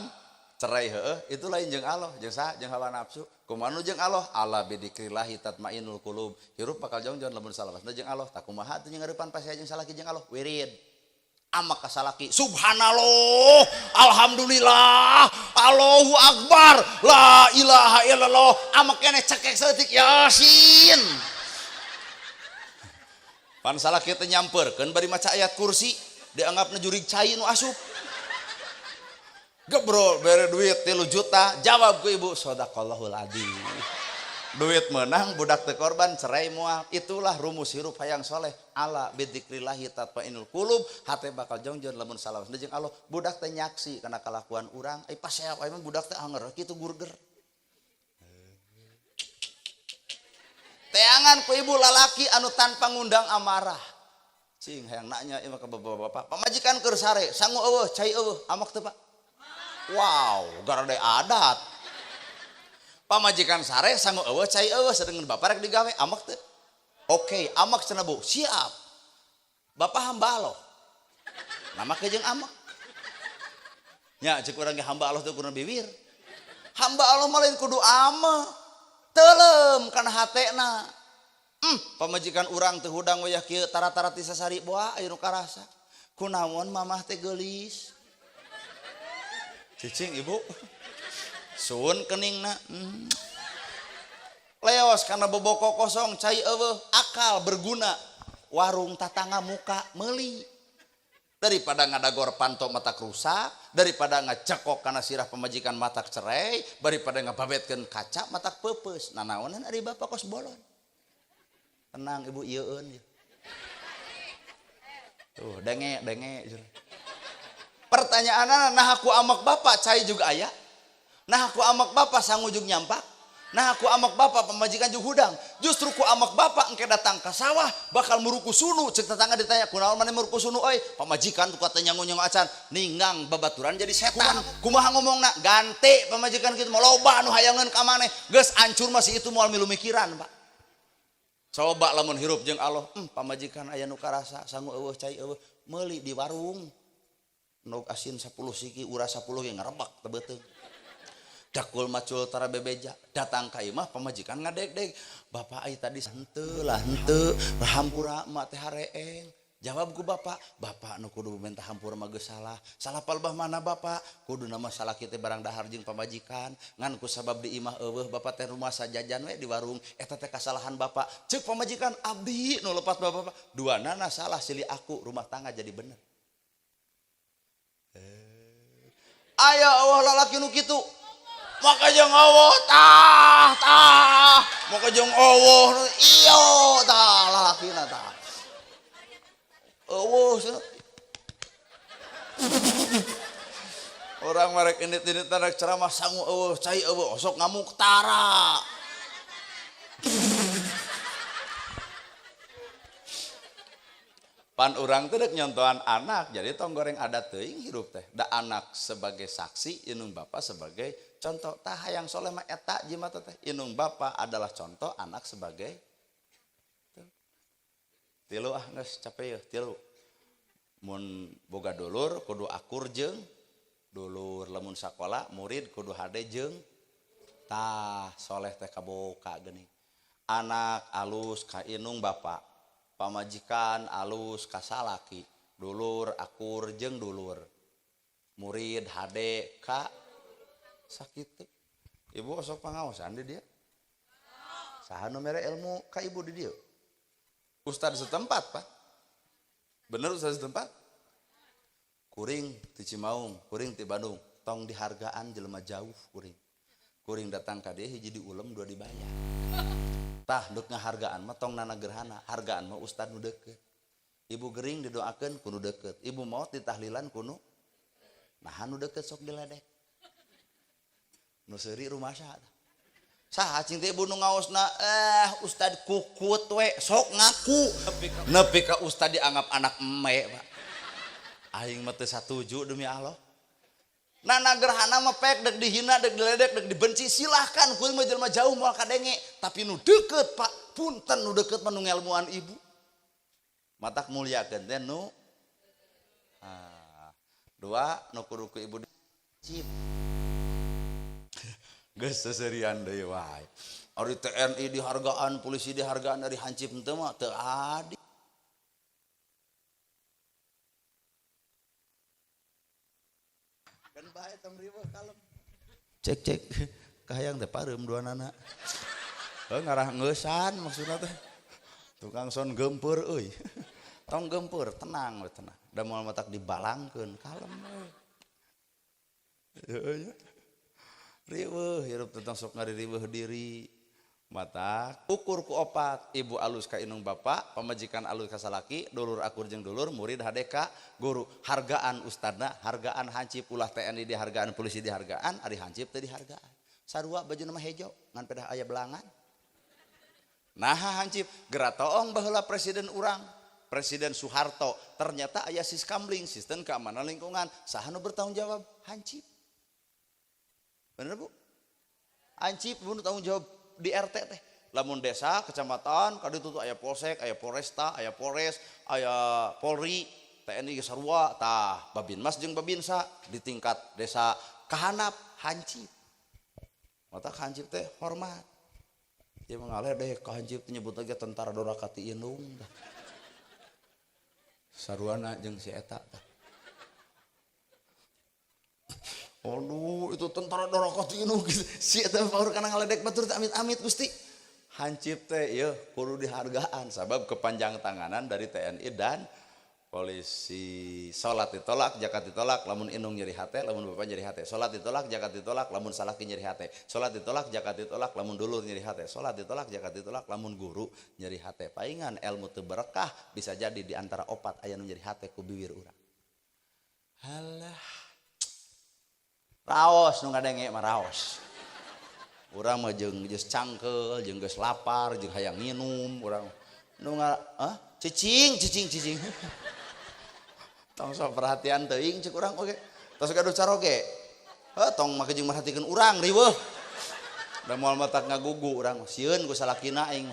cerai heueuh itu lain jeung Allah, jeung saha? Jeung hawa nafsu. Kumaha nu jeung Allah? Ala bidzikrillah tatmainul qulub. Hirup bakal jongjon lamun salawasna jeung Allah. Tah kumaha atuh ngareupan pasea jeung salaki jeung Allah? Wirid. Amak ka salaki subhanallah, alhamdulillah, Allahu akbar, la ilaha illallah. Amak keneh cekek saeutik yasin. Pan salaki teh nyamperkeun bari maca ayat kursi, dianggapna jurig cai nu asup. Gebrol bere duit 3 juta, jawab ku ibu sadaqallahul adzim. Duit menang budak teu korban cerai moal. Itulah rumus hirup hayang soleh. Ala bidzikrillah tatmainul qulub. Hate bakal jongjon lamun salawasna jeung Allah. Budak teh nyaksi kana kalakuan urang. Ai pasea wae mah budak teh anger kitu gurger. Teangan ku ibu lalaki anu tanpa ngundang amarah. Cing hayang nanya ieu mah ka bapak-bapak. Pamajikan keur sare, sangu eueuh, cai eueuh, amak teu Pak? Wow, garade adat. Pamajikan sare sangu eueuh cai eueuh sedengkeun bapak rek digawe amak teu. Oke, amak cenah Bu, siap. Bapak hamba Allah. Nama ke jeung amak. Nya ceuk urang ge hamba Allah teu kudu biwir. Hamba Allah mah lain kudu amek. Teuleum kana hatena. Pamajikan urang teu hudang wayah kieu tara-tara ti sasari boa aya nu karasa. Kunaon mamah teh geulis. Cicing ibu. Sun keningna. Leos karena boboko kosong cai eueuh akal berguna. Warung tatangga muka meuli. Daripada ngadagor panto mata rusak, daripada ngacekok kana sirah pamajikan mata cerai, daripada ngababetkeun kaca mata peupeus. Nanaonan ari bapak kos bolon. Tenang ibu ieueun. Tuh denge denge. Pertanyaanna nah aku amak bapak cai juga aya. Nah aku amak bapak sangu jug nyampak. Nah ku amak bapak pamajikan jeung hudang. Justru ku amak bapak engke datang ka sawah bakal muruku sunu. Cek tetangga ditanya kunaon maneh muruku sunu euy? Pamajikan tuh kata nyangu-nyangu acan ninggang babaturan jadi setan. Kumaha ngomongna? Ganti pamajikan kitu mah loba anu hayangeun ka maneh. Geus ancur masih itu moal milu mikiran, Pak. Coba lamun hirup jeung Allah, pamajikan aya nu karasa sangu eueuh cai eueuh meuli di warung. Nog asin 10 siki ura 10 ge ngarebak teu beuteung. Dakul macul tara bebeja datang ka imah pamajikan ngadeg-deg bapak ai tadi henteu lah henteu hampura emak teh hareeng jawab ku bapak bapak nu kudu minta hampura mah geus salah salah palbah mana bapak kudu nama salah kieu teh barang dahar jeung pamajikan ngan ku sabab di imah eueuh bapak teh rumah sajajan we di warung eta teh kasalahan bapak ceuk pamajikan abdi nu lepat bapak dua nana salah silih aku rumah tangga jadi bener. Ayo Allah lalaki nu kitu maka jeung Allah tah tah maka jeung Allah iyo tah lalakina tah eueuh orang merek indit-indit rek ceramah sangu eueuh cai eueuh osok ngamuk tara pan urang teh dek nyontohan anak jadi tong goreng adat teuing hirup teh da anak sebagai saksi indung bapa sebagai contoh. Tah hayang soleh mah eta jimat teh indung bapa adalah contoh anak sebagai tilu ah geus capek yeuh tilu mun boga dulur kudu akur jeung dulur lamun sakola murid kudu hade jeung tah soleh teh kaboka geuning anak alus ka indung bapa pamajikan alus ka salaki dulur akur jeung dulur murid hade ka sakitu. Ibu osok pangaosan di dia saha nu mere ilmu ka ibu di dieu? Ustad setempat, Pak. Bener ustad setempat? Kuring ti Cimaung, kuring ti Bandung, tong dihargaan jelema jauh kuring. Kuring datang ka dieu hiji diulem dua dibayar. Tah dek ngahargaan mah tong nana gerhana, hargaan mah ustad nu deukeut. Ibu gering didoakeun ku nu deukeut, ibu maot ditahlilan ku nu nah nu deukeut sok diledek. Nu seuri rumasa. Saha cing teh ibu nu ngaosna ustad kukut we sok ngaku. Nepi ka ustad dianggap anak eme, Pak. Aing mah teu satuju demi Allah. Nana gerhana mah pek dek dihina, dek diledek, dek dibenci silahkan kuring mah jelema jauh moal kadenge, tapi nu deukeut Pak, punten nu deukeut mah nu ngelmuan ibu. Matak mulyakeun teh nu dua nu kudu ku ibu cip. Geus seserian deui wae. Ari TNI dihargaan, polisi dihargaan dari hancip henteu mah teu adil. Kan bae tong riweuh kalem. Cek cek kahayang teh pareum duanana. Heuh ngarah ngeusan maksudna teh. Tukang son gempeur euy. Tong gempeur, tenang we tenang. Da moal matak dibalangkeun kalem we. Heuh nya. Riweuh hirup tentang sok ngaririweuh diri. Mata ukur ku opat, ibu alus ka indung bapak, pamajikan alus ka salaki, dulur akur jeung dulur, murid hade ka guru. Hargaan ustadna, hargaan hancip ulah TNI dihargaan, polisi dihargaan, ari hancip teu dihargaan. Sarua bajuna mah hejo, ngan pedah aya belangan. Nah hancip geura toong baheula presiden urang, Presiden Soeharto, ternyata aya siskamling, sistem keamanan lingkungan, saha nu bertanggung jawab? Hancip. Bener Bu? Hancip nu tanggung jawab di RT teh. Lamun desa, kecamatan, kaditu tuh aya polsek, aya polresta, aya polres, aya Polri, TNI geus sarua, tah Babinmas jeung Babinsa di tingkat desa kahanap hancip. Mata hancip teh hormat. Dia mengaledek ka hancip teh nyebut lagi tentara doraka ti indung. Saruana jeung si eta tah. Aduh, itu tentara doraka ti indung. Si eta paur kana ngaledek batur teh amit-amit Gusti. Hancip teh ieu kudu dihargaan sabab kepanjang tanganan dari TNI dan polisi. Salat ditolak, zakat ditolak, lamun indung nyeri hate, lamun bapak nyeri hate. Salat ditolak, zakat ditolak, lamun salaki nyeri hate. Salat ditolak, zakat ditolak, lamun dulur nyeri hate. Salat ditolak, zakat ditolak, lamun guru nyeri hate. Paingan ilmu teu berkah bisa jadi di antara opat aya nu nyeri hate ku biwir urang. Halah. Raos nu ngadenge mah raos. Urang mah jeung geus cangkeul, jeung geus lapar, jeung hayang nginum urang. Nu ah cicing cicing cicing. Tong sok perhatian teuing cek urang oge. Tos gaduh caroge. Heuh tong make jeung merhatikeun urang riweuh. Da moal matak ngagugu urang sieun ku salakina aing.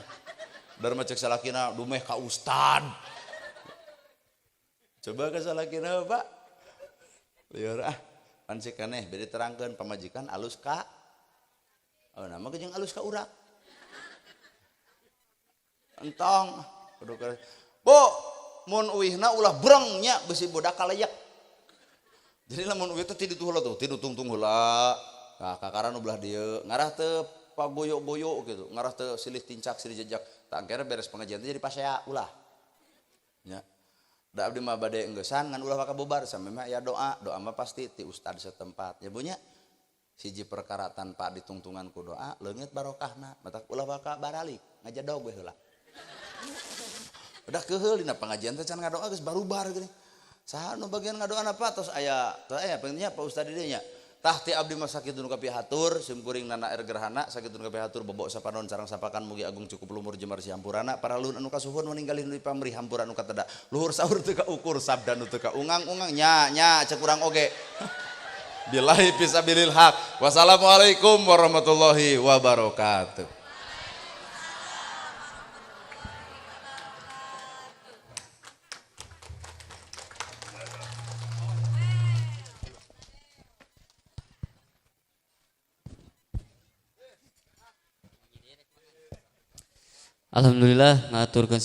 Dar mah cek salakina dumeh ka ustad. Coba ke salakina Pak. Lieur ah. Pan cek keneh bade terangkeun pamajikan alus ka. Oh nama jeung alus ka urang. Entong kudu Bu, mun uihna ulah breng nya besi budak kalayak. Jadi lamun uih teh ti ditu heula tuh, ti tungtung heula. Tah kakaran nu belah dieu, ngarah teu pagoyo-goyo gitu, ngarah teu silih tincak, silih jejak. Tah engkena beres pengajian teh jadi pasea ulah. Nya. Da abdi mah bade enggesan ngan ulah maka bubar sampe mah aya doa, doa mah pasti ti ustad setempat. Ya Bu nya. Siji perkara tanpa ditungtungan ku doa leungit barokahna, matak ulah baka baralik, ngajedog we heula. Udah keuheul dina pengajian teh can ngadoa geus barubar geuning. Saha nu bagian ngadoana Pak tos aya pentingnya Pak Ustad di dieu nya. Tah ti abdi mah sakitu nu kapihatur simkuring nana air gerhana sakitu nu kapihatur bobok sapanon sareng sapakan mugi agung cukup lumur jemar sihampurana para luhur anu kasuhun meninggalin nu pamrih hampura nu kateda luhur sahur teu kaukur sabda nu teu kaungang-ungang nya nya cek urang oge. Billahi fisabilil haq. Wassalamualaikum warahmatullahi wabarakatuh. Alhamdulillah ngaturkeun